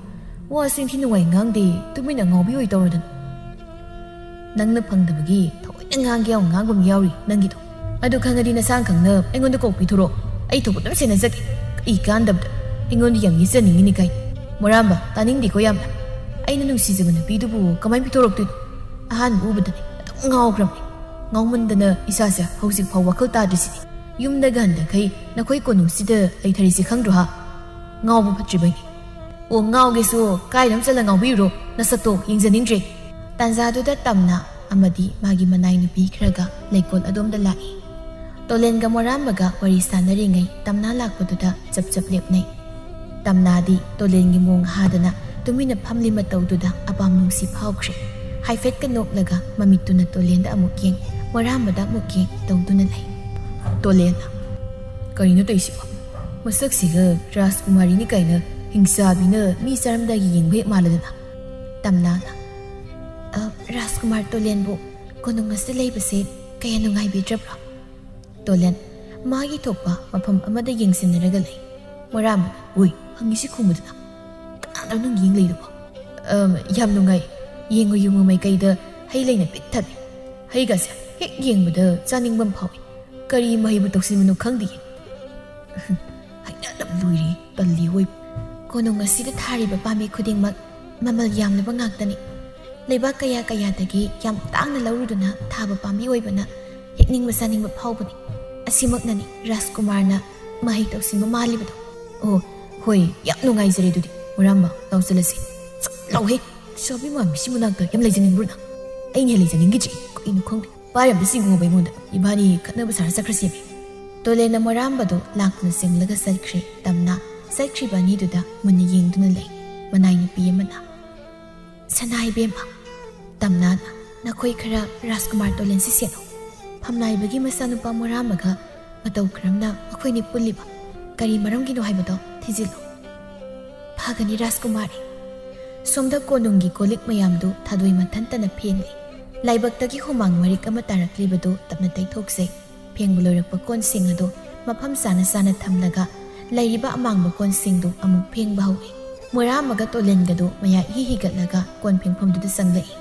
ꯋꯥꯁꯨ ꯏꯟꯊꯤ ꯅꯨꯡꯉꯥꯏ ꯉꯥꯡꯗꯦ, ꯇꯨꯃꯤꯟꯅ ꯉꯥꯎꯕꯤ ꯑꯣꯏ ꯇꯧꯔꯗꯅ꯫ ꯅꯪꯅ ꯐꯪꯗꯕꯒꯤ ꯊꯑꯣꯏꯅ ꯉꯥꯡꯒꯦ ꯌꯥꯎꯅ ꯉꯥꯡꯕ ꯑꯃ ꯌꯥꯎꯔꯤ ꯅꯪꯒꯤꯗꯣ꯫ ꯑꯗꯨ ꯈꯪꯉꯗꯤ ꯅꯁꯥꯅ ꯈꯪꯅ ꯑꯩꯉꯣꯟꯗ ꯀꯣꯛ ꯄꯤꯊꯣꯔꯛꯑꯣ꯫ ꯑꯩ ꯊꯣꯛꯄ ꯑꯗꯨꯝ ꯁꯦꯟꯅꯖꯒꯦ꯫ ꯀꯩ ꯀꯥꯟꯗꯕꯗ꯫ ꯑꯩꯉꯣꯟꯗ ꯌꯥꯝ ꯌꯦꯠꯆꯅꯤꯡꯉꯤꯅꯤ ꯀꯥꯏ꯫ ꯃꯣꯔꯥꯝꯕ, ꯇꯥꯅꯤꯡꯗꯦꯀꯣ ꯌꯥꯝꯅ꯫ ꯑꯩꯅ ꯅꯨꯡꯁꯤꯖꯕ ꯅꯨꯄꯤꯗꯨꯕꯨ ꯀꯃꯥꯏꯅ ꯄꯤꯊꯣꯔꯛꯇꯣꯏꯅꯣ? ꯑꯍꯥꯟꯕ ꯎꯕꯗꯅꯦ ꯑꯗꯨꯝ ꯉꯥꯎꯈ꯭ꯔꯕꯅꯦ꯫ ꯉꯥꯎꯃꯟꯗꯅ ꯏꯁꯥꯁꯦ ꯍꯧꯖꯤꯛ ꯐꯥꯎ ꯋꯥꯈꯜ ꯇꯥꯗ꯭ꯔꯤꯁꯤꯅꯤ꯫ ꯌꯨꯝꯗꯒ ꯍꯟꯗꯈꯩ ꯅꯈꯣꯏ ꯀꯣꯅꯨꯡꯁꯤꯗ ꯂꯩꯊꯔꯤꯁꯤ ꯈꯪꯗ꯭ꯔꯣ ꯍꯥ? ꯉꯥꯎꯕ ꯐꯠꯇ꯭ꯔꯤꯕꯩꯅꯤ꯫ ꯑꯣ, ꯉꯥꯎꯒꯦꯁꯨ ꯀꯥꯏꯗ ꯑꯃ ꯆꯠꯂ ꯉꯥꯎꯕꯤꯔꯨꯔꯣ, ꯅꯁꯛꯇꯣ ꯌꯦꯡꯖꯅꯤꯡꯗ꯭ꯔꯦ꯫ ꯇꯥꯟꯖꯥꯗꯨꯗ ꯇꯝꯅ ꯑꯃꯗꯤ ꯃꯥꯒꯤ ꯃꯅꯥꯏ ꯅꯨꯄꯤ ꯈꯔꯒ ꯂꯩꯀꯣꯜ ꯑꯗꯣꯝꯗ ꯂꯥꯛꯏ꯫ ꯇꯣꯂꯦꯟꯒ ꯃꯣꯔꯥꯝꯕꯒ ꯋꯥꯔꯤ ꯁꯥꯟꯅꯔꯤꯉꯩ ꯇꯝꯅꯥ ꯂꯥꯛꯄꯗꯨꯗ ꯆꯞ ꯆꯞ ꯂꯦꯞꯅꯩ꯫ ꯇꯝꯅꯥꯗꯤ ꯇꯣꯂꯦꯟꯒꯤ ꯃꯑꯣꯡ ꯍꯥꯗꯅ ꯇꯨꯃꯤꯟꯅ ꯐꯝꯂꯤ ꯃꯇꯧꯗꯨꯗ ꯑꯄꯥꯝ ꯅꯨꯡꯁꯤ ꯐꯥꯎꯈ꯭ꯔꯦ꯫ ꯍꯥꯏꯐꯦꯠꯀ ꯅꯣꯛꯂꯒ ꯃꯃꯤꯠꯇꯨꯅ ꯇꯣꯂꯦꯟꯗ ꯑꯃꯨꯛ ꯌꯦꯡ, ꯃꯣꯔꯥꯝꯕꯗ ꯑꯃꯨꯛ ꯌꯦꯡ ꯇꯧꯗꯨꯅ ꯂꯩ꯫ ꯇꯣꯂꯦꯟꯅ, "ꯀꯔꯤꯅꯣ ꯇꯧꯏꯁꯤꯕꯣ? ꯃꯁꯛꯁꯤꯒ ꯔꯥꯖꯀꯨꯃꯥꯔꯤꯅꯤ ꯀꯥꯏꯅ ꯍꯤꯡꯆꯥꯕꯤꯅ ꯃꯤ ꯆꯥꯔꯝꯗꯥꯏꯒꯤ ꯌꯦꯡꯕ ꯍꯦꯛ ꯃꯥꯜꯂꯗꯅ?" ꯇꯝꯅꯥꯅ, "ꯑ, ꯔꯥꯖꯀꯨꯃꯥꯔ ꯇꯣꯂꯦꯟꯕꯨ ꯀꯣꯅꯨꯡ ꯑꯁꯤꯗ ꯂꯩꯕꯁꯦ ꯀꯌꯥ ꯅꯨꯡꯉꯥꯏꯕꯤꯗ꯭ꯔꯕ꯭ꯔꯣ?" ꯇꯣꯂꯦꯟ ꯃꯥꯒꯤ ꯊꯣꯛꯄ ꯃꯐꯝ ꯑꯃꯗ ꯌꯦꯡꯁꯤꯟꯅꯔꯒ ꯂꯩ꯫ ꯃꯣꯔꯥꯝꯕꯅ, "ꯍꯨꯏ, ꯍꯪꯉꯤꯁꯤ ꯈꯨꯝꯃꯨꯗꯅ꯫ ꯀꯅꯥꯅꯣ ꯅꯪ ꯌꯦꯡ ꯂꯩꯗꯨꯕꯣ?" "ꯑꯝ, ꯌꯥꯝ ꯅꯨꯡꯉꯥꯏ꯫ ꯌꯦꯡꯉꯨ ꯌꯦꯡꯉꯨ ꯃꯥꯏꯀꯩꯗ ꯍꯩ ꯂꯩꯅ ꯄꯤꯛ ꯊꯜꯂꯤ꯫ ꯍꯩꯒꯁꯦ ꯍꯦꯛ ꯌꯦꯡꯕꯗ ꯆꯥꯅꯤꯡꯕ ꯑꯃ ꯐꯥꯎꯏ꯫ ꯀꯔꯤ ꯃꯍꯩꯕꯨ ꯇꯧꯁꯤꯟꯕꯅꯣ ꯈꯪꯗꯦ꯫" "ꯍꯩꯅꯗꯕ ꯂꯣꯏꯔꯦ, ꯇꯜꯂꯤ ꯍꯣꯏ꯫ ꯀꯣꯅꯨꯡ ꯑꯁꯤꯗ ꯊꯥꯔꯤꯕ ꯄꯥꯝꯕꯤ ꯈꯨꯗꯤꯡꯃꯛ ꯃꯃꯜ ꯌꯥꯝꯂꯕ ꯉꯥꯛꯇꯅꯤ꯫ ꯂꯩꯕꯥꯛ ꯀꯌꯥ ꯀꯌꯥꯗꯒꯤ ꯌꯥꯝ ꯇꯥꯡꯅ ꯂꯧꯔꯨꯗꯨꯅ ꯊꯥꯕ ꯄꯥꯝꯕꯤ ꯑꯣꯏꯕꯅ ꯍꯦꯛꯅꯤꯡꯕ ꯆꯥꯅꯤꯡꯕ ꯐꯥꯎꯕꯅꯤ꯫ ꯑꯁꯤꯃꯛꯅꯅꯤ ꯔꯥꯖꯀꯨꯃꯥꯔꯅ ꯃꯍꯩ ꯇꯧꯁꯤꯟꯕ ꯃꯥꯜꯂꯤꯕꯗꯣ꯫ ꯑꯣ, ꯍꯣꯏ, ꯌꯥꯝ ꯅꯨꯡꯉꯥꯏꯖꯔꯦ꯫ ꯑꯗꯨꯗꯤ ꯃꯣꯔꯥꯝꯕ, ꯂꯥꯎ ꯆꯠꯂꯁꯤ꯫ ꯆꯠ ꯂꯥꯎꯍꯦ! ꯁꯥꯕꯤ ꯃꯥꯟꯕꯤꯁꯤ ꯃꯅꯥꯛꯇ ꯌꯥꯝ ꯂꯩꯖꯅꯤꯡꯕ꯭ꯔꯣ ꯅꯪ? ꯑꯩꯅ ꯍꯦꯟꯅ ꯂꯩꯖꯅꯤꯡꯈꯤꯗ꯭ꯔꯤ꯫ ꯀꯩꯅꯣ ꯈꯪꯗꯦ, ꯄꯥꯏ ꯑꯝꯇ ꯆꯤꯡꯉꯣꯕ ꯑꯩꯉꯣꯟꯗ꯫ ꯏꯕꯥꯅꯤ ꯈꯠꯅꯕ ꯁꯥꯔ ꯆꯠꯈ꯭ꯔꯁꯦꯃꯤ꯫ ꯇꯣꯂꯦꯟꯅ ꯃꯣꯔꯥꯝꯕꯗꯣ ꯂꯥꯛꯇꯨꯅ ꯆꯦꯡꯂꯒ ꯆꯠꯈ꯭ꯔꯦ꯫ ꯇꯝꯅ ꯆꯠꯈ꯭ꯔꯤꯕ ꯑꯅꯤꯗꯨꯗ ꯃꯨꯟꯅ ꯌꯦꯡꯗꯨꯅ ꯂꯩ꯫ ꯃꯅꯥꯏ ꯅꯨꯄꯤ ꯑꯃꯅ, "ꯁꯅꯥ ꯏꯕꯦꯝꯃ, ꯇꯝꯅꯥꯅ ꯅꯈꯣꯏ ꯈꯔ ꯔꯥꯖꯀꯨꯃꯥꯔ ꯇꯣꯂꯦꯟꯁꯤ ꯁꯦꯟꯅꯧ꯫ ꯐꯝꯅꯥꯏꯕꯒꯤ ꯃꯆꯥꯅꯨꯄꯥ ꯃꯣꯔꯥꯝꯕꯒ ꯃꯇꯧ ꯀꯔꯝꯅ ꯃꯈꯣꯏꯅꯤ ꯄꯨꯜꯂꯤꯕ? ꯀꯔꯤ ꯃꯔꯝꯒꯤꯅꯣ ꯍꯥꯏꯕꯗꯣ ꯊꯤꯖꯤꯜꯂꯨ꯫" "ꯐꯒꯅꯤ ꯔꯥꯖꯀꯨꯃꯥꯔꯤ꯫" ꯁꯣꯝꯗ ꯀꯣꯅꯨꯡꯒꯤ ꯀꯣꯜꯂꯤꯛ ꯃꯌꯥꯝꯗꯨ ꯊꯥꯗꯣꯏ ꯃꯊꯟꯇꯅ ꯐꯦꯡꯂꯤ꯫ ꯂꯥꯏꯕꯛꯇꯒꯤ ꯍꯨꯃꯥꯡ ꯃꯔꯤꯛ ꯑꯃ ꯇꯥꯔꯛꯂꯤꯕꯗꯨ ꯇꯞꯅ ꯇꯩꯊꯣꯛꯆꯩ꯫ ꯐꯦꯡꯕ ꯂꯣꯏꯔꯛꯄ ꯀꯣꯟꯁꯤꯡ ꯑꯗꯨ ꯃꯐꯝ ꯆꯥꯅ ꯆꯥꯅ ꯊꯝꯂꯒ ꯂꯩꯔꯤꯕ ꯑꯃꯥꯡꯕ ꯀꯣꯟꯁꯤꯡꯗꯨ ꯑꯃꯨꯛ ꯐꯦꯡꯕ ꯍꯧꯏ꯫ ꯃꯣꯔꯥ ꯑꯃꯒ ꯇꯣꯂꯦꯟꯒꯗꯨ ꯃꯌꯥ ꯏꯍꯤ ꯍꯤꯒꯠꯂꯒ ꯀꯣꯟ ꯐꯦꯡꯐꯝꯗꯨꯗ ꯆꯪꯂꯛꯏ꯫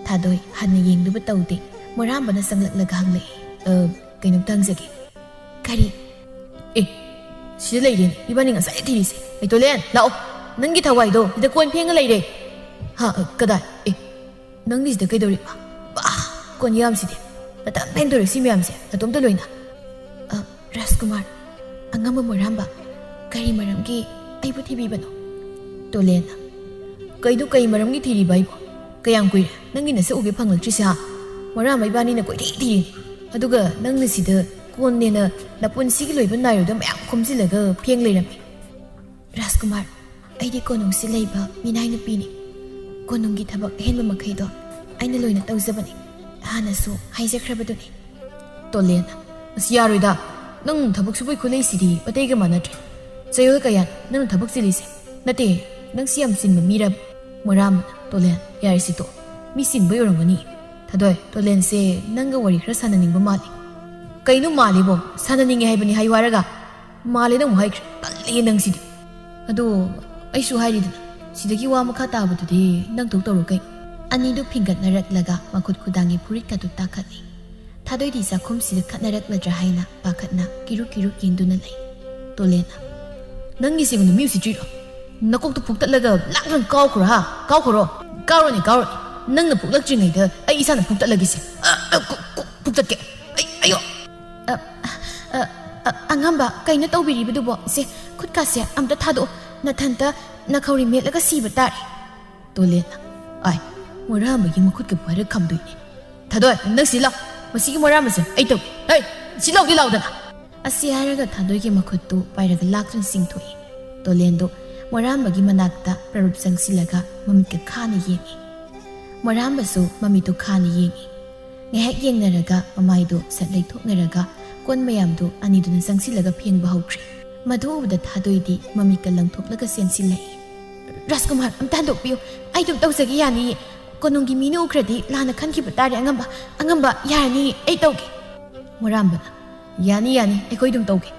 ꯊꯥꯗꯣꯏ ꯍꯟꯅ ꯌꯦꯡꯗꯨꯕ ꯇꯧꯗꯦ꯫ ꯃꯣꯔꯥꯝꯕꯅ ꯆꯪꯂꯛꯂꯒ ꯍꯪꯂꯛꯏ, "ꯑ, ꯀꯩꯅꯣꯝꯇ ꯍꯪꯖꯒꯦ꯫" "ꯀꯔꯤ?" "ꯑꯦ, ꯁꯤꯗ ꯂꯩꯔꯦꯅꯦ, ꯏꯕꯥꯅꯤ ꯉꯁꯥꯏ ꯊꯤꯔꯤꯁꯦ꯫ ꯑꯩ ꯇꯣꯂꯦꯟ, ꯂꯥꯛꯑꯣ꯫ ꯅꯪꯒꯤ ꯊꯋꯥꯏꯗꯣ ꯁꯤꯗ ꯀꯣꯟ ꯐꯦꯡꯉ ꯂꯩꯔꯦ꯫" "ꯍꯥ? ꯑ, ꯀꯗꯥꯏ? ꯑꯦ, ꯅꯪꯒꯤꯁꯤꯗ ꯀꯩꯗꯧꯔꯤꯕ? ꯕꯥ, ꯀꯣꯟ ꯌꯥꯝꯁꯤꯗꯤ꯫ ꯅꯇꯪ ꯐꯦꯡꯗꯣꯔꯦ ꯁꯤ ꯃꯌꯥꯝꯁꯦ, ꯅꯇꯣꯝꯇ ꯂꯣꯏꯅ?" "ꯑ, ꯔꯥꯖꯀꯨꯃꯥꯔ, ꯑꯉꯝꯕ ꯃꯣꯏꯔꯥꯝꯕ, ꯀꯔꯤ ꯃꯔꯝꯒꯤ ꯑꯩꯕꯨ ꯊꯤꯕꯤꯕꯅꯣ?" ꯇꯣꯂꯦꯟꯅ, "ꯀꯩꯅꯣ, ꯀꯩ ꯃꯔꯝꯒꯤ ꯊꯤꯔꯤꯕ ꯑꯩꯕꯨ? ꯀꯌꯥꯝ ꯀꯨꯏꯔꯦ ꯅꯪꯒꯤ ꯅꯁꯛ ꯎꯒꯦ ꯐꯪꯂꯛꯇ꯭ꯔꯤꯁꯦ, ꯍꯥ? ꯃꯣꯏꯔꯥꯝꯕ ꯏꯕꯥꯅꯤꯅ ꯀꯣꯏꯊꯤ ꯊꯤꯔꯤꯅꯤ꯫ ꯑꯗꯨꯒ ꯅꯪꯅ ꯁꯤꯗ ꯀꯣꯟꯅꯦꯅ ꯅꯄꯨꯟꯁꯤꯒꯤ ꯂꯣꯏꯕ ꯅꯥꯏꯔꯣꯏꯗ ꯃꯌꯥꯝ ꯈꯣꯝꯖꯤꯜꯂꯒ ꯐꯦꯡ ꯂꯩꯔꯝꯃꯤ꯫" "ꯔꯥꯖꯀꯨꯃꯥꯔ, ꯑꯩꯗꯤ ꯀꯣꯅꯨꯡꯁꯤ ꯂꯩꯕ ꯃꯤꯅꯥꯏ ꯅꯨꯄꯤꯅꯤ꯫ ꯀꯣꯅꯨꯡꯒꯤ ꯊꯕꯛ ꯑꯍꯦꯟꯕ ꯃꯈꯩꯗꯣ ꯑꯩꯅ ꯂꯣꯏꯅ ꯇꯧꯖꯕꯅꯤ꯫ ꯍꯥꯟꯅꯁꯨ ꯍꯥꯏꯖꯈ꯭ꯔꯕꯗꯨꯅꯤ꯫" ꯇꯣꯂꯦꯟ, "ꯑꯁ, ꯌꯥꯔꯣꯏꯗ꯫ ꯅꯪ ꯊꯕꯛ ꯁꯨꯕꯩ ꯈꯨꯠꯂꯩꯁꯤꯗꯤ ꯑꯇꯩꯒ ꯃꯥꯟꯅꯗ꯭ꯔꯦ꯫ ꯆꯌꯣꯜ ꯀꯌꯥ ꯅꯪꯅ ꯊꯕꯛ ꯆꯤꯜꯂꯤꯁꯦ? ꯅꯠꯇꯦ, ꯅꯪꯁꯤ ꯌꯥꯝ ꯆꯤꯟꯕ ꯃꯤꯔꯕ?" ꯃꯣꯔꯥꯝꯕꯅ, "ꯇꯣꯂꯦꯟ, ꯌꯥꯔꯦ ꯁꯤ ꯇꯣꯛ꯫ ꯃꯤ ꯆꯤꯟꯕꯩ ꯑꯣꯏꯔꯝꯒꯅꯤ꯫ ꯊꯥꯗꯣꯏ, ꯇꯣꯂꯦꯟꯁꯦ ꯅꯪꯒ ꯋꯥꯔꯤ ꯈꯔ ꯁꯥꯟꯅꯅꯤꯡꯕ ꯃꯥꯜꯂꯤ꯫" "ꯀꯩꯅꯣ ꯃꯥꯜꯂꯤꯕꯣ? ꯁꯥꯟꯅꯅꯤꯡꯉꯦ ꯍꯥꯏꯕꯅꯤ ꯍꯥꯏꯌꯨ ꯍꯥꯏꯔꯒ?" "ꯃꯥꯜꯂꯦꯅ ꯑꯃꯨꯛ ꯍꯥꯏꯈ꯭ꯔꯦ꯫ ꯇꯜꯂꯦ ꯅꯪꯁꯤꯗꯤ꯫" "ꯑꯗꯣ ꯑꯩꯁꯨ ꯍꯥꯏꯔꯤꯗꯅ, ꯁꯤꯗꯒꯤ ꯋꯥ ꯃꯈꯥ ꯇꯥꯕꯗꯨꯗꯤ ꯅꯪ ꯊꯣꯛ ꯇꯧꯔꯣ ꯀꯩꯅꯣ꯫" ꯑꯅꯤꯗꯨ ꯐꯤꯡꯒꯠꯅꯔꯛꯂꯒ ꯃꯈꯨꯠ ꯈꯨꯗꯥꯡꯒꯤ ꯐꯨꯔꯤꯠꯀꯗꯨ ꯇꯥꯈꯠꯂꯤ꯫ ꯊꯥꯗꯣꯏꯗꯤ ꯆꯥꯛꯈꯨꯝꯁꯤꯗ ꯈꯠꯅꯔꯛꯂꯗ꯭ꯔꯥ ꯍꯥꯏꯅ ꯄꯥꯈꯠꯅ ꯀꯤꯔꯨ ꯀꯤꯔꯨ ꯌꯦꯡꯗꯨꯅ ꯂꯩ꯫ ꯇꯣꯂꯦꯟꯅ, "ꯅꯪꯒꯤꯁꯦ ꯃꯤꯅ ꯃꯤ ꯎꯁꯤꯠꯇ꯭ꯔꯤꯔꯣ? ꯅꯀꯣꯛꯇꯣ ꯐꯨꯛꯇꯠꯂꯒ ꯂꯥꯛꯂꯪ ꯀꯥꯎꯈ꯭ꯔꯣ, ꯍꯥ? ꯀꯥꯎꯈ꯭ꯔꯣ꯫ ꯀꯥꯎꯔꯅꯤ, ꯀꯥꯎꯔꯅꯤ꯫" ꯅꯪꯅ ꯐꯨꯛꯂꯛꯇ꯭ꯔꯤꯉꯩꯗ ꯑꯩ ꯏꯁꯥꯅ ꯐꯨꯛꯇꯠꯂꯒꯦꯁꯦ꯫ ꯑ, ꯑ, ꯀꯨ-, ꯀꯨ-, ꯐꯨꯛꯇꯠꯀꯦ꯫ ꯑꯩ, ꯑꯌꯣ! ꯑ, ꯑ, ꯑ, ꯑꯉꯝꯕ, ꯀꯩꯅꯣ ꯇꯧꯕꯤꯔꯤꯕꯗꯨꯕꯣ? ꯁꯦ, ꯈꯨꯠꯀꯥꯁꯦ ꯑꯝꯇ ꯊꯥꯗꯣꯛꯑꯣ꯫ ꯅꯊꯟꯇ ꯅꯈꯧꯔꯤ ꯃꯦꯠꯂꯒ ꯁꯤꯕ ꯇꯥꯔꯦ꯫ ꯇꯣꯂꯦꯟꯅ, "ꯑꯥꯏ, ꯃꯣꯔꯥꯝꯕꯒꯤ ꯃꯈꯨꯠꯀ ꯄꯥꯏꯔ ꯈꯝꯗꯣꯏꯅꯦ꯫ ꯊꯥꯗꯣꯏ, ꯅꯪ ꯁꯤ ꯂꯥꯎ꯫ ꯃꯁꯤꯒꯤ ꯃꯣꯔꯥꯝꯕꯁꯦ ꯑꯩ ꯇꯧꯒꯦ꯫ ꯍꯩ, ꯁꯤ ꯂꯥꯎꯗꯤ ꯂꯥꯎꯗꯅ!" ꯑꯁꯤ ꯍꯥꯏꯔꯒ ꯊꯥꯗꯣꯏꯒꯤ ꯃꯈꯨꯠꯇꯨ ꯄꯥꯏꯔꯒ ꯂꯥꯛꯇꯨꯅ ꯆꯤꯡꯊꯣꯛꯏ꯫ ꯇꯣꯂꯦꯟꯗꯨ ꯃꯣꯔꯥꯝꯕꯒꯤ ꯃꯅꯥꯛꯇ ꯄ꯭ꯔꯔꯨꯞ ꯆꯪꯁꯤꯜꯂꯒ ꯃꯃꯤꯠꯀ ꯈꯥꯅ ꯌꯦꯡꯉꯤ꯫ ꯃꯣꯔꯥꯝꯕꯁꯨ ꯃꯃꯤꯠꯇꯨ ꯈꯥꯅ ꯌꯦꯡꯉꯤ꯫ ꯉꯥꯏꯍꯥꯛ ꯌꯦꯡꯅꯔꯒ ꯃꯃꯥꯏꯗꯨ ꯁꯠ ꯂꯩꯊꯣꯛꯅꯔꯒ ꯀꯣꯟ ꯃꯌꯥꯝꯗꯨ ꯑꯅꯤꯗꯨꯅ ꯆꯪꯁꯤꯜꯂꯒ ꯐꯦꯡꯕ ꯍꯧꯈ꯭ꯔꯦ꯫ ꯃꯗꯨ ꯎꯕꯗ ꯊꯥꯗꯣꯏꯗꯤ ꯃꯃꯤꯠꯀ ꯂꯪꯊꯣꯛꯂꯒ ꯆꯦꯟꯁꯤꯜꯂꯛꯏ꯫ "ꯔꯥꯖꯀꯨꯃꯥꯔ, ꯑꯝꯇ ꯍꯟꯗꯣꯛꯄꯤꯌꯨ꯫ ꯑꯩ ꯑꯗꯨꯝ ꯇꯧꯖꯒꯦ, ꯌꯥꯅꯤꯌꯦ꯫ ꯀꯣꯅꯨꯡꯒꯤ ꯃꯤꯅ ꯎꯈ꯭ꯔꯗꯤ ꯂꯥꯟꯅ ꯈꯟꯈꯤꯕ ꯇꯥꯔꯦ, ꯑꯉꯝꯕ꯫ ꯑꯉꯝꯕ, ꯌꯥꯔꯅꯤꯌꯦ, ꯑꯩ ꯇꯧꯒꯦ꯫" ꯃꯣꯔꯥꯝꯕꯅ, "ꯌꯥꯅꯤ, ꯌꯥꯅꯤ, ꯑꯩꯈꯣꯏ ꯑꯗꯨꯝ ꯇꯧꯒꯦ꯫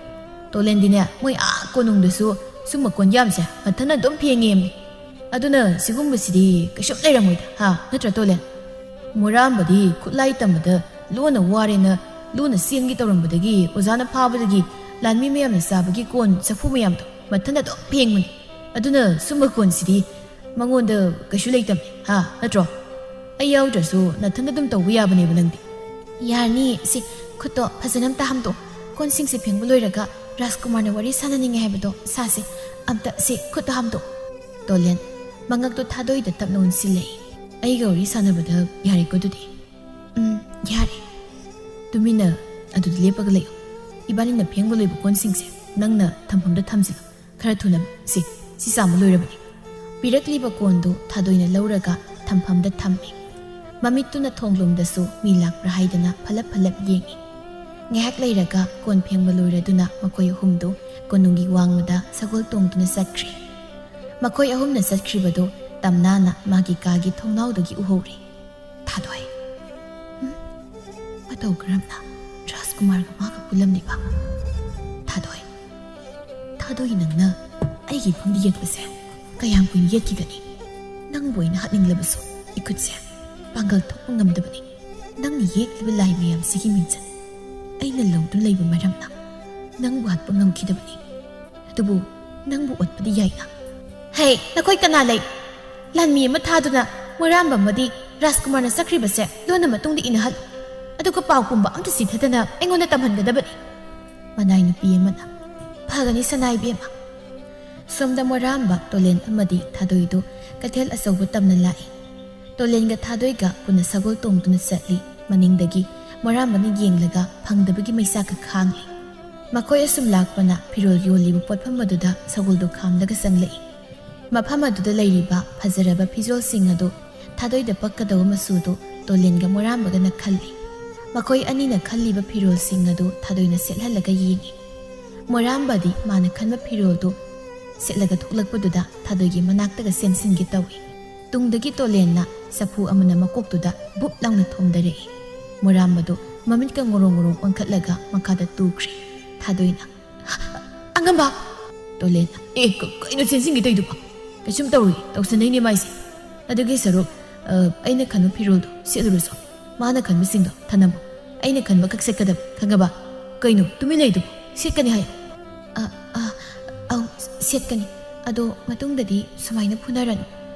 ꯇꯣꯂꯦꯟꯗꯤꯅꯦ, ꯃꯣꯏ ꯑꯥ ꯀꯣꯅꯨꯡꯗꯁꯨ ꯁꯨꯝꯕ ꯀꯣꯟꯌꯥꯝꯁꯦ ꯃꯊꯟ ꯑꯗꯨꯝ ꯐꯦꯡꯉꯦꯝꯅꯤ꯫ ꯑꯗꯨꯅ ꯁꯤꯒꯨꯝꯕꯁꯤꯗꯤ ꯀꯩꯁꯨꯝ ꯂꯩꯔꯝꯃꯣꯏꯗ, ꯍꯥ? ꯅꯠꯇ꯭ꯔꯥ, ꯇꯣꯂꯦꯟ?" ꯃꯣꯔꯥꯝꯕꯗꯤ ꯈꯨꯠꯂꯥꯏ ꯇꯝꯕꯗ ꯂꯣꯟꯅ ꯋꯥꯔꯦꯅ ꯂꯣꯟꯅ ꯆꯦꯟꯒꯦ ꯇꯧꯔꯝꯕꯗꯒꯤ, ꯑꯣꯖꯥꯅ ꯐꯥꯕꯗꯒꯤ ꯂꯥꯟꯃꯤ ꯃꯌꯥꯝꯅ ꯆꯥꯕꯒꯤ ꯀꯣꯟ ꯆꯐꯨ ꯃꯌꯥꯝꯗꯣ ꯃꯊꯟ ꯑꯗꯨꯝ ꯐꯦꯡꯕꯅꯤ꯫ ꯑꯗꯨꯅ ꯁꯨꯝꯕ ꯀꯣꯟꯁꯤꯗꯤ ꯃꯉꯣꯟꯗ ꯀꯩꯁꯨ ꯂꯩꯇꯕꯅꯤ, ꯍꯥ? ꯅꯠꯇ꯭ꯔꯣ? ꯑꯩ ꯌꯥꯎꯗ꯭ꯔꯁꯨ ꯅꯊꯟ ꯑꯗꯨꯝ ꯇꯧꯕ ꯌꯥꯕꯅꯦꯕ ꯅꯪꯗꯤ꯫ ꯌꯥꯔꯅꯤ, ꯁꯤ ꯈꯨꯠꯇꯣ ꯐꯖꯅ ꯑꯝꯇ ꯍꯥꯝꯗꯣꯛꯑꯣ꯫ ꯀꯣꯟꯁꯤꯡꯁꯦ ꯐꯦꯡꯕ ꯂꯣꯏꯔꯒ ꯔꯥꯖꯀꯨꯃꯥꯔꯅ ꯋꯥꯔꯤ ꯁꯥꯟꯅꯅꯤꯡꯉꯦ ꯍꯥꯏꯕꯗꯣ ꯁꯥꯁꯦ꯫ ꯑꯝꯇ ꯁꯤ ꯈꯨꯠꯇꯣ ꯍꯥꯝꯗꯣꯛꯑꯣ꯫ ꯇꯣꯂꯦꯟ ꯃꯉꯛꯇꯣ ꯊꯥꯗꯣꯏꯗ ꯇꯞꯅ ꯑꯣꯟꯁꯤꯜꯂꯛꯏ꯫ "ꯑꯩꯒ ꯋꯥꯔꯤ ꯁꯥꯟꯅꯕꯗ ꯌꯥꯔꯦꯀꯣ ꯑꯗꯨꯗꯤ?" "ꯎꯝ, ꯌꯥꯔꯦ꯫ ꯇꯨꯃꯤꯟꯅ ꯑꯗꯨꯗ ꯂꯦꯞꯄꯒ ꯂꯩꯌꯨ꯫ ꯏꯕꯥꯅꯤꯅ ꯐꯦꯡꯕ ꯂꯣꯏꯕ ꯀꯣꯟꯁꯤꯡꯁꯦ ꯅꯪꯅ ꯊꯝꯐꯝꯗ ꯊꯝꯖꯤꯜꯂꯨ꯫ ꯈꯔ ꯊꯨꯅ꯫ ꯁꯤ, ꯁꯤ ꯆꯥꯝꯕ ꯂꯣꯏꯔꯕꯅꯤ꯫" ꯄꯤꯔꯛꯂꯤꯕ ꯀꯣꯟꯗꯨ ꯊꯥꯗꯣꯏꯅ ꯂꯧꯔꯒ ꯊꯝꯐꯝꯗ ꯊꯝꯃꯤ꯫ ꯃꯃꯤꯠꯇꯨꯅ ꯊꯣꯡꯂꯣꯝꯗꯁꯨ ꯃꯤ ꯂꯥꯛꯄ꯭ꯔꯥ ꯍꯥꯏꯗꯅ ꯐꯂꯞ ꯐꯂꯞ ꯌꯦꯡꯉꯤ꯫ ꯉꯥꯏꯍꯥꯛ ꯂꯩꯔꯒ ꯀꯣꯟ ꯐꯦꯡꯕ ꯂꯣꯏꯔꯗꯨꯅ ꯃꯈꯣꯏ ꯑꯍꯨꯝꯗꯨ ꯀꯣꯅꯨꯡꯒꯤ ꯋꯥꯡꯃꯗ ꯁꯒꯣꯜ ꯇꯣꯡꯗꯨꯅ ꯆꯠꯈ꯭ꯔꯤ꯫ ꯃꯈꯣꯏ ꯑꯍꯨꯝꯅ ꯆꯠꯈ꯭ꯔꯤꯕꯗꯨ ꯇꯝꯅꯥꯅ ꯃꯥꯒꯤ ꯀꯥꯒꯤ ꯊꯣꯡꯅꯥꯎꯗꯒꯤ ꯎꯍꯧꯔꯤ꯫ "ꯊꯥꯗꯣꯏ, ꯎꯝ? ꯃꯇꯧ ꯀꯔꯝꯅ ꯔꯥꯖꯀꯨꯃꯥꯔꯒ ꯃꯥꯒ ꯄꯨꯜꯂꯝꯂꯤꯕ? ꯊꯥꯗꯣꯏ, ꯊꯥꯗꯣꯏ, ꯅꯪꯅ ꯑꯩꯒꯤ ꯏꯐꯝꯗ ꯌꯦꯛꯄꯁꯦ ꯀꯌꯥꯝ ꯀꯨꯏꯅ ꯌꯦꯛꯈꯤꯒꯅꯤ? ꯅꯪꯕꯨ ꯑꯩꯅ ꯍꯥꯠꯅꯤꯡꯂꯕꯁꯨ ꯏꯈꯨꯠꯁꯦ ꯄꯥꯡꯒꯜ ꯊꯣꯛꯄ ꯉꯝꯗꯕꯅꯤ꯫ ꯅꯪꯅ ꯌꯦꯛꯂꯤꯕ ꯂꯥꯏ ꯃꯌꯥꯝꯁꯤꯒꯤ ꯃꯤꯡꯆꯠ ꯑꯩꯅ ꯂꯧꯗꯨꯅ ꯂꯩꯕ ꯃꯔꯝꯅ ꯅꯪꯕꯨ ꯍꯥꯠꯄ ꯉꯝꯈꯤꯗꯕꯅꯤ꯫ ꯑꯗꯨꯕꯨ ꯅꯪꯕꯨ ꯑꯣꯠꯄꯗꯤ ꯌꯥꯏꯅ?" "ꯍꯩ, ꯅꯈꯣꯏ ꯀꯅꯥ ꯂꯩ? ꯂꯥꯟꯃꯤ ꯑꯃ ꯊꯥꯗꯨꯅ ꯃꯣꯏꯔꯥꯝꯕꯝ ꯑꯃꯗꯤ ꯔꯥꯖꯀꯨꯃꯥꯔꯅ ꯆꯠꯈ꯭ꯔꯤꯕꯁꯦ ꯂꯣꯟꯅ ꯃꯇꯨꯡꯗ ꯏꯅꯍꯜꯂꯨ꯫ ꯑꯗꯨꯒ ꯄꯥꯎ ꯄꯨꯝꯕ ꯑꯝꯇ ꯆꯤꯊꯗꯅ ꯑꯩꯉꯣꯟꯗ ꯇꯝꯍꯟꯒꯗꯕꯅꯤ꯫ ꯃꯅꯥꯏ ꯅꯨꯄꯤ ꯑꯃꯅ, "ꯐꯒꯅꯤ ꯁꯅꯥ ꯏꯕꯦꯝꯃ"꯫ ꯁꯣꯝꯗ ꯃꯣꯏꯔꯥꯝꯕ, ꯇꯣꯂꯦꯟ ꯑꯃꯗꯤ ꯊꯥꯗꯣꯏꯗꯨ ꯀꯩꯊꯦꯜ ꯑꯆꯧꯕ ꯇꯝꯅ ꯂꯥꯛꯏ꯫ ꯇꯣꯂꯦꯟꯒ ꯊꯥꯗꯣꯏꯒ ꯄꯨꯟꯅ ꯁꯒꯣꯜ ꯇꯣꯡꯗꯨꯅ ꯆꯠꯂꯤ꯫ ꯃꯅꯤꯡꯗꯒꯤ ꯃꯣꯏꯔꯥꯝꯕꯅ ꯌꯦꯡꯂꯒ ꯐꯪꯗꯕꯒꯤ ꯃꯩꯆꯥꯛꯀ ꯈꯥꯡꯂꯤ꯫ ꯃꯈꯣꯏ ꯑꯁꯨꯝ ꯂꯥꯛꯄꯅ ꯐꯤꯔꯣꯜ ꯌꯣꯜꯂꯤꯕ ꯄꯣꯠꯐꯝ ꯑꯗꯨꯗ ꯁꯒꯣꯜꯗꯨ ꯈꯥꯝꯂꯒ ꯆꯪꯂꯛꯏ꯫ ꯃꯐꯝ ꯑꯗꯨꯗ ꯂꯩꯔꯤꯕ ꯐꯖꯔꯕ ꯐꯤꯖꯣꯜꯁꯤꯡ ꯑꯗꯨ ꯊꯥꯗꯣꯏꯗ ꯄꯛꯀꯗꯧꯕ ꯃꯆꯨꯗꯨ ꯇꯣꯂꯦꯟꯒ ꯃꯣꯏꯔꯥꯝꯕꯒꯅ ꯈꯜꯂꯤ꯫ ꯃꯈꯣꯏ ꯑꯅꯤꯅ ꯈꯜꯂꯤꯕ ꯐꯤꯔꯣꯜꯁꯤꯡ ꯑꯗꯨ ꯊꯥꯗꯣꯏꯅ ꯁꯦꯠꯍꯜꯂꯒ ꯌꯦꯡꯉꯤ꯫ ꯃꯣꯏꯔꯥꯝꯕꯗꯤ ꯃꯥꯅ ꯈꯟꯕ ꯐꯤꯔꯣꯜꯗꯨ ꯁꯦꯠꯂꯒ ꯊꯣꯛꯂꯛꯄꯗꯨꯗ ꯊꯥꯗꯣꯏꯒꯤ ꯃꯅꯥꯛꯇꯒ ꯆꯦꯟꯁꯤꯟꯒꯦ ꯇꯧꯏ꯫ ꯇꯨꯡꯗꯒꯤ ꯇꯣꯂꯦꯟꯅ ꯆꯐꯨ ꯑꯃꯅ ꯃꯀꯣꯛꯇꯨꯗ ꯕꯨꯞ ꯂꯥꯎꯅ ꯊꯣꯝꯗꯔꯛꯏ꯫ ꯃꯣꯏꯔꯥꯝꯕꯗꯨ ꯃꯃꯤꯠꯀ ꯉꯣꯔꯣꯡ ꯉꯣꯔꯣꯡ ꯑꯣꯟꯈꯠꯂꯒ ꯃꯈꯥꯗ ꯇꯨꯈ꯭ꯔꯦ꯫ ꯊꯥꯗꯣꯏꯅ, "ꯑꯉꯝꯕ!" ꯇꯣꯂꯦꯟꯅ, "ꯑꯦ, ꯀ-, ꯀꯩꯅꯣ ꯆꯦꯟꯁꯤꯟꯒꯦ ꯇꯧꯏꯗꯨꯕꯣ? ꯀꯩꯁꯨꯝ ꯇꯧꯔꯣꯏ, ꯇꯧꯁꯟꯅꯩꯅꯦ ꯃꯥꯏꯁꯦ꯫ ꯑꯗꯨꯒꯤ ꯁꯔꯨꯛ, ꯑ, ꯑꯩꯅ ꯈꯟꯕ ꯐꯤꯔꯣꯜꯗꯣ ꯁꯦꯠꯂꯨꯔꯁꯨ꯫ ꯃꯥꯅ ꯈꯟꯕꯁꯤꯡꯗꯣ ꯊꯅꯝꯃꯣ꯫ ꯑꯩꯅ ꯈꯟꯕ ꯈꯛ ꯁꯦꯠꯀꯗꯕ, ꯈꯪꯉꯕ? ꯀꯩꯅꯣ ꯇꯨꯃꯤꯟ ꯂꯩꯗꯨꯕꯣ? ꯁꯦꯠꯀꯅꯤ ꯍꯥꯏꯌꯣ꯫" "ꯑ, ꯑ, ꯑꯧ, ꯁꯦꯠꯀꯅꯤ꯫ ꯑꯗꯣ ꯃꯇꯨꯡꯗꯗꯤ ꯁꯨꯃꯥꯏꯅ ꯐꯨꯅꯔꯅꯨ꯫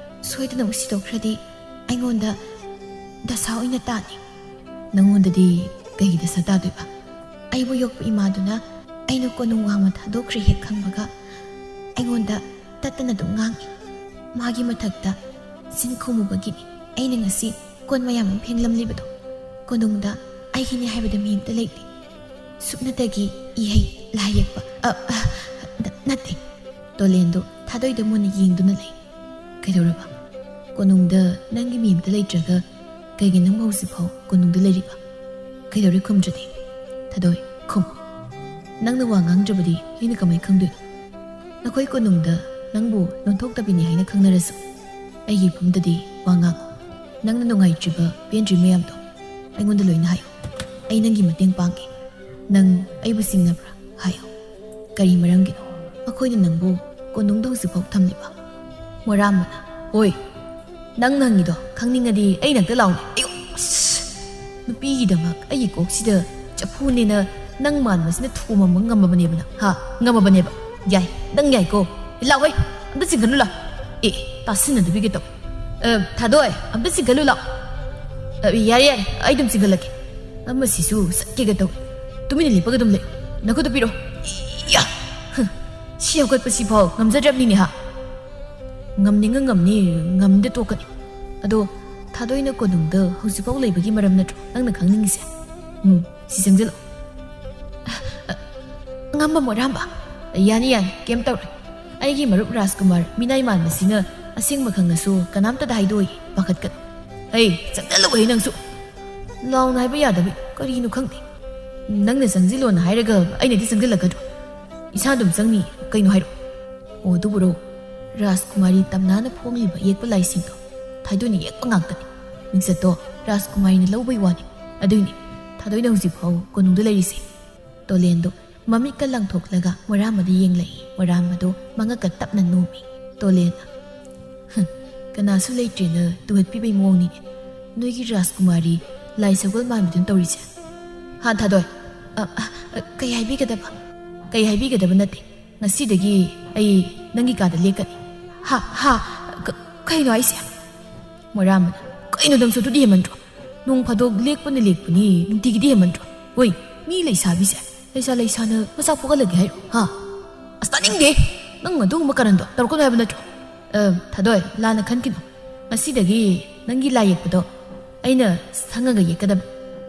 ꯁꯣꯏꯗꯅ ꯑꯃꯨꯛ ꯁꯤꯗꯣꯛꯈ꯭ꯔꯗꯤ ꯑꯩꯉꯣꯟꯗ ꯗꯁꯥ ꯑꯣꯏꯅ ꯇꯥꯅꯤ꯫" "ꯅꯪꯉꯣꯟꯗꯗꯤ ꯀꯩꯒꯤ ꯗꯁꯥ ꯇꯥꯗꯣꯏꯕ?" "ꯑꯩꯕꯨ ꯌꯣꯛꯄ ꯏꯃꯥꯗꯨꯅ ꯑꯩꯅ ꯀꯣꯅꯨꯡ ꯋꯥꯡꯃ ꯊꯥꯗꯣꯛꯈ꯭ꯔꯦ ꯍꯦꯛ ꯈꯪꯕꯒ ꯑꯩꯉꯣꯟꯗ ꯇꯠꯇꯅ ꯑꯗꯨꯝ ꯉꯥꯡꯉꯤ꯫ ꯃꯥꯒꯤ ꯃꯊꯛꯇ ꯆꯤꯟ ꯈꯨꯝꯃꯨꯕꯒꯤꯅꯤ ꯑꯩꯅ ꯉꯁꯤ ꯀꯣꯟ ꯃꯌꯥꯝ ꯑꯃ ꯐꯦꯡꯂꯝꯂꯤꯕꯗꯣ꯫ ꯀꯣꯅꯨꯡꯗ ꯑꯩꯒꯤꯅꯤ ꯍꯥꯏꯕꯗ ꯃꯤ ꯑꯝꯇ ꯂꯩꯇꯦ꯫ ꯁꯨꯞꯅꯇꯒꯤ ꯏꯍꯩ ꯂꯥꯏ ꯌꯦꯛꯄ, ꯑ, ꯑ, ꯅ-, ꯅꯠꯇꯦ꯫" ꯇꯣꯂꯦꯟꯗꯣ ꯊꯥꯗꯣꯏꯗ ꯃꯨꯟꯅ ꯌꯦꯡꯗꯨꯅ ꯂꯩ꯫ "ꯀꯩꯗꯧꯔꯕ? ꯀꯣꯅꯨꯡꯗ ꯅꯪꯒꯤ ꯃꯤ ꯑꯝꯇ ꯂꯩꯇ꯭ꯔꯒ ꯀꯩꯒꯤ ꯅꯪꯕꯨ ꯍꯧꯖꯤꯛꯐꯥꯎ ꯀꯣꯅꯨꯡꯗ ꯂꯩꯔꯤꯕ? ꯀꯩꯗꯧꯔꯦ ꯈꯨꯝꯗ꯭ꯔꯗꯤ? ꯊꯥꯗꯣꯏ, ꯈꯨꯝ꯫ ꯅꯪꯅ ꯋꯥ ꯉꯥꯡꯗ꯭ꯔꯕꯗꯤ ꯑꯩꯅ ꯀꯃꯥꯏ ꯈꯪꯗꯣꯏꯅꯣ? ꯅꯈꯣꯏ ꯀꯣꯅꯨꯡꯗ ꯅꯪꯕꯨ ꯂꯣꯟꯊꯣꯛꯇꯕꯤꯅꯤ ꯍꯥꯏꯅ ꯈꯪꯅꯔꯁꯨ, ꯑꯩꯒꯤ ꯏꯐꯝꯗꯗꯤ ꯋꯥ ꯉꯥꯡꯉꯨ꯫ ꯅꯪꯅ ꯅꯨꯡꯉꯥꯏꯇ꯭ꯔꯤꯕ, ꯄꯦꯟꯗ꯭ꯔꯤ ꯃꯌꯥꯝꯗꯣ ꯑꯩꯉꯣꯟꯗ ꯂꯣꯏꯅ ꯍꯥꯏꯌꯨ꯫ ꯑꯩ ꯅꯪꯒꯤ ꯃꯇꯦꯡ ꯄꯥꯡꯒꯦ꯫ ꯅꯪ ꯑꯩꯕꯨ ꯆꯤꯡꯅꯕ꯭ꯔꯥ? ꯍꯥꯏꯌꯨ꯫ ꯀꯔꯤ ꯃꯔꯝꯒꯤꯅꯣ ꯃꯈꯣꯏꯅ ꯅꯪꯕꯨ ꯀꯣꯅꯨꯡꯗ ꯍꯧꯖꯤꯛꯐꯥꯎ ꯊꯝꯂꯤꯕ?" ꯃꯣꯏꯔꯥꯝꯕꯅ, "ꯍꯣꯏ, ꯅꯪꯅ ꯍꯪꯉꯤꯗꯣ ꯈꯪꯅꯤꯡꯉꯗꯤ ꯑꯩ ꯅꯥꯛꯇ ꯂꯥꯛꯎꯅꯦ꯫" ꯑꯌꯣ, ꯑꯁ! ꯅꯨꯄꯤꯒꯤꯗꯃꯛ ꯑꯩꯒꯤ ꯀꯣꯛꯁꯤꯗ ꯆꯐꯨꯅꯦꯅ ꯅꯪ ꯃꯥꯟꯕꯁꯤꯅ ꯊꯣꯝꯃꯝꯕ ꯉꯝꯃꯕꯅꯦꯕ ꯅꯪ, ꯍꯥ? ꯉꯝꯃꯕꯅꯦꯕ? ꯌꯥꯏ, ꯅꯪ ꯌꯥꯏꯀꯣ꯫ ꯂꯥꯎꯍꯦ, ꯑꯝꯇ ꯆꯤꯡꯒꯠꯂꯨ ꯂꯥꯎ꯫ ꯑꯦ, ꯇꯥꯁꯤꯟꯅꯗꯕꯤꯒ ꯇꯧ꯫ ꯑ, ꯊꯥꯗꯣꯏ, ꯑꯝꯇ ꯆꯤꯡꯈꯠꯂꯨ ꯂꯥꯛꯑꯣ꯫ ꯑ, ꯌꯥꯔꯦ, ꯌꯥꯔꯦ, ꯑꯩ ꯑꯗꯨꯝ ꯆꯤꯡꯈꯠꯂꯛꯀꯦ꯫ ꯑꯃꯁꯤꯁꯨ ꯆꯠꯀꯦꯒ ꯇꯧꯏ꯫ ꯇꯨꯃꯤꯟꯅ ꯂꯦꯞꯄꯒ ꯑꯗꯨꯝ ꯂꯩꯌꯨ꯫ ꯅꯈꯨꯠꯇꯨ ꯄꯤꯔꯣ꯫ ꯏꯌꯥ! ꯍ, ꯁꯤ ꯍꯧꯒꯠꯄꯁꯤꯐꯥꯎ ꯉꯝꯖꯗ꯭ꯔꯕꯅꯤꯅꯦ ꯍꯥ꯫ ꯉꯝꯅꯤꯡꯉ ꯉꯝꯅꯤ, ꯉꯝꯗ ꯇꯣꯛꯀꯅꯤ꯫ ꯑꯗꯣ ꯊꯥꯗꯣꯏꯅ ꯀꯣꯅꯨꯡꯗ ꯍꯧꯖꯤꯛꯐꯥꯎ ꯂꯩꯕꯒꯤ ꯃꯔꯝ ꯅꯠꯇ꯭ꯔꯣ ꯅꯪꯅ ꯈꯪꯅꯤꯡꯉꯤꯁꯦ? ꯎꯝ, ꯁꯤ ꯆꯪꯁꯤꯜꯂꯣ꯫ ꯑ, ꯑ, ꯑꯉꯝꯕ ꯃꯣꯔꯥꯝꯕ꯫ ꯌꯥꯅꯤ, ꯌꯥꯅꯤ, ꯀꯩꯝ ꯇꯧꯔꯣꯏ꯫ ꯑꯩꯒꯤ ꯃꯔꯨꯞ ꯔꯥꯖꯀꯨꯃꯥꯔ ꯃꯤꯅꯥꯏ ꯃꯥꯟꯕꯁꯤꯅ ꯑꯁꯦꯡꯕ ꯈꯪꯉꯁꯨ ꯀꯅꯥꯝꯇꯗ ꯍꯥꯏꯗꯣꯛꯑꯣꯏ, ꯄꯥꯈꯠꯀꯅꯨ꯫ ꯍꯩ, ꯆꯪꯁꯤꯜꯂꯛꯑꯣꯍꯦ ꯅꯪꯁꯨ꯫ ꯂꯥꯎꯅ ꯍꯥꯏꯕ ꯌꯥꯗꯕꯤ ꯀꯔꯤꯅꯣ ꯈꯪꯗꯦ꯫ ꯅꯪꯅ ꯆꯪꯁꯤꯜꯂꯣꯅ ꯍꯥꯏꯔꯒ ꯑꯩꯅꯗꯤ ꯆꯪꯁꯤꯜꯂꯛꯀꯗ꯭ꯔꯣ? ꯏꯁꯥ ꯑꯗꯨꯝ ꯆꯪꯅꯤ, ꯀꯩꯅꯣ ꯍꯥꯏꯔꯛꯑꯣ꯫ ꯑꯣ, ꯑꯗꯨꯕꯨꯔꯣ? ꯔꯥꯖꯀꯨꯃꯥꯔꯤ ꯇꯝꯅꯥꯅ ꯐꯣꯡꯂꯤꯕ ꯌꯦꯛꯄ ꯂꯥꯏꯁꯤꯡꯗꯣ ꯊꯥꯏꯗꯣꯏꯅ ꯌꯦꯛꯄ ꯉꯥꯛꯇꯅꯤ꯫ ꯃꯤꯡꯆꯠꯇꯣ ꯔꯥꯖꯀꯨꯃꯥꯔꯤꯅ ꯂꯧꯕꯩ ꯋꯥꯅꯤ꯫ ꯑꯗꯨꯏꯅꯤ ꯊꯥꯗꯣꯏꯅ ꯍꯧꯖꯤꯛꯐꯥꯎ ꯀꯣꯅꯨꯡꯗ ꯂꯩꯔꯤꯁꯦ꯫ ꯇꯣꯂꯦꯟꯗꯣ ꯃꯃꯤꯠꯀ ꯂꯪꯊꯣꯛꯂꯒ ꯃꯣꯔꯥꯝꯕꯗ ꯌꯦꯡꯂꯛꯏ꯫ ꯃꯣꯔꯥꯝꯕꯗꯣ ꯃꯉꯛꯀ ꯇꯞꯅ ꯅꯣꯝꯃꯤ꯫ ꯇꯣꯂꯦꯟꯅ, "ꯍꯝ, ꯀꯅꯥꯁꯨ ꯂꯩꯇ꯭ꯔꯦꯅ ꯇꯨꯍꯠꯄꯤꯕꯩ ꯃꯑꯣꯡꯅꯤꯅꯦ ꯅꯣꯏꯒꯤ ꯔꯥꯖꯀꯨꯃꯥꯔꯤ ꯂꯥꯏ ꯁꯒꯣꯜ ꯃꯥꯟꯕꯤꯗꯨꯅ ꯇꯧꯔꯤꯁꯦ?" ꯍꯥ, ꯊꯥꯗꯣꯏ? ꯑ, ꯑ, ꯑ, ꯀꯩ ꯍꯥꯏꯕꯤꯒꯗꯕ? ꯀꯩ ꯍꯥꯏꯕꯤꯒꯗꯕ ꯅꯠꯇꯦ꯫ ꯉꯁꯤꯗꯒꯤ ꯑꯩ ꯅꯪꯒꯤ ꯀꯥꯗ ꯂꯦꯛꯀꯅꯤ꯫ ꯍꯥ, ꯍꯥ, ꯀ-, ꯀꯩꯅꯣ ꯍꯥꯏꯁꯦ? ꯃꯣꯏꯔꯥꯝꯕꯅ, "ꯀꯩꯅꯣ ꯅꯪꯁꯨ ꯑꯗꯨꯗꯤ ꯍꯦꯟꯃꯟꯗ꯭ꯔꯣ? ꯅꯣꯡ ꯐꯥꯗꯣꯛ ꯂꯦꯛꯄꯅ ꯂꯦꯛꯄꯅꯤ, ꯅꯨꯡꯇꯤꯒꯤꯗꯤ ꯍꯦꯟꯃꯟꯗ꯭ꯔꯣ? ꯍꯣꯏ, ꯃꯤ ꯂꯩꯁꯥꯕꯤꯁꯦ ꯂꯩꯁꯥ ꯂꯩꯁꯥꯅ ꯃꯆꯥ ꯄꯣꯛꯍꯜꯂꯒꯦ ꯍꯥꯏꯔꯣ? ꯍꯥ? ꯑꯁ, ꯇꯥꯅꯤꯡꯗꯦ! ꯅꯪ ꯑꯗꯨꯒꯨꯝꯕ ꯀꯔꯟꯗꯣ ꯇꯧꯔꯛꯀꯅꯨ ꯍꯥꯏꯕ ꯅꯠꯇ꯭ꯔꯣ?" ꯑ, ꯊꯥꯗꯣꯏ, ꯂꯥꯟꯅ ꯈꯟꯈꯤꯅꯨ꯫ ꯉꯁꯤꯗꯒꯤ ꯅꯪꯒꯤ ꯂꯥꯏ ꯌꯦꯛꯄꯗꯣ ꯑꯩꯅ ꯁꯪꯉꯒ ꯌꯦꯛꯀꯗꯕ꯫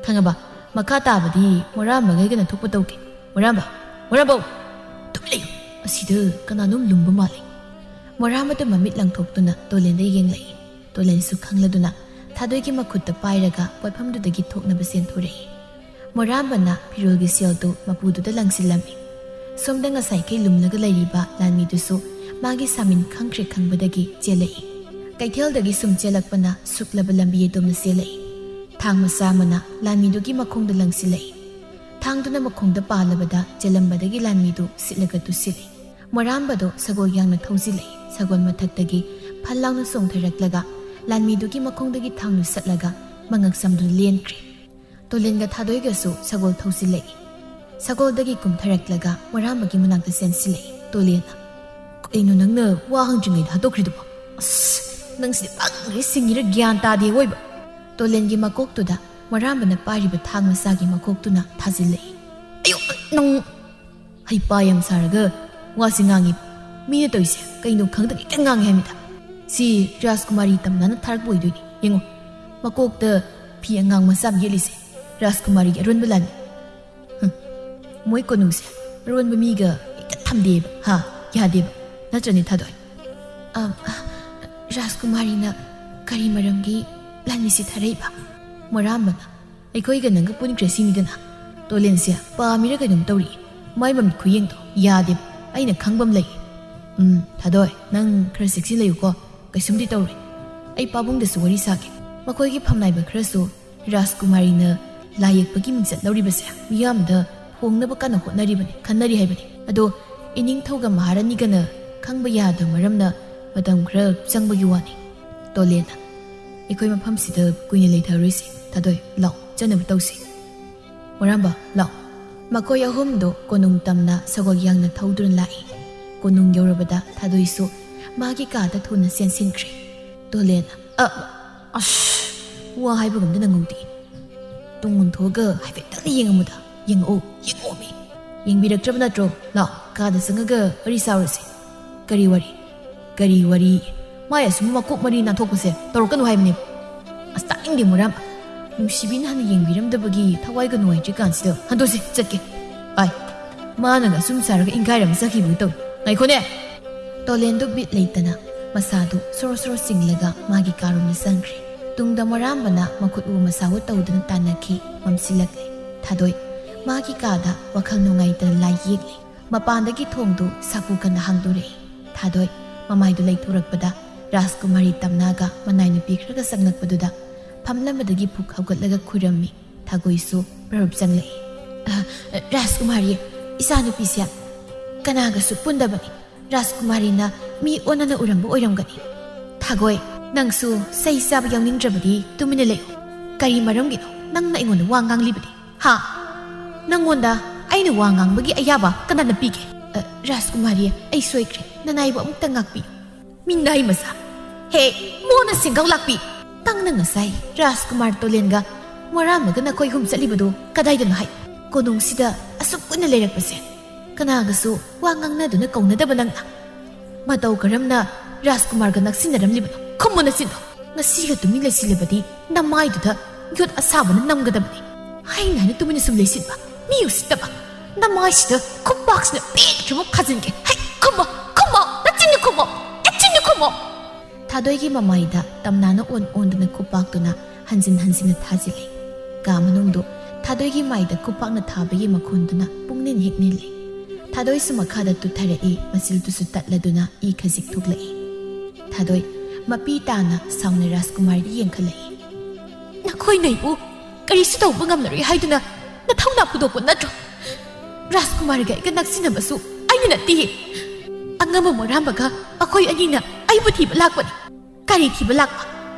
ꯈꯪꯉꯕ? ꯃꯈꯥ ꯇꯥꯕꯗꯤ ꯃꯣꯔꯥꯝꯕꯒ ꯑꯩꯒꯅ ꯊꯣꯛꯄ ꯇꯧꯒꯦ꯫ ꯃꯣꯔꯥꯝꯕ! ꯃꯣꯔꯥꯝꯕꯧ! ꯇꯨꯃꯤꯟ ꯂꯩꯌꯨ! ꯑꯁꯤꯗ ꯀꯅꯥꯅꯣꯝ ꯂꯨꯝꯕ ꯃꯥꯜꯂꯤ꯫ ꯃꯣꯔꯥꯝꯕꯗ ꯃꯃꯤꯠ ꯂꯪꯊꯣꯛꯇꯨꯅ ꯇꯣꯂꯦꯟꯗ ꯌꯦꯡꯂꯛꯏ꯫ ꯇꯣꯂꯦꯟꯁꯨ ꯈꯪꯂꯗꯨꯅ ꯊꯥꯗꯣꯏꯒꯤ ꯃꯈꯨꯠꯇ ꯄꯥꯏꯔꯒ ꯄꯣꯠꯐꯝꯗꯨꯗꯒꯤ ꯊꯣꯛꯅꯕ ꯆꯦꯟꯊꯣꯔꯛꯏ꯫ ꯃꯣꯔꯥꯝꯕꯅ ꯐꯤꯔꯣꯜꯒꯤ ꯁꯦꯜꯗꯨ ꯃꯄꯨꯗꯨꯗ ꯂꯪꯁꯤꯜꯂꯝꯃꯤ꯫ ꯁꯣꯝꯗ ꯉꯁꯥꯏꯈꯩ ꯂꯨꯝꯂꯒ ꯂꯩꯔꯤꯕ ꯂꯥꯟꯃꯤꯗꯨꯁꯨ ꯃꯥꯒꯤ ꯁꯥꯃꯤꯟ ꯈꯪꯈ꯭ꯔꯦ ꯈꯪꯕꯗꯒꯤ ꯆꯦꯜꯂꯛꯏ꯫ ꯀꯩꯊꯦꯜꯗꯒꯤ ꯁꯨꯝ ꯆꯦꯜꯂꯛꯄꯅ ꯁꯨꯛꯂꯕ ꯂꯝꯕꯤ ꯑꯗꯣꯝꯗ ꯆꯦꯜꯂꯛꯏ꯫ ꯊꯥꯡ ꯃꯆꯥ ꯑꯃꯅ ꯂꯥꯟꯃꯤꯗꯨꯒꯤ ꯃꯈꯣꯡꯗ ꯂꯪꯁꯤꯜꯂꯛꯏ꯫ ꯊꯥꯡꯗꯨꯅ ꯃꯈꯣꯡꯗ ꯄꯥꯜꯂꯕꯗ ꯆꯦꯜꯂꯝꯕꯗꯒꯤ ꯂꯥꯟꯃꯤꯗꯨ ꯁꯤꯠꯂꯒ ꯇꯨꯁꯤꯜꯂꯤ꯫ ꯃꯣꯔꯥꯝꯕꯗꯣ ꯁꯒꯣꯜ ꯌꯥꯡꯅ ꯊꯧꯖꯤꯜꯂꯛꯏ꯫ ꯁꯒꯣꯜ ꯃꯊꯛꯇꯒꯤ ꯐꯟ ꯂꯥꯎꯅ ꯆꯣꯡꯊꯔꯛꯂꯒ ꯂꯥꯟꯃꯤꯗꯨꯒꯤ ꯃꯈꯣꯡꯗꯒꯤ ꯊꯥꯡꯗꯨ ꯁꯠꯂꯒ ꯃꯉꯛ ꯁꯝꯗꯨꯅ ꯂꯦꯟꯈ꯭ꯔꯦ꯫ ꯇꯣꯂꯦꯟꯒ ꯊꯥꯗꯣꯏꯒꯁꯨ ꯁꯒꯣꯜ ꯊꯧꯖꯤꯜꯂꯛꯏ꯫ ꯁꯒꯣꯜꯗꯒꯤ ꯀꯨꯝꯊꯔꯛꯂꯒ ꯃꯣꯔꯥꯝꯕꯒꯤ ꯃꯅꯥꯛꯇ ꯆꯦꯟꯁꯤꯜꯂꯛꯏ꯫ ꯇꯣꯂꯦꯟꯅ, "ꯀꯩꯅꯣ ꯅꯪꯅ ꯋꯥ ꯍꯪꯗ꯭ꯔꯤꯉꯩꯗ ꯍꯥꯠꯇꯣꯛꯈ꯭ꯔꯤꯗꯨꯕꯣ? ꯑꯁ!" ꯅꯪꯁꯤꯗꯤ ꯄꯪꯉꯤꯔ ꯁꯤꯡꯉꯤꯔ ꯒ꯭ꯌꯥꯟ ꯇꯥꯗꯦ ꯑꯣꯏꯕ꯫ ꯇꯣꯂꯦꯟꯒꯤ ꯃꯀꯣꯛꯇꯨꯗ ꯃꯔꯥꯝꯕꯅ ꯄꯥꯏꯔꯤꯕ ꯊꯥꯡ ꯃꯆꯥꯒꯤ ꯃꯀꯣꯛꯇꯨꯅ ꯊꯥꯖꯤꯜꯂꯛꯏ꯫ ꯑꯌꯣ, ꯅꯪ! ꯍꯩꯄꯥ ꯌꯥꯝ ꯁꯥꯔꯒ ꯋꯥꯁꯤ ꯉꯥꯡꯉꯤꯕ꯫ ꯃꯤꯅ ꯇꯧꯔꯤꯁꯦ ꯀꯩꯅꯣ ꯈꯪꯗꯅ ꯍꯦꯛꯇ ꯉꯥꯡꯉꯦ ꯍꯥꯏꯃꯤꯗ꯫ ꯁꯤ ꯔꯥꯖꯀꯨꯃꯥꯔꯤ ꯇꯝꯅꯥꯅ ꯊꯥꯔꯛꯄ ꯑꯣꯏꯗꯣꯏꯅꯤ꯫ ꯌꯦꯡꯉꯣ, ꯃꯀꯣꯛꯇ ꯐꯤ ꯑꯉꯥꯡ ꯃꯆꯥ ꯑꯃ ꯌꯦꯠꯂꯤꯁꯦ ꯔꯥꯖꯀꯨꯃꯥꯔꯤꯒꯤ ꯑꯔꯣꯟꯕ ꯂꯥꯟꯅꯤ꯫ ꯍꯝ, ꯃꯣꯏ ꯀꯣꯅꯨꯡꯁꯦ ꯑꯔꯣꯟꯕ ꯃꯤꯒ ꯍꯦꯛꯇ ꯊꯝꯗꯦꯕ, ꯍꯥ? ꯌꯥꯗꯦꯕ꯫ ꯅꯠꯇ꯭ꯔꯅꯦ, ꯊꯥꯗꯣꯏ? ꯑ, ꯑ, ꯔꯥꯖꯀꯨꯃꯥꯔꯤꯅ ꯀꯔꯤ ꯃꯔꯝꯒꯤ ꯂꯥꯟꯃꯤꯁꯤ ꯊꯥꯔꯛꯏꯕ? ꯃꯔꯥꯝꯕꯅ ꯑꯩꯈꯣꯏꯒ ꯅꯪꯒ ꯄꯨꯟꯈ꯭ꯔꯦ ꯁꯤꯅꯤꯗꯅ꯫ ꯇꯣꯂꯦꯟꯁꯦ ꯄꯥꯝꯃꯤꯔ ꯀꯩꯅꯣꯝ ꯇꯧꯔꯤ꯫ ꯃꯥꯏ ꯃꯃꯤꯠ ꯈꯨꯌꯦꯡꯗꯣ ꯌꯥꯗꯦꯕ꯫ ꯑꯩꯅ ꯈꯪꯕ ꯑꯃ ꯂꯩ꯫ ꯎꯝ, ꯊꯥꯗꯣꯏ, ꯅꯪ ꯈꯔ ꯆꯦꯛꯁꯤꯟ ꯂꯩꯌꯨꯀꯣ꯫ ꯀꯩꯁꯨꯝꯗꯤ ꯇꯧꯔꯣꯏ꯫ ꯑꯩ ꯄꯥꯕꯨꯡꯗꯁꯨ ꯋꯥꯔꯤ ꯁꯥꯒꯦ꯫ ꯃꯈꯣꯏꯒꯤ ꯐꯝꯅꯥꯏꯕ ꯈꯔꯁꯨ ꯔꯥꯖꯀꯨꯃꯥꯔꯤꯅ ꯂꯥꯏ ꯌꯦꯛꯄꯒꯤ ꯃꯤꯡꯆꯠ ꯂꯧꯔꯤꯕꯁꯦ ꯃꯤꯌꯥꯝꯗ ꯐꯣꯡꯅꯕ ꯀꯟꯅ ꯍꯣꯠꯅꯔꯤꯕꯅꯤ, ꯈꯟꯅꯔꯤ ꯍꯥꯏꯕꯅꯤ꯫ ꯑꯗꯣ ꯏꯅꯤꯡꯊꯧꯒ ꯃꯍꯥꯔꯥꯅꯤꯒꯅ ꯈꯪꯕ ꯌꯥꯗꯕ ꯃꯔꯝꯅ ꯃꯇꯝ ꯈꯔ ꯆꯪꯕꯒꯤ ꯋꯥꯅꯤ꯫ ꯇꯣꯂꯦꯟꯅ, ꯑꯩꯈꯣꯏ ꯃꯐꯝꯁꯤꯗ ꯀꯨꯏꯅ ꯂꯩꯊꯔꯣꯏꯁꯤ꯫ ꯊꯥꯗꯣꯏ, ꯂꯥꯛꯑꯣ, ꯆꯠꯅꯕ ꯇꯧꯁꯤ꯫ ꯃꯔꯥꯝꯕ, ꯂꯥꯛꯑꯣ꯫ ꯃꯈꯣꯏ ꯑꯍꯨꯝꯗꯣ ꯀꯣꯅꯨꯡ ꯇꯝꯅ ꯁꯒꯣꯜ ꯌꯥꯡꯅ ꯊꯧꯗꯨꯅ ꯂꯥꯛꯏ꯫ ꯀꯣꯅꯨꯡ ꯌꯧꯔꯕꯗ ꯊꯥꯗꯣꯏꯁꯨ ꯃꯥꯒꯤ ꯀꯥꯗ ꯊꯨꯅ ꯆꯦꯟꯁꯤꯟꯈ꯭ꯔꯦ꯫ ꯇꯣꯂꯦꯟꯅ, "ꯑ, ꯑꯁ, ꯋꯥ ꯍꯥꯏꯕꯒꯨꯝꯗ ꯅꯪꯍꯧꯗꯦ꯫ ꯇꯨꯡ ꯑꯣꯟꯊꯣꯛꯑꯒ ꯍꯥꯏꯐꯦꯠꯇꯪ ꯌꯦꯡꯉꯝꯃꯨꯗ꯫ ꯌꯦꯡꯉꯛꯑꯣ, ꯌꯦꯡꯉꯛꯑꯣꯃꯤ꯫ ꯌꯦꯡꯕꯤꯔꯛꯇ꯭ꯔꯕ ꯅꯠꯇ꯭ꯔꯣ? ꯂꯥꯛꯑꯣ, ꯀꯥꯗ ꯆꯪꯉꯒ ꯋꯥꯔꯤ ꯁꯥꯔꯨꯁꯦ꯫" "ꯀꯔꯤ ꯋꯥꯔꯤ? ꯀꯔꯤ ꯋꯥꯔꯤ? ꯃꯥꯏ ꯑꯁꯨꯝ ꯃꯀꯣꯛ ꯃꯔꯤ ꯅꯥꯟꯊꯣꯛꯄꯁꯦ ꯇꯧꯔꯛꯀꯅꯨ ꯍꯥꯏꯕꯅꯦ꯫" "ꯑꯁ, ꯇꯥꯅꯤꯡꯗꯦ, ꯃꯣꯔꯥꯝ꯫ ꯅꯨꯡꯁꯤꯕꯤꯅ ꯍꯥꯟꯅ ꯌꯦꯡꯕꯤꯔꯝꯗꯕꯒꯤ ꯊꯋꯥꯏꯒ ꯅꯨꯡꯉꯥꯏꯇ꯭ꯔꯤ ꯀꯥꯟꯁꯤꯗ꯫ ꯍꯟꯗꯣꯛꯁꯦ, ꯆꯠꯀꯦ꯫ ꯑꯥꯏ, ꯃꯥꯅꯒ ꯑꯁꯨꯝ ꯁꯥꯔꯒ ꯏꯪꯒꯥꯏꯔꯝ ꯆꯠꯈꯤꯕꯒ ꯇꯧꯏ꯫ ꯉꯥꯏꯈꯣꯅꯦ!" ꯇꯣꯂꯦꯟꯗꯨ ꯕꯤꯠ ꯂꯩꯇꯅ ꯃꯁꯥꯗꯨ ꯁꯣꯔꯣ ꯁꯣꯔꯣ ꯆꯤꯡꯂꯒ ꯃꯥꯒꯤ ꯀꯥꯔꯣꯝꯗ ꯆꯪꯈ꯭ꯔꯦ꯫ ꯇꯨꯡꯗ ꯃꯣꯔꯥꯝꯕꯅ ꯃꯈꯨꯠ ꯎ ꯃꯁꯥ ꯎ ꯇꯧꯗꯨꯅ ꯇꯥꯟꯅꯈꯤ꯫ ꯃꯝꯁꯤꯜꯂꯛꯂꯦ꯫ ꯊꯥꯗꯣꯏ ꯃꯥꯒꯤ ꯀꯥꯗ ꯋꯥꯈꯜ ꯅꯨꯡꯉꯥꯏꯇꯅ ꯂꯥꯏ ꯌꯦꯛꯂꯤ꯫ ꯃꯄꯥꯟꯗꯒꯤ ꯊꯣꯡꯗꯨ ꯁꯥꯐꯨ ꯀꯟꯅ ꯍꯥꯡꯗꯣꯔꯛꯏ꯫ ꯊꯥꯗꯣꯏ ꯃꯃꯥꯏꯗꯨ ꯂꯩꯊꯣꯔꯛꯄꯗ ꯔꯥꯖꯀꯨꯃꯥꯔꯤ ꯇꯝꯅꯥꯒ ꯃꯅꯥꯏ ꯅꯨꯄꯤ ꯈꯔꯒ ꯆꯪꯂꯛꯄꯗꯨꯗ ꯐꯝꯂꯝꯕꯗꯒꯤ ꯐꯨꯛ ꯍꯧꯒꯠꯂꯒ ꯈꯨꯔꯝꯃꯤ꯫ ꯊꯥꯗꯣꯏꯁꯨ ꯄ꯭ꯔꯞ ꯆꯪꯂꯛꯏ꯫ "ꯑ, ꯔꯥꯖꯀꯨꯃꯥꯔꯤ, ꯏꯆꯥꯅꯨꯄꯤꯁꯦ ꯀꯅꯥꯒꯁꯨ ꯄꯨꯟꯗꯕꯅꯤ꯫ ꯔꯥꯖꯀꯨꯃꯥꯔꯤꯅ ꯃꯤ ꯑꯣꯟꯅꯅ ꯎꯔꯝꯕ ꯑꯣꯏꯔꯝꯒꯅꯤ꯫" "ꯊꯥꯗꯣꯏ, ꯅꯪꯁꯨ ꯆꯩ ꯆꯥꯕ ꯌꯥꯎꯅꯤꯡꯗ꯭ꯔꯕꯗꯤ ꯇꯨꯃꯤꯟꯅ ꯂꯩꯌꯨ꯫ ꯀꯔꯤ ꯃꯔꯝꯒꯤꯅꯣ ꯅꯪꯅ ꯑꯩꯉꯣꯟꯗ ꯋꯥ ꯉꯥꯡꯂꯤꯕꯗꯤ? ꯍꯥ? ꯅꯪꯉꯣꯟꯗ ꯑꯩꯅ ꯋꯥ ꯉꯥꯡꯕꯒꯤ ꯑꯌꯥꯕ ꯀꯅꯥꯅ ꯄꯤꯒꯦ?" "ꯑ, ꯔꯥꯖꯀꯨꯃꯥꯔꯤ, ꯑꯩ ꯁꯣꯏꯈ꯭ꯔꯦ꯫ ꯅꯅꯥꯏꯕꯨ ꯑꯃꯨꯛꯇ ꯉꯥꯛꯄꯤꯌꯨ꯫" "ꯃꯤꯅꯥꯏ ꯃꯆꯥ, ꯍꯦ, ꯃꯣꯟꯅ ꯁꯦꯡꯒꯥꯎ ꯂꯥꯛꯄꯤ! ꯅꯪꯅ ꯉꯁꯥꯏ ꯔꯥꯖꯀꯨꯃꯥꯔ ꯇꯣꯂꯦꯟꯒ ꯃꯣꯔꯥꯝꯕꯒ ꯅꯈꯣꯏ ꯑꯍꯨꯝ ꯆꯠꯂꯤꯕꯗꯣ ꯀꯗꯥꯏꯗꯅꯣ ꯍꯥꯏ? ꯀꯣꯅꯨꯡꯁꯤꯗ ꯑꯁꯨꯛ ꯀꯨꯏꯅ ꯂꯩꯔꯛꯄꯁꯦ ꯀꯅꯥꯒꯁꯨ ꯋꯥ ꯉꯥꯡꯅꯗꯨꯅ ꯀꯧꯅꯗꯕ ꯅꯪꯅ ꯃꯇꯧ ꯀꯔꯝꯅ ꯔꯥꯖꯀꯨꯃꯥꯔꯒ ꯅꯛꯁꯤꯟꯅꯔꯝꯂꯤꯕꯅꯣ? ꯈꯨꯝꯃꯨ ꯅꯆꯤꯟꯗꯣ! ꯉꯁꯤꯒ ꯇꯨꯃꯤꯟ ꯂꯩꯁꯤꯜꯂꯕꯗꯤ ꯅꯃꯥꯏꯗꯨꯗ ꯌꯣꯠ ꯑꯁꯥꯕꯅ ꯅꯝꯒꯗꯕꯅꯤ꯫ ꯍꯩꯅ ꯍꯩꯅ ꯇꯨꯃꯤꯟꯅ ꯁꯨꯝ ꯂꯩꯁꯤꯟꯕ, ꯃꯤ ꯎꯁꯤꯠꯇꯕ! ꯅꯃꯥꯏꯁꯤꯗ ꯈꯨꯄꯥꯛꯁꯤꯅ ꯄꯦꯠꯈ꯭ꯔꯃꯨꯛ ꯊꯥꯖꯤꯟꯒꯦ꯫ ꯍꯩ, ꯈꯨꯝꯃꯣ, ꯈꯨꯝꯃꯣ, ꯅꯆꯤꯟꯗꯨ ꯈꯨꯝꯃꯣ, ꯅꯆꯤꯟꯗꯨ ꯈꯨꯝꯃꯣ! ꯊꯥꯗꯣꯏꯒꯤ ꯃꯃꯥꯏꯗ ꯇꯝꯅꯥꯅ ꯑꯣꯟ ꯑꯣꯟꯗꯨꯅ ꯈꯨꯄꯥꯛꯇꯨꯅ ꯍꯟꯖꯤꯟ ꯍꯟꯖꯤꯟꯅ ꯊꯥꯖꯤꯜꯂꯤ꯫ ꯀꯥ ꯃꯅꯨꯡꯗꯨ ꯊꯥꯗꯣꯏꯒꯤ ꯃꯥꯏꯗ ꯈꯨꯄꯥꯛꯅ ꯊꯥꯕꯒꯤ ꯃꯈꯣꯟꯗꯨꯅ ꯄꯨꯡꯅꯤꯟ ꯍꯦꯛ ꯅꯤꯜꯂꯤ꯫ ꯊꯥꯗꯣꯏꯁꯨ ꯃꯈꯥꯗ ꯇꯨꯊꯔꯛꯏ, ꯃꯆꯤꯜꯗꯨꯁꯨ ꯇꯠꯂꯗꯨꯅ ꯏ ꯈꯖꯤꯛ ꯊꯣꯛꯂꯛꯏ꯫ ꯊꯥꯗꯣꯏ ꯃꯄꯤ ꯇꯥꯅ ꯁꯥꯎꯅ ꯔꯥꯖꯀꯨꯃꯥꯔꯗ ꯌꯦꯡꯈꯠꯂꯛꯏ꯫ ꯅꯈꯣꯏꯅ ꯑꯩꯕꯨ ꯀꯔꯤꯁꯨ ꯇꯧꯕ ꯉꯝꯂꯔꯣꯏ ꯍꯥꯏꯗꯨꯅ ꯅꯊꯧꯅꯥ ꯐꯨꯗꯣꯛꯄ ꯅꯠꯇ꯭ꯔꯣ? ꯔꯥꯖꯀꯨꯃꯥꯔꯒ ꯑꯩꯒ ꯅꯛꯁꯤꯟꯅꯕꯁꯨ ꯑꯩꯅ ꯅꯠꯇꯤꯌꯦ꯫ ꯑꯉꯝꯕ ꯃꯣꯔꯥꯝꯕꯒ ꯃꯈꯣꯏ ꯑꯅꯤꯅ ꯑꯩꯕꯨ ꯊꯤꯕ ꯂꯥꯛꯄꯅꯤ꯫ ꯀꯔꯤ ꯊꯤꯕ ꯂꯥꯛꯄ?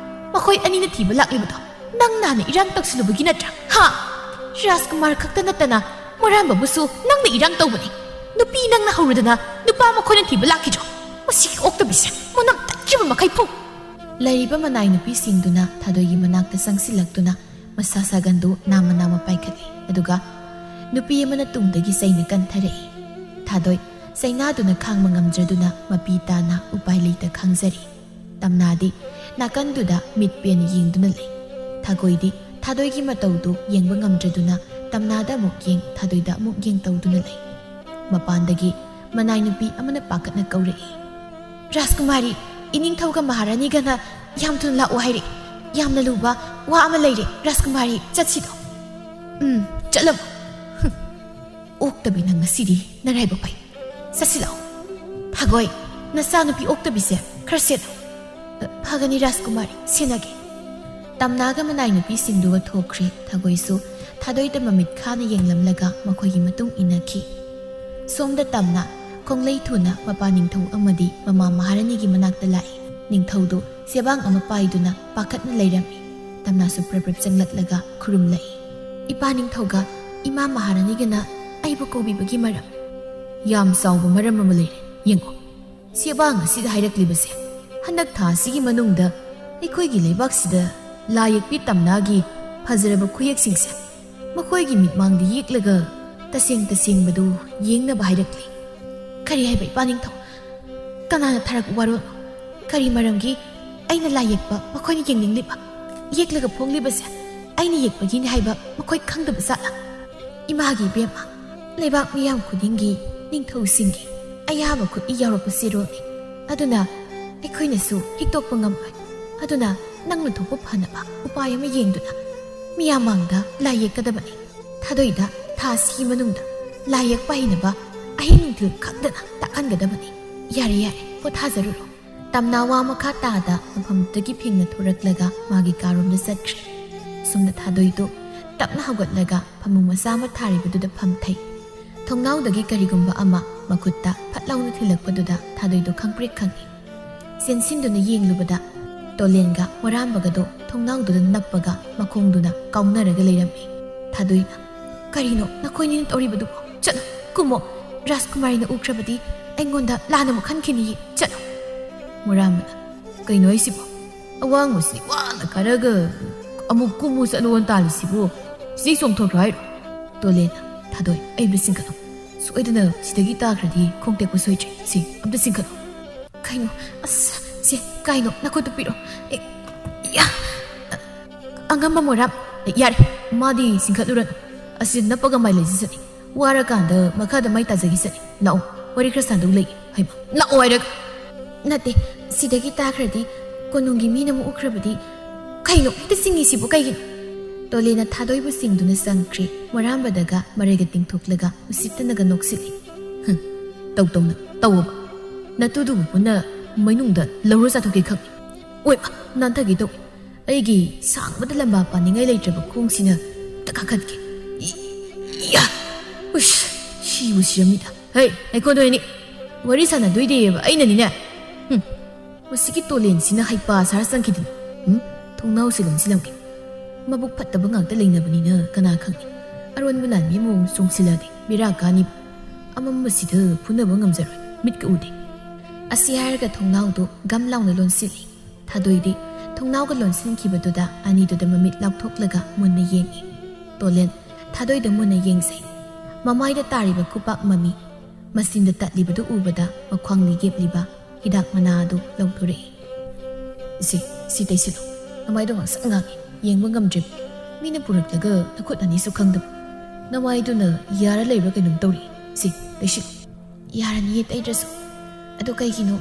ꯃꯈꯣꯏ ꯑꯅꯤꯅ ꯊꯤꯕ ꯂꯥꯛꯂꯤꯕꯗꯣ ꯅꯪ ꯅꯍꯥꯟꯅ ꯏꯔꯥꯡ ꯇꯧꯁꯤꯜꯂꯨꯕꯒꯤ ꯅꯠꯇ꯭ꯔꯥ? ꯍꯥ? ꯔꯥꯖꯀꯨꯃꯥꯔ ꯈꯛꯇ ꯅꯠꯇꯅ ꯃꯣꯔꯥꯝꯕꯕꯨꯁꯨ ꯅꯪꯅ ꯏꯔꯥꯡ ꯇꯧꯕꯅꯤ꯫ ꯅꯨꯄꯤ ꯅꯪꯅ ꯍꯧꯔꯗꯅ ꯅꯨꯄꯥ ꯃꯈꯣꯏꯅ ꯊꯤꯕ ꯂꯥꯛꯈꯤꯗ꯭ꯔꯣ? ꯃꯁꯤꯒꯤ ꯑꯣꯛꯇꯕꯤꯁꯦ ꯃꯅꯝ ꯇꯠꯈꯤꯕ ꯃꯈꯩ ꯐꯨ! ꯂꯩꯔꯤꯕ ꯃꯅꯥꯏ ꯅꯨꯄꯤꯁꯤꯡꯗꯨꯅ ꯊꯥꯗꯣꯏꯒꯤ ꯃꯅꯥꯛꯇ ꯆꯪꯁꯤꯜꯂꯛꯇꯨꯅ ꯃꯁꯥ ꯁꯥꯒꯟꯗꯨ ꯅꯥꯝꯃ ꯅꯥꯝꯃ ꯄꯥꯏꯈꯠꯂꯤ꯫ ꯑꯗꯨꯒ ꯅꯨꯄꯤ ꯑꯃꯅ ꯇꯨꯡꯗꯒꯤ ꯆꯩꯅ ꯀꯟꯊꯔꯛꯏ꯫ ꯊꯥꯗꯣꯏ ꯆꯩꯅꯥꯗꯨꯅ ꯈꯥꯡꯕ ꯉꯝꯗ꯭ꯔꯗꯨꯅ ꯃꯄꯤ ꯇꯥꯅ ꯎꯄꯥꯏ ꯂꯩꯇ ꯈꯥꯡꯖꯔꯤ꯫ ꯇꯝꯅꯥꯗꯤ ꯅꯥꯀꯟꯗꯨꯗ ꯃꯤꯠ ꯄꯦꯟ ꯌꯦꯡꯗꯨꯅ ꯂꯩ꯫ ꯊꯥꯒꯣꯏꯗꯤ ꯊꯥꯗꯣꯏꯒꯤ ꯃꯇꯧꯗꯨ ꯌꯦꯡꯕ ꯉꯝꯗ꯭ꯔꯗꯨꯅ ꯇꯝꯅꯥꯗ ꯑꯃꯨꯛ ꯌꯦꯡ, ꯊꯥꯗꯣꯏꯗ ꯑꯃꯨꯛ ꯌꯦꯡ ꯇꯧꯗꯨꯅ ꯂꯩ꯫ ꯃꯄꯥꯟꯗꯒꯤ ꯃꯅꯥꯏ ꯅꯨꯄꯤ ꯑꯃꯅ ꯄꯥꯈꯠꯅ ꯀꯧꯔꯛꯏ, "ꯔꯥꯖꯀꯨꯃꯥꯔꯤ, ꯏꯅꯤꯡꯊꯧꯒ ꯃꯍꯥꯔꯥꯅꯤꯒꯅ ꯌꯥꯝ ꯊꯨꯅ ꯂꯥꯛꯑꯣ ꯍꯥꯏꯔꯛꯏ꯫ ꯌꯥꯝꯅ ꯂꯨꯕ ꯋꯥ ꯑꯃ ꯂꯩꯔꯦ꯫ ꯔꯥꯖꯀꯨꯃꯥꯔꯤ, ꯆꯠꯁꯤꯗꯣ꯫" "ꯎꯝ, ꯆꯠꯂꯝꯃꯣ꯫" "ꯍꯨꯝ, ꯑꯣꯛꯇꯕꯤ ꯅꯪ ꯉꯁꯤꯗꯤ ꯅꯔꯥꯏꯕꯛ ꯐꯩ꯫ ꯆꯠꯁꯤ ꯂꯥꯛꯑꯣ꯫" "ꯊꯥꯒꯣꯏ, ꯅꯆꯥꯅꯨꯄꯤ ꯑꯣꯛꯇꯕꯤꯁꯦ ꯈꯔ ꯁꯦꯟꯅꯧ꯫" "ꯐꯒꯅꯤ ꯔꯥꯖꯀꯨꯃꯥꯔꯤ, ꯁꯦꯟꯅꯒꯦ꯫" ꯇꯝꯅꯥꯒ ꯃꯅꯥꯏ ꯅꯨꯄꯤꯁꯤꯡꯗꯨꯒ ꯊꯣꯛꯈ꯭ꯔꯦ꯫ ꯊꯥꯒꯣꯏꯁꯨ ꯊꯥꯗꯣꯏꯗ ꯃꯃꯤꯠ ꯈꯥꯅ ꯌꯦꯡꯂꯝꯂꯒ ꯃꯈꯣꯏꯒꯤ ꯃꯇꯨꯡ ꯏꯟꯅꯈꯤ꯫ ꯁꯣꯝꯗ ꯇꯝꯅꯥ ꯈꯣꯡꯂꯩ ꯊꯨꯅ ꯃꯄꯥ ꯅꯤꯡꯊꯧ ꯑꯃꯗꯤ ꯃꯃꯥ ꯃꯍꯥꯔꯥꯅꯤꯒꯤ ꯃꯅꯥꯛꯇ ꯂꯥꯛꯏ꯫ ꯅꯤꯡꯊꯧꯗꯨ ꯆꯦꯕꯥꯡ ꯑꯃ ꯄꯥꯏꯗꯨꯅ ꯄꯥꯈꯠꯅ ꯂꯩꯔꯝꯃꯤ꯫ ꯇꯝꯅꯥꯁꯨ ꯄ꯭ꯔꯞ ꯄ꯭ꯔꯞ ꯆꯪꯂꯛꯂꯒ ꯈꯨꯔꯨꯝꯂꯛꯏ꯫ "ꯏꯄꯥ ꯅꯤꯡꯊꯧꯒ ꯏꯃꯥ ꯃꯍꯥꯔꯥꯅꯤꯒꯅ ꯑꯩꯕꯨ ꯀꯧꯕꯤꯕꯒꯤ ꯃꯔꯝ?" "ꯌꯥꯝ ꯆꯥꯎꯕ ꯃꯔꯝ ꯑꯃ ꯂꯩꯔꯦ꯫ ꯌꯦꯡꯉꯣ, ꯆꯦꯕꯥꯡ ꯑꯁꯤꯗ ꯍꯥꯏꯔꯛꯂꯤꯕꯁꯦ ꯍꯟꯗꯛ ꯊꯥ ꯑꯁꯤꯒꯤ ꯃꯅꯨꯡꯗ ꯑꯩꯈꯣꯏꯒꯤ ꯂꯩꯕꯥꯛꯁꯤꯗ ꯂꯥꯏ ꯌꯦꯛꯄꯤ ꯇꯝꯅꯥꯒꯤ ꯐꯖꯔꯕ ꯈꯨꯌꯦꯛꯁꯤꯡꯁꯦ ꯃꯈꯣꯏꯒꯤ ꯃꯤꯠꯃꯥꯡꯗ ꯌꯦꯛꯂꯒ ꯇꯁꯦꯡ ꯇꯁꯦꯡꯕꯗꯨ ꯌꯦꯡꯅꯕ ꯍꯥꯏꯔꯛꯂꯤ꯫ ꯀꯔꯤ ꯍꯥꯏꯕ, ꯏꯄꯥ ꯅꯤꯡꯊꯧ? ꯀꯅꯥꯅ ꯊꯥꯔꯛꯄ ꯋꯥꯔꯣꯜꯅꯣ? ꯀꯔꯤ ꯃꯔꯝꯒꯤ ꯑꯩꯅ ꯂꯥꯏ ꯌꯦꯛꯄ ꯃꯈꯣꯏꯅ ꯌꯦꯡꯅꯤꯡꯂꯤꯕ, ꯌꯦꯛꯂꯒ ꯐꯣꯡꯂꯤꯕꯁꯦ ꯑꯩꯅ ꯌꯦꯛꯄꯒꯤꯅꯤ ꯍꯥꯏꯕ ꯃꯈꯣꯏ ꯈꯪꯗꯕ ꯖꯥꯠꯂꯥ? ꯏꯃꯥꯒꯤ ꯏꯕꯦꯝꯃ, ꯂꯩꯕꯥꯛ ꯃꯤꯌꯥꯝ ꯈꯨꯗꯤꯡꯒꯤ ꯅꯤꯡꯊꯧꯁꯤꯡꯒꯤ ꯑꯌꯥꯕ ꯈꯨꯠꯏ ꯌꯥꯎꯔꯛꯄ ꯆꯦꯔꯣꯜꯅꯤ꯫ ꯑꯗꯨꯅ ꯑꯩꯈꯣꯏꯅꯁꯨ ꯍꯤꯛꯇꯣꯛꯄ ꯉꯝꯂꯣꯏ꯫ ꯑꯗꯨꯅ ꯅꯪꯅ ꯊꯣꯛꯄ ꯐꯅꯕ ꯎꯄꯥꯏ ꯑꯃ ꯌꯦꯡꯗꯨꯅ ꯃꯤꯌꯥꯝ ꯃꯥꯡꯗ ꯂꯥꯏ ꯌꯦꯛꯀꯗꯕꯅꯤ꯫ ꯊꯥꯗꯣꯏꯗ ꯊꯥ ꯑꯁꯤꯒꯤ ꯃꯅꯨꯡꯗ ꯂꯥꯏ ꯌꯦꯛꯄ ꯍꯩꯅꯕ ꯑꯍꯤꯡ ꯅꯨꯡꯊꯤꯜ ꯈꯪꯗꯅ ꯇꯥꯛꯍꯟꯒꯗꯕꯅꯤ꯫ ꯌꯥꯔꯦ, ꯌꯥꯔꯦ, ꯄꯣꯊꯥꯖꯔꯨꯔꯣ꯫ ꯇꯝꯅꯥ ꯋꯥ ꯃꯈꯥ ꯇꯥꯗ ꯃꯐꯝꯗꯨꯗꯒꯤ ꯐꯤꯡꯅ ꯊꯣꯔꯛꯂꯒ ꯃꯥꯒꯤ ꯀꯥꯔꯣꯝꯗ ꯆꯠꯈ꯭ꯔꯦ꯫ ꯁꯣꯝꯗ ꯊꯥꯗꯣꯏꯗꯨ ꯇꯞꯅ ꯍꯧꯒꯠꯂꯒ ꯐꯃꯨꯡ ꯃꯆꯥ ꯑꯃ ꯊꯥꯔꯤꯕꯗꯨꯗ ꯐꯝꯊꯩ꯫ ꯊꯣꯡꯅꯥꯎꯗꯒꯤ ꯀꯔꯤꯒꯨꯝꯕ ꯑꯃ ꯃꯈꯨꯠꯇ ꯐꯠ ꯂꯥꯎꯅ ꯊꯤꯜꯂꯛꯄꯗꯨꯗ ꯊꯥꯗꯣꯏꯗꯨ ꯈꯪꯄ꯭ꯔꯦꯛ ꯈꯪꯏ꯫ ꯆꯦꯟꯁꯤꯟꯗꯨꯅ ꯌꯦꯡꯂꯨꯕꯗ ꯇꯣꯂꯦꯟꯒ ꯃꯣꯔꯥꯝꯕꯒꯗꯣ ꯊꯣꯡꯅꯥꯎꯗꯨꯗ ꯅꯞꯄꯒ ꯃꯈꯣꯡꯗꯨꯅ ꯀꯥꯎꯅꯔꯒ ꯂꯩꯔꯝꯃꯤ꯫ ꯊꯥꯗꯣꯏꯅ, "ꯀꯔꯤꯅꯣ ꯅꯈꯣꯏꯅꯤꯅ ꯇꯧꯔꯤꯕꯗꯨꯕꯣ? ꯆꯠꯂꯣ, ꯀꯨꯝꯃꯣ꯫ ꯔꯥꯖꯀꯨꯃꯥꯔꯤꯅ ꯎꯈ꯭ꯔꯕꯗꯤ ꯑꯩꯉꯣꯟꯗ ꯂꯥꯟꯅ ꯑꯃꯨꯛ ꯈꯟꯈꯤꯅꯤꯌꯦ꯫ ꯆꯠꯂꯣ꯫" ꯃꯣꯔꯥꯝꯕꯅ, "ꯀꯩꯅꯣ ꯍꯥꯏꯁꯤꯕꯣ? ꯑꯋꯥꯡꯕꯁꯤꯗꯤ ꯋꯥꯅ ꯀꯥꯔꯒ ꯑꯃꯨꯛ ꯀꯨꯝꯃꯨ ꯆꯠꯂꯣꯅ ꯇꯥꯜꯂꯤꯁꯤꯕꯨ? ꯁꯤꯗꯩ ꯆꯣꯡꯊꯣꯛꯈ꯭ꯔꯣ ꯍꯥꯏꯔꯣ?" ꯇꯣꯂꯦꯟꯅ, "ꯊꯥꯗꯣꯏ, ꯑꯩ ꯑꯝꯇ ꯆꯤꯡꯈꯠꯂꯣ꯫ ꯁꯣꯏꯗꯅ ꯁꯤꯗꯒꯤ ꯇꯥꯈ꯭ꯔꯗꯤ ꯈꯣꯡ ꯇꯦꯛꯄ ꯁꯣꯏꯗ꯭ꯔꯦ꯫ ꯁꯤ ꯑꯝꯇ ꯆꯤꯡꯈꯠꯂꯣ꯫" "ꯀꯩꯅꯣ? ꯑꯁ, ꯁꯦ, ꯀꯥꯏꯅꯣ? ꯅꯈꯨꯠꯇꯨ ꯄꯤꯔꯛꯑꯣ꯫ ꯑꯦ, ꯌꯥ! ꯑꯉꯝꯕ ꯃꯣꯔꯥꯝ, ꯌꯥꯔꯦ, ꯃꯥꯗꯤ ꯆꯤꯡꯈꯠꯂꯨꯔꯅꯨ꯫ ꯑꯁꯤꯗ ꯅꯞꯄꯒ ꯃꯥꯏ ꯂꯩꯖꯁꯅꯤ꯫ ꯋꯥꯔꯀꯥꯟꯗ ꯃꯈꯥꯗ ꯃꯥꯏ ꯇꯥꯖꯈꯤꯁꯅꯤ꯫ ꯂꯥꯛꯑꯣ, ꯋꯥꯔꯤ ꯈꯔ ꯁꯥꯟꯗꯧ ꯂꯩ꯫" ꯍꯩꯃꯥ, ꯂꯥꯛꯑꯣ ꯍꯥꯏꯔꯒ꯫ "ꯅꯠꯇꯦ, ꯁꯤꯗꯒꯤ ꯇꯥꯈ꯭ꯔꯗꯤ ꯀꯣꯅꯨꯡꯒꯤ ꯃꯤꯅ ꯑꯃꯨꯛ ꯎꯈ꯭ꯔꯕꯗꯤ꯫" "ꯀꯩꯅꯣ ꯍꯦꯛꯇ ꯆꯤꯡꯉꯤꯁꯤꯕꯨ ꯀꯩꯒꯤꯅꯣ?" ꯇꯣꯂꯦꯟꯅ ꯊꯥꯗꯣꯏꯕꯨ ꯆꯤꯡꯗꯨꯅ ꯆꯪꯈ꯭ꯔꯦ꯫ ꯃꯣꯔꯥꯝꯕꯗꯒ ꯃꯔꯩꯒ ꯇꯤꯡꯊꯣꯛꯂꯒ ꯎꯁꯤꯠꯇꯅꯒ ꯅꯣꯛꯁꯤꯜꯂꯤ꯫ "ꯍꯨꯝ, ꯇꯧ ꯇꯧꯅ ꯇꯧꯑꯣꯕ꯫ ꯅꯇꯨꯗꯨꯕꯨ ꯄꯨꯟꯅ ꯃꯩꯅꯨꯡꯗ ꯂꯧꯔ ꯆꯥꯊꯣꯛꯀꯦ ꯈꯪꯉꯤ꯫ ꯑꯣꯏꯃ, ꯅꯥꯟꯊꯒꯦ ꯇꯧꯏ꯫ ꯑꯩꯒꯤ ꯁꯥꯡꯕꯗ ꯂꯝꯕꯥ ꯄꯥꯅꯤꯡꯉꯥꯏ ꯂꯩꯇ꯭ꯔꯕ ꯈꯣꯡꯁꯤꯅ ꯍꯦꯛꯇ ꯀꯥꯈꯠꯀꯦ꯫ ꯏ-, ꯏꯌꯥ! ꯎꯁ, ꯁꯤꯕꯨ ꯁꯤꯔꯝꯃꯤꯗ꯫ ꯍꯩ, ꯑꯩꯈꯣꯏ ꯅꯣꯏ ꯑꯅꯤ ꯋꯥꯔꯤ ꯁꯥꯟꯅꯗꯣꯏꯗꯤꯑꯕ ꯑꯩꯅꯅꯤꯅꯦ꯫ ꯍꯨꯝ, ꯃꯁꯤꯒꯤ ꯇꯣꯂꯦꯟꯁꯤꯅ ꯍꯩꯄꯥ ꯁꯥꯔ ꯆꯪꯈꯤꯗꯅ꯫ ꯍꯨꯝ, ꯊꯣꯡꯅꯥꯎꯁꯦ ꯂꯣꯟꯁꯤꯜꯂꯝꯒꯦ꯫ ꯃꯕꯨꯛ ꯐꯠꯇꯕ ꯉꯥꯛꯇ ꯂꯩꯅꯕꯅꯤꯅ ꯀꯅꯥ ꯈꯪꯅꯤ? ꯑꯔꯣꯟꯕ ꯂꯥꯟꯃꯤ ꯑꯃꯃꯝ ꯆꯣꯡꯁꯤꯜꯂꯛꯑꯗꯤ ꯕꯦꯔꯥ ꯀꯥꯅꯤꯕ꯫ ꯑꯃꯝꯕꯁꯤꯗ ꯐꯨꯅꯕ ꯉꯝꯖꯔꯣꯏ, ꯃꯤꯠꯀ ꯎꯗꯦ꯫" ꯑꯁꯤ ꯍꯥꯏꯔꯒ ꯊꯣꯡꯅꯥꯎꯗꯨ ꯒꯝ ꯂꯥꯎꯅ ꯂꯣꯟꯁꯤꯜꯂꯤ꯫ ꯊꯥꯗꯣꯏꯗꯤ ꯊꯣꯡꯅꯥꯎꯒ ꯂꯣꯟꯁꯤꯟꯈꯤꯕꯗꯨꯗ ꯑꯅꯤꯗꯨꯗ ꯃꯃꯤꯠ ꯂꯥꯎꯊꯣꯛꯂꯒ ꯃꯨꯟꯅ ꯌꯦꯡꯏ꯫ ꯇꯣꯂꯦꯟ ꯊꯥꯗꯣꯏꯗ ꯃꯨꯟꯅ ꯌꯦꯡꯖꯩ꯫ ꯃꯃꯥꯏꯗ ꯇꯥꯔꯤꯕ ꯈꯨꯄꯥꯛ ꯃꯃꯤ, ꯃꯆꯤꯟꯗ ꯇꯠꯂꯤꯕꯗꯨ ꯎꯕꯗ ꯃꯈ꯭ꯋꯥꯡꯗ ꯌꯦꯞꯂꯤꯕ ꯍꯤꯗꯥꯛ ꯃꯅꯥ ꯑꯗꯨ ꯂꯧꯊꯣꯔꯛꯏ꯫ "ꯁꯤ, ꯁꯤ ꯇꯩꯁꯤꯜꯂꯨ꯫ ꯅꯃꯥꯏꯗꯣ ꯉꯥꯡꯁꯪ ꯉꯥꯡꯉꯤ, ꯌꯦꯡꯕ ꯉꯝꯗ꯭ꯔꯦ꯫ ꯃꯤꯅ ꯄꯨꯔꯛꯂꯒ ꯅꯈꯨꯠ ꯑꯅꯤꯁꯨ ꯈꯪꯗꯕ꯫ ꯅꯃꯥꯏꯗꯨꯅ ꯌꯥꯔ ꯂꯩꯕ꯭ꯔꯥ ꯀꯩꯅꯣꯝ ꯇꯧꯔꯤ꯫ ꯁꯤ ꯇꯩꯁꯤꯜꯂꯨ꯫" "ꯌꯥꯔꯅꯤꯌꯦ ꯇꯩꯗ꯭ꯔꯁꯨ꯫ ꯑꯗꯣ ꯀꯩꯒꯤꯅꯣ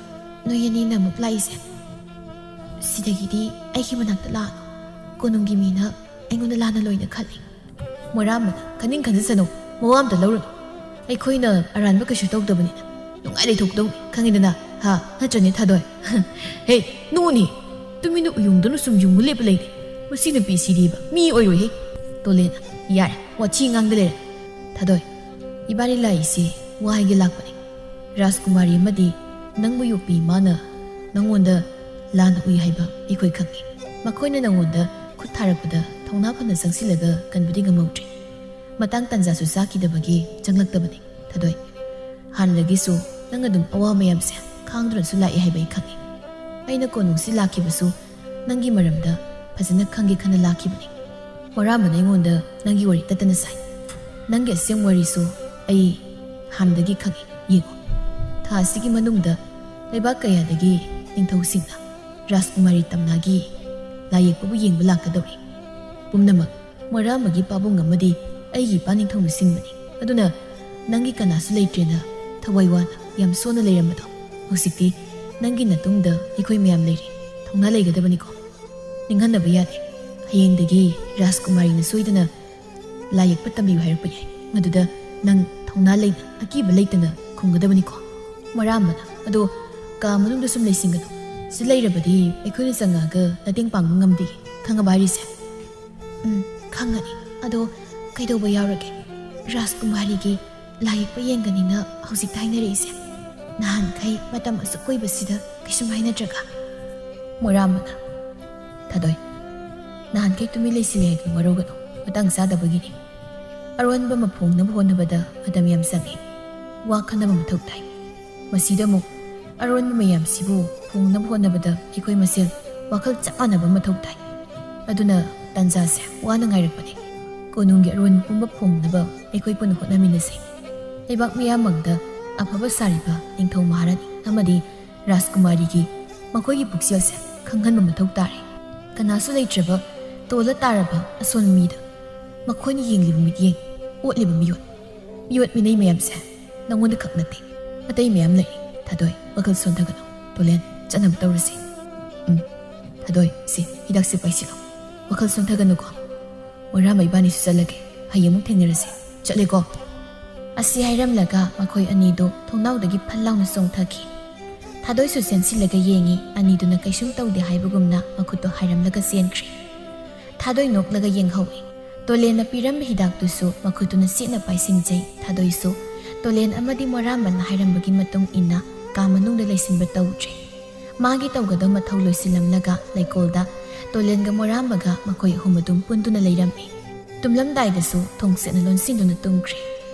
ꯅꯣꯏ ꯑꯅꯤꯅ ꯑꯃꯨꯛ ꯂꯥꯛꯏꯁꯦ? ꯁꯤꯗꯒꯤꯗꯤ ꯑꯩꯒꯤ ꯃꯅꯥꯛꯇ ꯂꯥꯛꯑꯅꯨ꯫ ꯀꯣꯅꯨꯡꯒꯤ ꯃꯤꯅ ꯑꯩꯉꯣꯟꯗ ꯂꯥꯟꯅ ꯂꯣꯏꯅ ꯈꯜꯂꯤ꯫" ꯃꯣꯏꯔꯥꯝꯕꯅ, "ꯈꯟꯅꯤꯡ ꯈꯟꯖꯁꯅꯨ, ꯃꯋꯥ ꯑꯝꯇ ꯂꯧꯔꯨꯅꯨ꯫ ꯑꯩꯈꯣꯏꯅ ꯑꯔꯥꯟꯕ ꯀꯩꯁꯨ ꯇꯧꯗꯕꯅꯤꯅ ꯅꯨꯡꯉꯥꯏ ꯂꯩꯊꯣꯛꯇꯧꯅꯤ, ꯈꯪꯉꯤꯗꯅ? ꯍꯥ? ꯅꯠꯇ꯭ꯔꯅꯦ, ꯊꯥꯗꯣꯏ?" "ꯍꯦ, ꯅꯣꯛꯎꯅꯦ꯫ ꯇꯨꯃꯤꯟꯅ ꯎꯌꯨꯡꯗꯨꯅ ꯁꯨꯝ ꯌꯨꯡꯉ ꯂꯦꯞꯄ ꯂꯩꯔꯦ꯫ ꯃꯁꯤ ꯅꯨꯄꯤꯁꯤꯗꯤꯕ ꯃꯤ ꯑꯣꯏꯔꯣꯏꯍꯦ꯫" ꯇꯣꯂꯦꯟꯅ, "ꯌꯥꯔꯦ, ꯋꯥꯊꯤ ꯉꯥꯡꯗ ꯂꯩꯔꯦ꯫ ꯊꯥꯗꯣꯏ, ꯏꯕꯥꯅꯤ ꯂꯥꯛꯏꯁꯦ ꯋꯥ ꯍꯥꯏꯒꯦ ꯂꯥꯛꯄꯅꯦ꯫ ꯔꯥꯖꯀꯨꯃꯥꯔꯤ ꯑꯃꯗꯤ ꯅꯪꯕꯨ ꯌꯣꯛꯄꯤ ꯏꯃꯥꯅ ꯅꯪꯉꯣꯟꯗ ꯂꯥꯟꯅ ꯎꯏ ꯍꯥꯏꯕ ꯑꯩꯈꯣꯏ ꯈꯪꯉꯤ꯫ ꯃꯈꯣꯏꯅ ꯅꯪꯉꯣꯟꯗ ꯈꯨꯠ ꯊꯥꯔꯛꯄꯗ ꯊꯧꯅꯥ ꯐꯅ ꯆꯪꯁꯤꯜꯂꯒ ꯀꯟꯕꯗꯤ ꯉꯝꯍꯧꯗ꯭ꯔꯦ꯫ ꯃꯇꯥꯡ ꯇꯥꯟꯖꯥꯁꯨ ꯆꯥꯈꯤꯗꯕꯒꯤ ꯆꯪꯂꯛꯇꯕꯅꯤ, ꯊꯥꯗꯣꯏ꯫ ꯍꯥꯟꯅꯗꯒꯤꯁꯨ ꯅꯪ ꯑꯗꯨꯝ ꯑꯋꯥ ꯃꯌꯥꯝꯁꯦ ꯈꯥꯡꯗꯨꯅꯁꯨ ꯂꯥꯛꯑꯦ ꯍꯥꯏꯕ ꯑꯩ ꯈꯪꯉꯤ꯫ ꯑꯩꯅ ꯀꯣꯅꯨꯡꯁꯤ ꯂꯥꯛꯈꯤꯕꯁꯨ ꯅꯪꯒꯤ ꯃꯔꯝꯗ ꯐꯖꯅ ꯈꯪꯒꯦ ꯈꯟꯅ ꯂꯥꯛꯈꯤꯕꯅꯤ꯫" ꯃꯣꯏꯔꯥꯝꯕꯅ ꯑꯩꯉꯣꯟꯗ ꯅꯪꯒꯤ ꯋꯥꯔꯤ ꯇꯠꯇꯅ ꯁꯥꯏ꯫ ꯅꯪꯒꯤ ꯑꯁꯦꯡꯕ ꯋꯥꯔꯤꯁꯨ ꯑꯩ ꯍꯥꯟꯅꯗꯒꯤ ꯈꯪꯉꯤ꯫ ꯌꯦꯡꯉꯨ, ꯊꯥ ꯑꯁꯤꯒꯤ ꯃꯅꯨꯡꯗ ꯂꯩꯕꯥꯛ ꯀꯌꯥꯗꯒꯤ ꯅꯤꯡꯊꯧꯁꯤꯡꯅ ꯔꯥꯖꯀꯨꯃꯥꯔꯤ ꯇꯝꯅꯥꯒꯤ ꯂꯥꯏ ꯌꯦꯛꯄꯕꯨ ꯌꯦꯡꯕ ꯂꯥꯛꯀꯗꯧꯔꯤ꯫ ꯄꯨꯝꯅꯃꯛ ꯃꯣꯏꯔꯥꯝꯕꯒꯤ ꯄꯥꯕꯨꯡ ꯑꯃꯗꯤ ꯑꯩꯒꯤ ꯏꯄꯥ ꯅꯤꯡꯊꯧꯅ ꯁꯤꯟꯕꯅꯤ꯫ ꯑꯗꯨꯅ ꯅꯪꯒꯤ ꯀꯅꯥꯁꯨ ꯂꯩꯇ꯭ꯔꯦꯅ ꯊꯋꯥꯏ ꯋꯥꯅ ꯌꯥꯝ ꯁꯣꯟꯅ ꯂꯩꯔꯝꯕꯗꯣ, ꯍꯧꯖꯤꯛꯇꯤ ꯅꯪꯒꯤ ꯅꯇꯨꯡꯗ ꯑꯩꯈꯣꯏ ꯃꯌꯥꯝ ꯂꯩꯔꯤ꯫ ꯊꯧꯅꯥ ꯂꯩꯒꯗꯕꯅꯤꯀꯣ꯫ ꯅꯤꯡꯍꯟꯅꯕ ꯌꯥꯗꯦ꯫ ꯍꯌꯦꯡꯗꯒꯤ ꯔꯥꯖꯀꯨꯃꯥꯔꯤꯅ ꯁꯣꯏꯗꯅ ꯂꯥꯏ ꯌꯦꯛꯄ ꯇꯝꯕꯤꯌꯨ ꯍꯥꯏꯔꯛꯄ ꯌꯥꯏ꯫ ꯃꯗꯨꯗ ꯅꯪ ꯊꯧꯅꯥ ꯂꯩꯅ, ꯑꯀꯤꯕ ꯂꯩꯇꯅ ꯈꯨꯝꯒꯗꯕꯅꯤꯀꯣ꯫ ꯃꯣꯏꯔꯥꯝꯕꯅ, "ꯑꯗꯣ ꯀꯥ ꯃꯅꯨꯡꯗ ꯁꯨꯝ ꯂꯩꯁꯤꯟꯒꯅꯨ꯫ ꯁꯤ ꯂꯩꯔꯕꯗꯤ ꯑꯩꯈꯣꯏꯅ ꯆꯪꯉꯛꯑꯒ ꯃꯇꯦꯡ ꯄꯥꯡꯕ ꯉꯝꯗꯦ꯫ ꯈꯪꯉꯕ ꯍꯥꯏꯔꯤꯁꯦ?" "ꯎꯝ, ꯈꯪꯉꯅꯤ꯫ ꯑꯗꯣ ꯀꯩꯗꯧꯕ ꯌꯥꯎꯔꯒꯦ? ꯔꯥꯖꯀꯨꯃꯥꯔꯤꯒꯤ ꯂꯥꯏ ꯌꯦꯛꯄ ꯌꯦꯡꯒꯅꯤꯅ ꯍꯧꯖꯤꯛꯇ ꯍꯥꯏꯅꯔꯛꯏꯁꯦ꯫ ꯅꯍꯥꯟꯈꯩ ꯃꯇꯝ ꯑꯁꯨꯛ ꯀꯨꯏꯕꯁꯤꯗ ꯀꯩꯁꯨꯝ ꯍꯥꯏꯅꯗ꯭ꯔꯒ?" ꯃꯣꯏꯔꯥꯝꯕꯅ, "ꯊꯥꯗꯣꯏ, ꯅꯍꯥꯟꯈꯩ ꯇꯨꯃꯤꯟ ꯂꯩꯁꯤꯜꯂꯦ ꯍꯥꯏꯗꯨ ꯋꯥꯔꯧꯒꯅꯨ꯫ ꯃꯇꯥꯡ ꯆꯥꯗꯕꯒꯤꯅꯤ꯫ ꯑꯔꯣꯟꯕ ꯑꯃ ꯐꯣꯡꯅꯕ ꯍꯣꯠꯅꯕꯗ ꯃꯇꯝ ꯌꯥꯝ ꯆꯪꯉꯤ꯫ ꯋꯥ ꯈꯟꯅꯕ ꯃꯊꯧ ꯇꯥꯏ꯫ ꯃꯁꯤꯗ ꯑꯃꯨꯛ ꯑꯔꯣꯟꯕ ꯃꯌꯥꯝꯁꯤꯕꯨ ꯐꯣꯡꯅꯕ ꯍꯣꯠꯅꯕꯗ ꯑꯩꯈꯣꯏ ꯃꯁꯦꯜ ꯋꯥꯈꯜ ꯆꯞ ꯃꯥꯟꯅꯕ ꯃꯊꯧ ꯇꯥꯏ꯫ ꯑꯗꯨꯅ ꯇꯥꯟꯖꯥꯁꯦ ꯋꯥꯅ ꯉꯥꯏꯔꯛꯄꯅꯦ꯫ ꯀꯣꯅꯨꯡꯒꯤ ꯑꯔꯣꯟꯕ ꯄꯨꯝꯕ ꯐꯣꯡꯅꯕ ꯑꯩꯈꯣꯏ ꯄꯨꯟꯅ ꯍꯣꯠꯅꯃꯤꯟꯅꯁꯦ꯫ ꯂꯩꯕꯥꯛ ꯃꯤꯌꯥꯝꯃꯛꯇ ꯑꯐꯕ ꯁꯥꯔꯤꯕ ꯅꯤꯡꯊꯧ ꯃꯍꯥꯔꯥꯅꯤ ꯑꯃꯗꯤ ꯔꯥꯖꯀꯨꯃꯥꯔꯤꯒꯤ ꯃꯈꯣꯏꯒꯤ ꯄꯨꯛꯆꯦꯜꯁꯦ ꯈꯪꯍꯟꯕ ꯃꯊꯧ ꯇꯥꯔꯦ꯫ ꯀꯅꯥꯁꯨ ꯂꯩꯇ꯭ꯔꯕ ꯇꯣꯜꯂ ꯇꯥꯔꯕ ꯑꯁꯣꯟꯕ ꯃꯤꯗ ꯃꯈꯣꯏꯅ ꯌꯦꯡꯂꯤꯕ ꯃꯤꯠꯌꯦꯡ, ꯑꯣꯠꯂꯤꯕ ꯃꯤꯑꯣꯠ, ꯃꯤꯑꯣꯠ ꯃꯤꯅꯩ ꯃꯌꯥꯝꯁꯦ ꯅꯉꯣꯟꯗ ꯈꯛ ꯅꯠꯇꯦ, ꯑꯇꯩ ꯃꯌꯥꯝ ꯂꯩ꯫ ꯊꯥꯗꯣꯏ, ꯋꯥꯈꯜ ꯁꯣꯟꯊꯒꯅꯨ꯫ ꯇꯣꯂꯦꯟ, ꯆꯠꯅꯕ ꯇꯧꯔꯁꯤ꯫ ꯎꯝ, ꯊꯥꯗꯣꯏ, ꯁꯤ ꯍꯤꯗꯥꯛꯁꯦ ꯄꯥꯏꯁꯤꯜꯂꯣ꯫ ꯋꯥꯈꯜ ꯁꯣꯟꯊꯒꯅꯨꯀꯣ꯫ ꯃꯣꯔꯥꯝꯕ ꯏꯕꯥꯅꯤꯁꯨ ꯆꯠꯂꯒꯦ꯫ ꯍꯌꯦꯡ ꯑꯃꯨꯛ ꯊꯦꯡꯅꯔꯁꯤ꯫ ꯆꯠꯂꯦꯀꯣ꯫ ꯑꯁꯤ ꯍꯥꯏꯔꯝꯂꯒ ꯃꯈꯣꯏ ꯑꯅꯤꯗꯨ ꯊꯣꯡꯅꯥꯎꯗꯒꯤ ꯐꯠ ꯂꯥꯎꯅ ꯆꯣꯡꯊꯈꯤ꯫ ꯊꯥꯗꯣꯏꯁꯨ ꯆꯦꯟꯁꯤꯜꯂꯒ ꯌꯦꯡꯉꯤ, ꯑꯅꯤꯗꯨꯅ ꯀꯩꯁꯨꯝ ꯇꯧꯗꯦ ꯍꯥꯏꯕꯒꯨꯝꯅ ꯃꯈꯨꯠꯇꯣ ꯍꯥꯏꯔꯝꯂꯒ ꯆꯦꯟꯈ꯭ꯔꯦ꯫ ꯊꯥꯗꯣꯏ ꯅꯣꯛꯂꯒ ꯌꯦꯡꯍꯧꯏ꯫ ꯇꯣꯂꯦꯟꯅ ꯄꯤꯔꯝꯕ ꯍꯤꯗꯥꯛꯇꯨꯁꯨ ꯃꯈꯨꯠꯇꯨꯅ ꯆꯦꯠꯅ ꯄꯥꯏꯁꯤꯟꯖꯩ꯫ ꯊꯥꯗꯣꯏꯁꯨ ꯇꯣꯂꯦꯟ ꯑꯃꯗꯤ ꯃꯣꯔꯥꯝꯕꯅ ꯍꯥꯏꯔꯝꯕꯒꯤ ꯃꯇꯨꯡ ꯏꯟꯅ ꯀꯥ ꯃꯅꯨꯡꯗ ꯂꯩꯁꯤꯟꯕ ꯇꯧꯗ꯭ꯔꯦ꯫ ꯃꯥꯒꯤ ꯇꯧꯒꯗꯧ ꯃꯊꯧ ꯂꯣꯏꯁꯤꯜꯂꯝꯂꯒ ꯂꯩꯀꯣꯜꯗ ꯇꯣꯂꯦꯟꯒ ꯃꯣꯔꯥꯝꯕꯒ ꯃꯈꯣꯏ ꯑꯍꯨꯝ ꯑꯗꯨꯝ ꯄꯨꯟꯗꯨꯅ ꯂꯩꯔꯝꯃꯤ꯫ ꯇꯨꯝꯂꯝꯗꯥꯏꯗꯁꯨ ꯊꯣꯡꯁꯦꯠꯅ ꯂꯣꯟꯁꯤꯟꯗꯨꯅ ꯇꯨꯝꯈ꯭ꯔꯦ꯫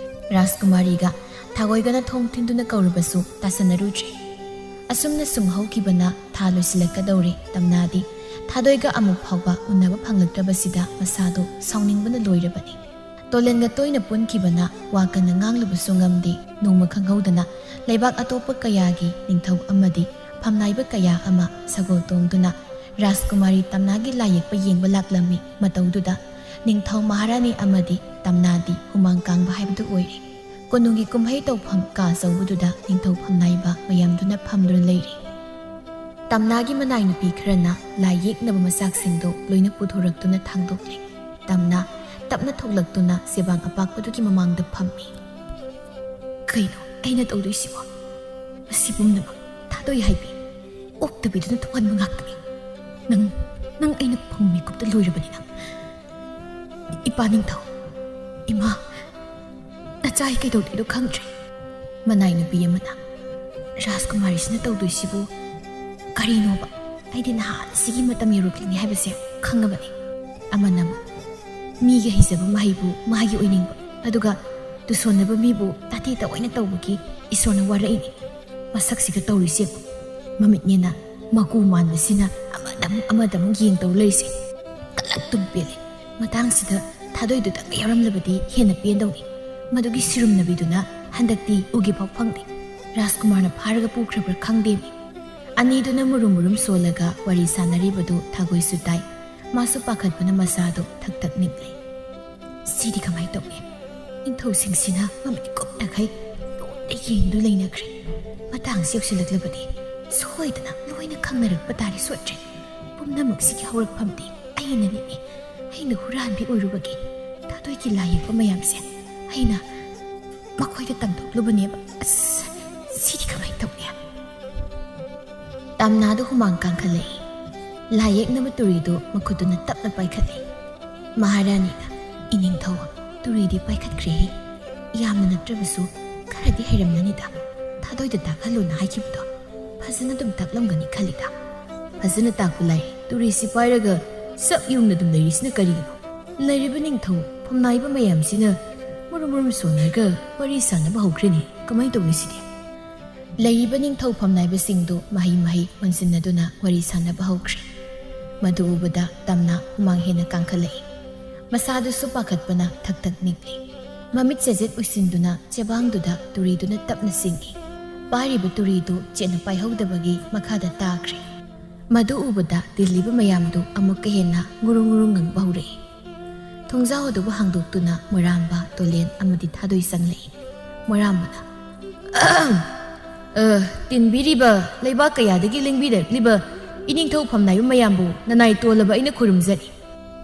ꯔꯥꯖꯀꯨꯃꯥꯔꯤꯒ ꯊꯥꯒꯣꯏꯒꯅ ꯊꯣꯡ ꯊꯤꯟꯗꯨꯅ ꯀꯧꯔꯕꯁꯨ ꯇꯥꯁꯟꯅꯔꯨꯗ꯭ꯔꯦ꯫ ꯑꯁꯨꯝꯅ ꯁꯨꯝ ꯍꯧꯈꯤꯕꯅ ꯊꯥ ꯂꯣꯏꯁꯤꯜꯂꯛꯀꯗꯧꯔꯦ꯫ ꯇꯝꯅꯥꯗꯤ ꯊꯥꯗꯣꯏꯒ ꯑꯃꯨꯛ ꯐꯥꯎꯕ ꯎꯅꯕ ꯐꯪꯂꯛꯇ꯭ꯔꯕꯁꯤꯗ ꯃꯁꯥꯗꯣ ꯁꯥꯎꯅꯤꯡꯕꯅ ꯂꯣꯏꯔꯕꯅꯤ꯫ ꯇꯣꯂꯦꯟꯒ ꯇꯣꯏꯅ ꯄꯨꯟꯈꯤꯕꯅ ꯋꯥ ꯀꯟꯅ ꯉꯥꯡꯂꯨꯕꯁꯨ ꯉꯝꯗꯦ꯫ ꯅꯣꯡꯃ ꯈꯪꯍꯧꯗꯅ ꯂꯩꯕꯥꯛ ꯑꯇꯣꯞꯄ ꯀꯌꯥꯒꯤ ꯅꯤꯡꯊꯧ ꯑꯃꯗꯤ ꯐꯝꯅꯥꯏꯕ ꯀꯌꯥ ꯑꯃ ꯁꯒꯣꯜ ꯇꯣꯡꯗꯨꯅ ꯔꯥꯖꯀꯨꯃꯥꯔꯤ ꯇꯝꯅꯥꯒꯤ ꯂꯥꯏ ꯌꯦꯛꯄ ꯌꯦꯡꯕ ꯂꯥꯛꯂꯝꯃꯤ꯫ ꯃꯇꯧꯗꯨꯗ ꯅꯤꯡꯊꯧ ꯃꯍꯥꯔꯥꯅꯤ ꯑꯃꯗꯤ ꯇꯝꯅꯥꯗꯤ ꯍꯨꯃꯥꯡ ꯀꯥꯡꯕ ꯍꯥꯏꯕꯗꯨ ꯑꯣꯏꯔꯦ꯫ ꯀꯣꯅꯨꯡꯒꯤ ꯀꯨꯝꯍꯩ ꯇꯧꯐꯝ ꯀꯥ ꯑꯆꯧꯕꯗꯨꯗ ꯅꯤꯡꯊꯧ ꯐꯝꯅꯥꯏꯕ ꯃꯌꯥꯝꯗꯨꯅ ꯐꯝꯗꯨꯅ ꯂꯩꯔꯤ꯫ ꯇꯝꯅꯥꯒꯤ ꯃꯅꯥꯏ ꯅꯨꯄꯤ ꯈꯔꯅ ꯂꯥꯏ ꯌꯦꯛꯅꯕ ꯃꯆꯥꯛꯁꯤꯡꯗꯨ ꯂꯣꯏꯅ ꯄꯨꯊꯣꯔꯛꯇꯨꯅ ꯊꯥꯡꯗꯣꯛꯂꯦ꯫ ꯇꯝꯅꯥ ꯇꯞꯅ ꯊꯣꯛꯂꯛꯇꯨꯅ ꯆꯦꯕꯥꯡ ꯑꯄꯥꯛꯄꯗꯨꯒꯤ ꯃꯃꯥꯡꯗ ꯐꯝꯃꯤ꯫ "ꯀꯩꯅꯣ ꯑꯩꯅ ꯇꯧꯗꯣꯏꯁꯤꯕꯣ? ꯃꯁꯤ ꯄꯨꯝꯅꯃꯛ ꯊꯥꯗꯣꯏ ꯍꯥꯏꯕꯤ ꯑꯣꯛꯇꯕꯤꯗꯨꯅ ꯊꯣꯛꯍꯟꯕ ꯉꯥꯛꯇꯅꯤ꯫ ꯅꯪ, ꯅꯪ ꯑꯩꯅ ꯐꯪ ꯃꯤꯀꯨꯞꯇ ꯂꯣꯏꯔꯕꯅꯤ ꯅꯪ꯫ ꯏꯄꯥ ꯅꯤꯡꯊꯧ, ꯏꯃꯥ, ꯅꯆꯥ ꯑꯩ ꯀꯩꯗꯧꯗꯣꯏꯅꯣ ꯈꯪꯗ꯭ꯔꯦ꯫" ꯃꯅꯥꯏ ꯅꯨꯄꯤ ꯑꯃꯅ, "ꯔꯥꯖꯀꯨꯃꯥꯔꯤꯁꯤꯅ ꯇꯧꯗꯣꯏꯁꯤꯕꯨ ꯀꯔꯤꯅꯣꯕ? ꯑꯩꯗꯤ ꯅꯍꯥꯟ ꯁꯤꯒꯤ ꯃꯇꯝ ꯌꯧꯔꯛꯂꯤꯅꯤ ꯍꯥꯏꯕꯁꯦ ꯈꯪꯉꯕꯅꯤ꯫" ꯑꯃꯅ ꯑꯃꯨꯛ, "ꯃꯤꯒꯤ ꯍꯩꯖꯕ ꯃꯍꯩꯕꯨ ꯃꯥꯒꯤ ꯑꯣꯏꯅꯤꯡꯕ, ꯑꯗꯨꯒ ꯇꯨꯁꯣꯟꯅꯕ ꯃꯤꯕꯨ ꯇꯥꯊꯤ ꯇꯥꯑꯣꯏꯅ ꯇꯧꯕꯒꯤ ꯏꯁꯣꯔꯅ ꯋꯥꯔꯛꯏꯅꯤ꯫ ꯃꯁꯛꯁꯤꯒ ꯇꯧꯔꯤꯁꯦ꯫ ꯃꯃꯤꯠꯅꯦꯅ ꯃꯀꯨ ꯃꯥꯟꯕꯁꯤꯅ ꯑꯃꯗꯃꯨꯛ ꯑꯃꯗꯃꯨꯛ ꯌꯦꯡ ꯇꯧ ꯂꯩꯔꯤꯁꯦ꯫ ꯀꯂꯛꯇꯨꯝ ꯄꯦꯜꯂꯦ꯫ ꯃꯇꯥꯡꯁꯤꯗ ꯊꯥꯗꯣꯏꯗꯨꯗꯪꯒ ꯌꯥꯎꯔꯝꯂꯕꯗꯤ ꯍꯦꯟꯅ ꯄꯦꯟꯗꯧꯅꯤ꯫ ꯃꯗꯨꯒꯤ ꯁꯤꯔꯨꯝꯅꯕꯤꯗꯨꯅ ꯍꯟꯗꯛꯇꯤ ꯎꯒꯦ ꯐꯥꯎ ꯐꯪꯗꯦ꯫ ꯔꯥꯖꯀꯨꯃꯥꯔꯅ ꯐꯥꯔꯒ ꯄꯨꯈ꯭ꯔꯕ꯭ꯔꯥ ꯈꯪꯗꯦꯃꯤ꯫ ꯑꯅꯤꯗꯨꯅ ꯃꯨꯔꯨꯝ ꯃꯨꯔꯨꯝ ꯁꯣꯜꯂꯒ ꯋꯥꯔꯤ ꯁꯥꯟꯅꯔꯤꯕꯗꯨ ꯊꯥꯒꯣꯏꯁꯨ ꯇꯥꯏ꯫ ꯃꯥꯁꯨ ꯄꯥꯈꯠꯄꯅ ꯃꯁꯥꯗꯣ ꯊꯛ ꯊꯛ ꯅꯤꯛꯂꯦ꯫ ꯁꯤꯗꯤ ꯀꯃꯥꯏ ꯇꯧꯅꯤ? ꯅꯤꯡꯊꯧꯁꯤꯡꯁꯤꯅ ꯃꯃꯤꯠ ꯀꯨꯞꯅꯈꯩ ꯂꯣꯏꯅ ꯌꯦꯡꯗꯨ ꯂꯩꯅꯈ꯭ꯔꯦ꯫ ꯃꯇꯥꯡꯁꯤ ꯌꯧꯁꯤꯜꯂꯛꯂꯕꯗꯤ ꯁꯣꯏꯗꯅ ꯂꯣꯏꯅ ꯈꯪꯅꯔꯛꯄ ꯇꯥꯔꯦ ꯁꯣꯏꯗ꯭ꯔꯦ꯫ ꯄꯨꯝꯅꯃꯛꯁꯤꯒꯤ ꯍꯧꯔꯛꯐꯝꯗꯤ ꯑꯩꯅꯅꯤꯅꯦ꯫ ꯑꯩꯅ ꯍꯨꯔꯥꯟꯕꯤ ꯑꯣꯏꯔꯨꯕꯒꯤ ꯊꯥꯗꯣꯏꯒꯤ ꯂꯥꯏ ꯌꯦꯛꯄ ꯃꯌꯥꯝꯁꯦ ꯑꯩꯅ ꯃꯈꯣꯏꯗ ꯇꯝꯊꯣꯛꯂꯨꯕꯅꯦꯕ꯫ ꯑꯁ, ꯁꯤꯗꯤ ꯀꯃꯥꯏ ꯇꯧꯅꯤ? ꯇꯝꯅꯥꯗ ꯍꯨꯃꯥꯡ ꯀꯥꯡꯈꯠꯂꯛꯏ꯫ ꯂꯥꯏ ꯌꯦꯛꯅꯕ ꯇꯨꯔꯤꯗꯨ ꯃꯈꯨꯠꯇꯨꯅ ꯇꯞꯅ ꯄꯥꯏꯈꯠꯂꯤ꯫ ꯃꯍꯥꯔꯥꯅꯤꯅ, "ꯏꯅꯤꯡꯊꯧ, ꯇꯨꯔꯤꯗꯤ ꯄꯥꯏꯈꯠꯈ꯭ꯔꯦꯍꯦ꯫ ꯌꯥꯝꯅ ꯅꯠꯇ꯭ꯔꯕꯁꯨ ꯈꯔꯗꯤ ꯍꯩꯔꯝꯂꯅꯤꯗ꯫ ꯊꯥꯗꯣꯏꯗ ꯇꯥꯛꯍꯜꯂꯣꯅ ꯍꯥꯏꯈꯤꯕꯗꯣ ꯐꯖꯅ ꯑꯗꯨꯝ ꯇꯥꯛꯂꯝꯒꯅꯤ ꯈꯜꯂꯤꯗ꯫ ꯐꯖꯅ ꯇꯥꯛꯄ ꯂꯥꯏ, ꯇꯨꯔꯤꯁꯤ ꯄꯥꯏꯔꯒ ꯁꯛ ꯌꯨꯡꯅ ꯑꯗꯨꯝ ꯂꯩꯔꯤꯁꯤꯅ ꯀꯔꯤꯒꯤꯅꯣ? ꯂꯩꯔꯤꯕ ꯅꯤꯡꯊꯧ ꯐꯝꯅꯥꯏꯕ ꯃꯌꯥꯝꯁꯤꯅ ꯃꯔꯨꯝ ꯃꯔꯨꯝ ꯁꯣꯟꯅꯔꯒ ꯋꯥꯔꯤ ꯁꯥꯟꯅꯕ ꯍꯧꯈ꯭ꯔꯦꯅꯦ꯫ ꯀꯃꯥꯏꯅ ꯇꯧꯅꯤ ꯁꯤꯗꯤ?" ꯂꯩꯔꯤꯕ ꯅꯤꯡꯊꯧ ꯐꯝꯅꯥꯏꯕꯁꯤꯡꯗꯨ ꯃꯍꯩ ꯃꯍꯩ ꯑꯣꯟꯁꯤꯟꯅꯗꯨꯅ ꯋꯥꯔꯤ ꯁꯥꯟꯅꯕ ꯍꯧꯈ꯭ꯔꯦ꯫ ꯃꯗꯨ ꯎꯕꯗ ꯇꯝꯅ ꯍꯨꯃꯥꯡ ꯍꯦꯟꯅ ꯀꯥꯡꯈꯠꯂꯛꯏ꯫ ꯃꯁꯥꯗꯨꯁꯨ ꯄꯥꯈꯠꯄꯅ ꯊꯛ ꯊꯛ ꯅꯤꯛꯂꯤ꯫ ꯃꯃꯤꯠ ꯆꯦꯖꯦꯠ ꯎꯏꯁꯤꯟꯗꯨꯅ ꯆꯦꯕꯥꯡꯗꯨꯗ ꯇꯨꯔꯤꯗꯨꯅ ꯇꯞꯅ ꯆꯤꯡꯏ꯫ ꯄꯥꯏꯔꯤꯕ ꯇꯨꯔꯤꯗꯨ ꯆꯦꯠꯅ ꯄꯥꯏꯍꯧꯗꯕꯒꯤ ꯃꯈꯥꯗ ꯇꯥꯈ꯭ꯔꯦ꯫ ꯃꯗꯨ ꯎꯕꯗ ꯇꯤꯜꯂꯤꯕ ꯃꯌꯥꯝꯗꯨ ꯑꯃꯨꯛꯀ ꯍꯦꯟꯅ ꯉꯨꯔꯨꯡ ꯉꯨꯔꯨꯡ ꯉꯪꯕ ꯍꯧꯔꯛꯏ꯫ ꯊꯣꯡꯖꯥꯎ ꯑꯗꯨꯕꯨ ꯍꯥꯡꯗꯣꯛꯇꯨꯅ ꯃꯣꯏꯔꯥꯝꯕ, ꯇꯣꯂꯦꯟ ꯑꯃꯗꯤ ꯊꯥꯗꯣꯏ ꯆꯪꯂꯛꯏ꯫ ꯃꯣꯏꯔꯥꯝꯕꯅ, "ꯑ, ꯇꯤꯟꯕꯤꯔꯤꯕ ꯂꯩꯕꯥꯛ ꯀꯌꯥꯗꯒꯤ ꯂꯦꯡꯕꯤꯔꯛꯂꯤꯕ ꯏꯅꯤꯡꯊꯧ ꯐꯝꯅꯥꯏꯕ ꯃꯌꯥꯝꯕꯨ ꯅꯅꯥꯏ ꯇꯣꯜꯂꯕ ꯑꯩꯅ ꯈꯨꯔꯨꯝꯖꯔꯤ꯫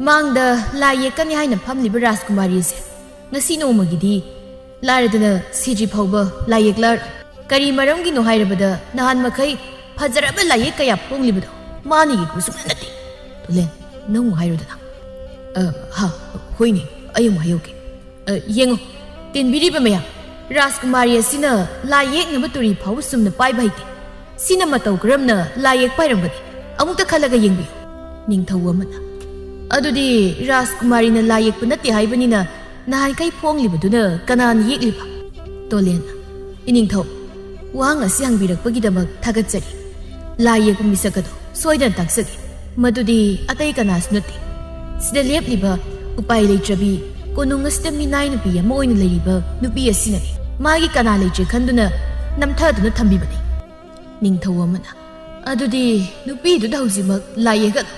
ꯃꯥꯡꯗ ꯂꯥꯏ ꯌꯦꯛꯀꯅꯤ ꯍꯥꯏꯅ ꯐꯝꯂꯤꯕ ꯔꯥꯖꯀꯨꯃꯥꯔꯤ ꯑꯁꯦ ꯉꯁꯤ ꯅꯣꯡꯃꯒꯤꯗꯤ ꯂꯥꯏꯔꯗꯅ ꯁꯤꯗ꯭ꯔꯤ ꯐꯥꯎꯕ ꯂꯥꯏ ꯌꯦꯛꯂꯛꯑꯔꯣꯏ꯫ ꯀꯔꯤ ꯃꯔꯝꯒꯤꯅꯣ ꯍꯥꯏꯔꯕꯗ ꯅꯍꯥꯟ ꯃꯈꯩ ꯐꯖꯔꯕ ꯂꯥꯏ ꯌꯦꯛ ꯀꯌꯥ ꯐꯣꯡꯂꯤꯕꯗꯣ ꯃꯥꯅ ꯌꯦꯛꯄ ꯁꯨꯡꯅꯠ ꯅꯠꯇꯦ꯫" ꯇꯣꯂꯦꯟ, ꯅꯪ ꯑꯃꯨꯛ ꯍꯥꯏꯔꯨꯗꯅ꯫ "ꯑ, ꯍꯥ, ꯍꯣꯏꯅꯦ, ꯑꯩ ꯑꯃꯨꯛ ꯍꯥꯏꯍꯧꯒꯦ꯫ ꯑ, ꯌꯦꯡꯉꯨ, ꯇꯤꯟꯕꯤꯔꯤꯕ ꯃꯌꯥꯝ, ꯔꯥꯖꯀꯨꯃꯥꯔꯤ ꯑꯁꯤꯅ ꯂꯥꯏ ꯌꯦꯛꯅꯕ ꯇꯨꯔꯤ ꯐꯥꯎꯕ ꯆꯨꯝꯅ ꯄꯥꯏꯕ ꯍꯩꯇꯦ꯫ ꯁꯤꯅ ꯃꯇꯧ ꯀꯔꯝꯅ ꯂꯥꯏ ꯌꯦꯛꯄ ꯍꯩꯔꯝꯒꯅꯤ? ꯑꯃꯨꯛꯇ ꯈꯜꯂꯒ ꯌꯦꯡꯕꯤꯌꯨ꯫" ꯅꯤꯡꯊꯧ ꯑꯃꯅ, "ꯑꯗꯨꯗꯤ ꯔꯥꯖꯀꯨꯃꯥꯔꯤꯅ ꯂꯥꯏ ꯌꯦꯛꯄ ꯅꯠꯇꯦ ꯍꯥꯏꯕꯅꯤꯅ ꯅꯍꯥꯟꯈꯩ ꯐꯣꯡꯂꯤꯕꯗꯨꯅ ꯀꯅꯥꯅ ꯌꯦꯛꯂꯤꯕ?" ꯇꯣꯂꯦꯟꯅ, "ꯏꯅꯤꯡꯊꯧ, ꯋꯥꯍꯪ ꯑꯁꯤ ꯍꯪꯕꯤꯔꯛꯄꯒꯤꯗꯃꯛ ꯊꯥꯒꯠꯆꯔꯤ꯫ ꯂꯥꯏ ꯌꯦꯛꯄ ꯃꯤꯁꯛ ꯑꯗꯣ ꯁꯣꯏꯗꯅ ꯇꯥꯛꯆꯒꯦ꯫ ꯃꯗꯨꯗꯤ ꯑꯇꯩ ꯀꯅꯥꯁꯨ ꯅꯠꯇꯦ, ꯁꯤꯗ ꯂꯦꯞꯂꯤꯕ ꯎꯄꯥꯏ ꯂꯩꯇ꯭ꯔꯕꯤ ꯀꯣꯅꯨꯡ ꯑꯁꯤꯗ ꯃꯤꯅꯥꯏ ꯅꯨꯄꯤ ꯑꯃ ꯑꯣꯏꯅ ꯂꯩꯔꯤꯕ ꯅꯨꯄꯤ ꯑꯁꯤꯅꯅꯤ꯫ ꯃꯥꯒꯤ ꯀꯅꯥ ꯂꯩꯇ꯭ꯔꯦ ꯈꯟꯗꯨꯅ ꯅꯝꯊꯗꯨꯅ ꯊꯝꯕꯤꯕꯅꯤ꯫ ꯅꯤꯡꯊꯧ ꯑꯃꯅ, "ꯑꯗꯨꯗꯤ ꯅꯨꯄꯤꯗꯨꯗ ꯍꯧꯖꯤꯛꯃꯛ ꯂꯥꯏ ꯌꯦꯛꯍꯜꯂꯨ꯫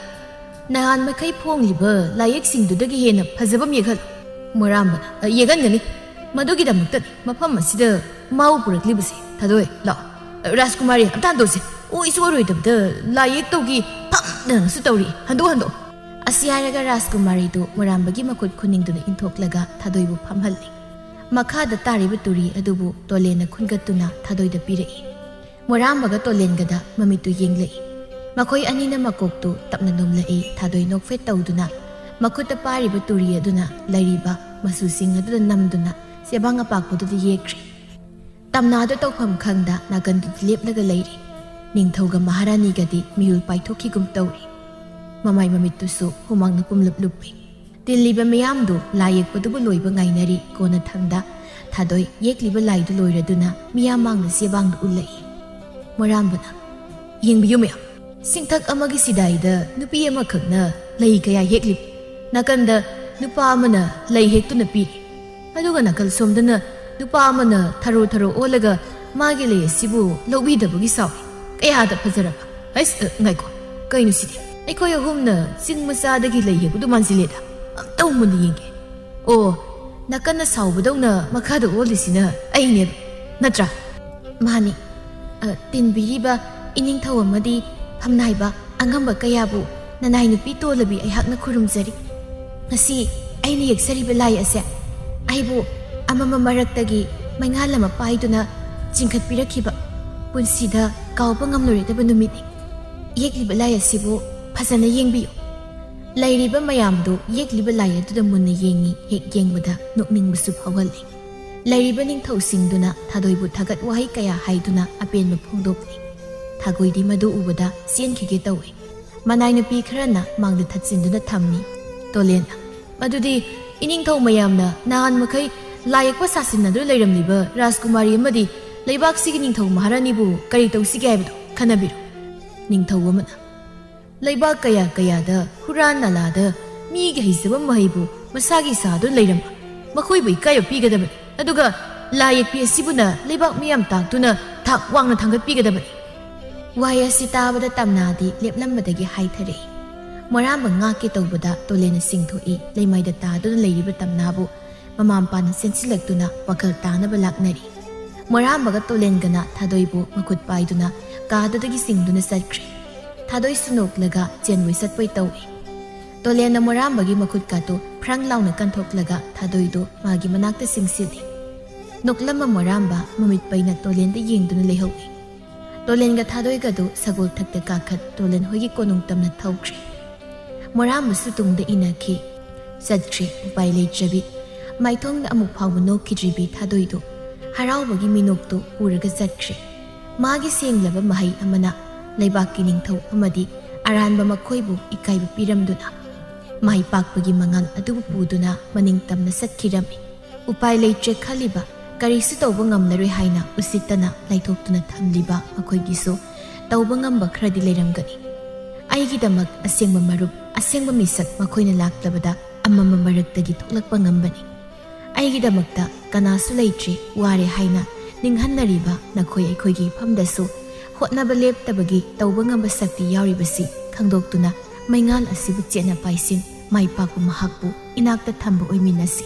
ꯅꯍꯥꯟ ꯃꯈꯩ ꯐꯣꯡꯂꯤꯕ ꯂꯥꯏꯌꯦꯛꯁꯤꯡꯗꯨꯗꯒꯤ ꯍꯦꯟꯅ ꯐꯖꯕ ꯑꯃ ꯌꯦꯛꯍꯜꯂꯨ꯫" ꯃꯣꯏꯔꯥꯝꯕꯅ, "ꯑ, ꯌꯦꯛꯍꯟꯒꯅꯤ꯫ ꯃꯗꯨꯒꯤꯗꯃꯛꯇꯅꯤ ꯃꯐꯝ ꯑꯁꯤꯗ ꯃꯥꯕꯨ ꯄꯨꯔꯛꯂꯤꯕꯁꯦ꯫ ꯊꯥꯗꯣꯏ, ꯂꯥꯛꯑꯣ꯫ ꯑ, ꯔꯥꯖꯀꯨꯃꯥꯔꯤ, ꯑꯝꯇ ꯍꯟꯗꯣꯛꯁꯦ꯫ ꯑꯣꯏꯁꯨ ꯑꯣꯏꯔꯣꯏꯗꯕꯗ ꯂꯥꯏ ꯌꯦꯛ ꯇꯧꯒꯤ ꯐꯝꯗꯅꯁꯨ ꯇꯧꯔꯤ꯫ ꯍꯟꯗꯣꯛ, ꯍꯟꯗꯣꯛ꯫" ꯑꯁꯤ ꯍꯥꯏꯔꯒ ꯔꯥꯖꯀꯨꯃꯥꯔꯤꯗꯨ ꯃꯣꯏꯔꯥꯝꯕꯒꯤ ꯃꯈꯨꯠ ꯈꯨꯅꯤꯡꯗꯨꯅ ꯏꯟꯊꯣꯛꯂꯒ ꯊꯥꯗꯣꯏꯕꯨ ꯐꯝꯍꯜꯂꯤ꯫ ꯃꯈꯥꯗ ꯇꯥꯔꯤꯕ ꯇꯨꯔꯤ ꯑꯗꯨꯕꯨ ꯇꯣꯂꯦꯟꯅ ꯈꯨꯟꯒꯠꯇꯨꯅ ꯊꯥꯗꯣꯏꯗ ꯄꯤꯔꯛꯏ꯫ ꯃꯣꯏꯔꯥꯝꯕꯒ ꯇꯣꯂꯦꯟꯒꯗ ꯃꯃꯤꯠꯇꯨ ꯌꯦꯡꯂꯛꯏ꯫ ꯃꯈꯣꯏ ꯑꯅꯤꯅ ꯃꯀꯣꯛꯇꯨ ꯇꯞꯅ ꯅꯣꯝꯂꯛꯏ꯫ ꯊꯥꯗꯣꯏ ꯅꯣꯛꯐꯦꯠ ꯇꯧꯗꯨꯅ ꯃꯈꯨꯠꯇ ꯄꯥꯏꯔꯤꯕ ꯇꯨꯔꯤ ꯑꯗꯨꯅ ꯂꯩꯔꯤꯕ ꯃꯆꯨꯁꯤꯡ ꯑꯗꯨꯗ ꯅꯝꯗꯨꯅ ꯆꯦꯕꯥꯡ ꯑꯄꯥꯛꯄꯗꯨꯗ ꯌꯦꯛꯈ꯭ꯔꯦ꯫ ꯇꯝꯅꯥꯗꯨ ꯇꯧꯐꯝ ꯈꯪꯗ ꯅꯥꯀꯟꯗꯨꯗ ꯂꯦꯞꯂꯒ ꯂꯩꯔꯤ꯫ ꯅꯤꯡꯊꯧꯒ ꯃꯍꯥꯔꯥꯅꯤꯒꯗꯤ ꯃꯤꯍꯨꯜ ꯄꯥꯏꯊꯣꯛꯈꯤꯒꯨꯝ ꯇꯧꯔꯤ꯫ ꯃꯃꯥꯏ ꯃꯃꯤꯠꯇꯨꯁꯨ ꯍꯨꯃꯥꯡꯅ ꯄꯨꯝꯂꯞ ꯂꯨꯞꯄꯤ꯫ ꯇꯤꯜꯂꯤꯕ ꯃꯤꯌꯥꯝꯗꯨ ꯂꯥꯏ ꯌꯦꯛꯄꯗꯨꯕꯨ ꯂꯣꯏꯕ ꯉꯥꯏꯅꯔꯤ꯫ ꯀꯣꯟꯅꯊꯪꯗ ꯊꯥꯗꯣꯏ ꯌꯦꯛꯂꯤꯕ ꯂꯥꯏꯗꯨ ꯂꯣꯏꯔꯗꯨꯅ ꯃꯤꯌꯥꯝ ꯃꯥꯡꯗ ꯆꯦꯕꯥꯡꯗꯨ ꯎꯠꯂꯛꯏ꯫ ꯃꯣꯏꯔꯥꯝꯕꯅ, "ꯌꯦꯡꯕꯤꯌꯨ ꯃꯌꯥꯝ, ꯁꯤꯡꯊꯛ ꯑꯃꯒꯤ ꯁꯤꯗꯥꯏꯗ ꯅꯨꯄꯤ ꯑꯃꯈꯛꯅ ꯂꯩ ꯀꯌꯥ ꯍꯦꯛꯂꯤ꯫ ꯅꯥꯀꯟꯗ ꯅꯨꯄꯥ ꯑꯃꯅ ꯂꯩ ꯍꯦꯛꯇꯨꯅ ꯄꯤꯔꯤ꯫ ꯑꯗꯨꯒ ꯅꯥꯀꯜ ꯁꯣꯝꯗꯅ ꯅꯨꯄꯥ ꯑꯃꯅ ꯊꯔꯣ ꯊꯔꯣ ꯑꯣꯜꯂꯒ ꯃꯥꯒꯤ ꯂꯩ ꯑꯁꯤꯕꯨ ꯂꯧꯕꯤꯗꯕꯒꯤ ꯁꯥꯎꯏ꯫ ꯀꯌꯥꯗ ꯐꯖꯔꯕ! ꯍꯩꯁ, ꯑ, ꯉꯥꯏꯈꯣ, ꯀꯩꯅꯣ ꯁꯤꯗꯤ? ꯑꯩꯈꯣꯏ ꯑꯍꯨꯝꯅ ꯆꯤꯡ ꯃꯆꯥꯗꯒꯤ ꯂꯩ ꯍꯦꯛꯄꯗꯨ ꯃꯥꯟꯁꯤꯜꯂꯦꯗ꯫ ꯑꯝꯇ ꯃꯨꯟꯅ ꯌꯦꯡꯒꯦ꯫ ꯑꯣ, ꯅꯥꯀꯟꯅ ꯁꯥꯎꯕꯗꯧꯅ ꯃꯈꯥꯗ ꯑꯣꯜꯂꯤꯁꯤꯅ ꯑꯩꯅꯦ, ꯅꯠꯇ꯭ꯔꯥ?" "ꯃꯥꯅꯤ꯫ ꯑ, ꯇꯤꯟꯕꯤꯔꯤꯕ ꯏꯅꯤꯡꯊꯧ ꯑꯃꯗꯤ ꯐꯝꯅꯥꯏꯕ ꯑꯉꯝꯕ ꯀꯌꯥꯕꯨ ꯅꯅꯥꯏ ꯅꯨꯄꯤ ꯇꯣꯜꯂꯕꯤ ꯑꯩꯍꯥꯛꯅ ꯈꯨꯔꯨꯝꯖꯔꯤ꯫ ꯉꯁꯤ ꯑꯩꯅ ꯌꯦꯛꯆꯔꯤꯕ ꯂꯥꯏ ꯑꯁꯦ ꯑꯩꯕꯨ ꯑꯃꯝꯕ ꯃꯔꯛꯇꯒꯤ ꯃꯩꯉꯥꯜ ꯑꯃ ꯄꯥꯏꯗꯨꯅ ꯆꯤꯡꯈꯠꯄꯤꯔꯛꯈꯤꯕ ꯄꯨꯟꯁꯤꯗ ꯀꯥꯎꯕ ꯉꯝꯂꯔꯣꯏꯗꯕ ꯅꯨꯃꯤꯠꯅꯤ꯫ ꯌꯦꯛꯂꯤꯕ ꯂꯥꯏ ꯑꯁꯤꯕꯨ ꯐꯖꯅ ꯌꯦꯡꯕꯤꯌꯨ꯫" ꯂꯩꯔꯤꯕ ꯃꯌꯥꯝꯗꯨ ꯌꯦꯛꯂꯤꯕ ꯂꯥꯏ ꯑꯗꯨꯗ ꯃꯨꯟꯅ ꯌꯦꯡꯉꯤ꯫ ꯍꯦꯛ ꯌꯦꯡꯕꯗ ꯅꯣꯛꯅꯤꯡꯕꯁꯨ ꯐꯥꯎꯍꯜꯂꯤ꯫ ꯂꯩꯔꯤꯕ ꯅꯤꯡꯊꯧꯁꯤꯡꯗꯨꯅ ꯊꯥꯗꯣꯏꯕꯨ ꯊꯥꯒꯠ ꯋꯥꯍꯩ ꯀꯌꯥ ꯍꯥꯏꯗꯨꯅ ꯑꯄꯦꯟꯕ ꯐꯣꯡꯗꯣꯛꯂꯤ꯫ ꯊꯥꯒꯣꯏꯗꯤ ꯃꯗꯨ ꯎꯕꯗ ꯆꯦꯟꯈꯤꯒꯦ ꯇꯧꯏ꯫ ꯃꯅꯥꯏ ꯅꯨꯄꯤ ꯈꯔꯅ ꯃꯥꯡꯗ ꯊꯠꯆꯤꯟꯗꯨꯅ ꯊꯝꯃꯤ꯫ ꯇꯣꯂꯦꯟꯅ, "ꯃꯗꯨꯗꯤ ꯏꯅꯤꯡꯊꯧ ꯃꯌꯥꯝꯅ ꯅꯍꯥꯟ ꯃꯈꯩ ꯂꯥꯏ ꯌꯦꯛꯄ ꯁꯥꯁꯤꯟꯅꯗꯨꯅ ꯂꯩꯔꯝꯂꯤꯕ ꯔꯥꯖꯀꯨꯃꯥꯔꯤ ꯑꯃꯗꯤ ꯂꯩꯕꯥꯛꯁꯤꯒꯤ ꯅꯤꯡꯊꯧ ꯃꯍꯥꯔꯥꯅꯤꯕꯨ ꯀꯔꯤ ꯇꯧꯁꯤꯒꯦ ꯍꯥꯏꯕꯗꯨ ꯈꯟꯅꯕꯤꯔꯣ꯫ ꯅꯤꯡꯊꯧ ꯑꯃꯅ ꯂꯩꯕꯥꯛ ꯀꯌꯥ ꯀꯌꯥꯗ ꯍꯨꯔꯥꯟ ꯅꯂꯥꯗ ꯃꯤꯒꯤ ꯍꯩꯖꯕ ꯃꯍꯩꯕꯨ ꯃꯁꯥꯒꯤ ꯁꯥꯗꯨꯅ ꯂꯩꯔꯝꯕ ꯃꯈꯣꯏꯕꯨ ꯏꯀꯥꯏꯕ ꯄꯤꯒꯗꯕꯅꯤ, ꯑꯗꯨꯒ ꯂꯥꯏ ꯌꯦꯛꯄꯤ ꯑꯁꯤꯕꯨꯅ ꯂꯩꯕꯥꯛ ꯃꯤꯌꯥꯝ ꯇꯥꯛꯇꯨꯅ ꯊꯥꯛ ꯋꯥꯡꯅ ꯊꯥꯡꯒꯠꯄꯤꯒꯗꯕꯅꯤ꯫ ꯋꯥꯍꯩ ꯑꯁꯤ ꯇꯥꯕꯗ ꯇꯝꯅꯥꯗꯤ ꯂꯦꯞꯂꯝꯕꯗꯒꯤ ꯍꯥꯏꯊꯔꯛꯏ꯫ ꯃꯣꯔꯥꯝꯕ ꯉꯥꯛꯀꯦ ꯇꯧꯕꯗ ꯇꯣꯂꯦꯟꯅ ꯆꯤꯡꯊꯣꯛꯏ꯫ ꯂꯩꯃꯥꯏꯗ ꯇꯥꯗꯨꯅ ꯂꯩꯔꯤꯕ ꯇꯝꯅꯥꯕꯨ ꯃꯃꯥ ꯃꯄꯥꯅ ꯆꯦꯟꯁꯤꯜꯂꯛꯇꯨꯅ ꯋꯥꯈꯜ ꯇꯥꯅꯕ ꯂꯥꯛꯅꯔꯤ꯫ ꯃꯣꯔꯥꯝꯕꯒ ꯇꯣꯂꯦꯟꯒꯅ ꯊꯥꯗꯣꯏꯕꯨ ꯃꯈꯨꯠ ꯄꯥꯏꯗꯨꯅ ꯀꯥꯗꯨꯗꯒꯤ ꯆꯤꯡꯗꯨꯅ ꯆꯠꯈ꯭ꯔꯦ꯫ ꯊꯥꯗꯣꯏꯁꯨ ꯅꯣꯛꯂꯒ ꯆꯦꯟꯕꯣꯏ ꯆꯠꯄꯣꯏ ꯇꯧꯏ꯫ ꯇꯣꯂꯦꯟꯅ ꯃꯣꯔꯥꯝꯕꯒꯤ ꯃꯈꯨꯠꯀꯥꯗꯨ ꯐ꯭ꯔꯪ ꯂꯥꯎꯅ ꯀꯟꯊꯣꯛꯂꯒ ꯊꯥꯗꯣꯏꯗꯨ ꯃꯥꯒꯤ ꯃꯅꯥꯛꯇ ꯆꯤꯡꯁꯤꯜꯂꯤ꯫ ꯅꯣꯛꯂꯝꯕ ꯃꯣꯔꯥꯝꯕ ꯃꯃꯤꯠ ꯄꯩꯅ ꯇꯣꯂꯦꯟꯗ ꯌꯦꯡꯗꯨꯅ ꯂꯩꯍꯧꯏ꯫ ꯇꯣꯂꯦꯟꯒ ꯊꯥꯗꯣꯏꯒꯗꯨ ꯁꯒꯣꯜ ꯊꯛꯇ ꯀꯥꯈꯠ ꯇꯣꯂꯦꯟ ꯍꯣꯏꯒꯤ ꯀꯣꯅꯨꯡ ꯇꯝꯅ ꯊꯧꯈ꯭ꯔꯦ꯫ ꯃꯣꯔꯥꯝꯕꯁꯨ ꯇꯨꯡꯗ ꯏꯟꯅꯈꯤ꯫ ꯆꯠꯈ꯭ꯔꯦ ꯎꯄꯥꯏ ꯂꯩꯇ꯭ꯔꯕꯤ꯫ ꯃꯥꯏꯊꯣꯡꯗ ꯑꯃꯨꯛ ꯐꯥꯎꯕ ꯅꯣꯛꯈꯤꯗ꯭ꯔꯤꯕꯤ ꯊꯥꯗꯣꯏꯗꯨ ꯍꯔꯥꯎꯕꯒꯤ ꯃꯤꯅꯣꯛꯇꯨ ꯎꯔꯒ ꯆꯠꯈ꯭ꯔꯦ꯫ ꯃꯥꯒꯤ ꯁꯦꯡꯂꯕ ꯃꯍꯩ ꯑꯃꯅ ꯂꯩꯕꯥꯛꯀꯤ ꯅꯤꯡꯊꯧ ꯑꯃꯗꯤ ꯑꯔꯥꯟꯕ ꯃꯈꯣꯏꯕꯨ ꯏꯀꯥꯏꯕ ꯄꯤꯔꯝꯗꯨꯅ ꯃꯥꯏ ꯄꯥꯛꯄꯒꯤ ꯃꯉꯥꯜ ꯑꯗꯨꯕꯨ ꯄꯨꯗꯨꯅ ꯃꯅꯤꯡ ꯇꯝꯅ ꯆꯠꯈꯤꯔꯝꯃꯤ꯫ ꯎꯄꯥꯏ ꯂꯩꯇ꯭ꯔꯦ ꯈꯜꯂꯤꯕ, ꯀꯔꯤꯁꯨ ꯇꯧꯕ ꯉꯝꯂꯔꯣꯏ ꯍꯥꯏꯅ ꯎꯁꯤꯠꯇꯅ ꯂꯥꯏꯊꯣꯛꯇꯨꯅ ꯊꯝꯂꯤꯕ ꯃꯈꯣꯏꯒꯤꯁꯨ ꯇꯧꯕ ꯉꯝꯕ ꯈꯔꯗꯤ ꯂꯩꯔꯝꯒꯅꯤ꯫ ꯑꯩꯒꯤꯗꯃꯛ ꯑꯁꯦꯡꯕ ꯃꯔꯨꯞ, ꯑꯁꯦꯡꯕ ꯃꯤꯁꯛ ꯃꯈꯣꯏꯅ ꯂꯥꯛꯂꯕꯗ ꯑꯃꯝꯕ ꯃꯔꯛꯇꯒꯤ ꯊꯣꯛꯂꯛꯄ ꯉꯝꯕꯅꯤ꯫ ꯑꯩꯒꯤꯗꯃꯛꯇ ꯀꯅꯥꯁꯨ ꯂꯩꯇ꯭ꯔꯦ, ꯋꯥꯔꯦ ꯍꯥꯏꯅ ꯅꯤꯡꯍꯟꯅꯔꯤꯕ ꯅꯈꯣꯏ ꯑꯩꯈꯣꯏꯒꯤ ꯏꯐꯝꯗꯁꯨ ꯍꯣꯠꯅꯕ ꯂꯦꯞꯇꯕꯒꯤ ꯇꯧꯕ ꯉꯝꯕ ꯁꯛꯇꯤ ꯌꯥꯎꯔꯤꯕꯁꯤ ꯈꯪꯗꯣꯛꯇꯨꯅ ꯃꯩꯉꯥꯜ ꯑꯁꯤꯕꯨ ꯆꯦꯠꯅ ꯄꯥꯏꯁꯤꯟ ꯃꯥꯏ ꯄꯥꯛꯄ ꯃꯍꯥꯛꯄꯨ ꯏꯅꯥꯛꯇ ꯊꯝꯕ ꯑꯣꯏꯃꯤꯟꯅꯁꯤ꯫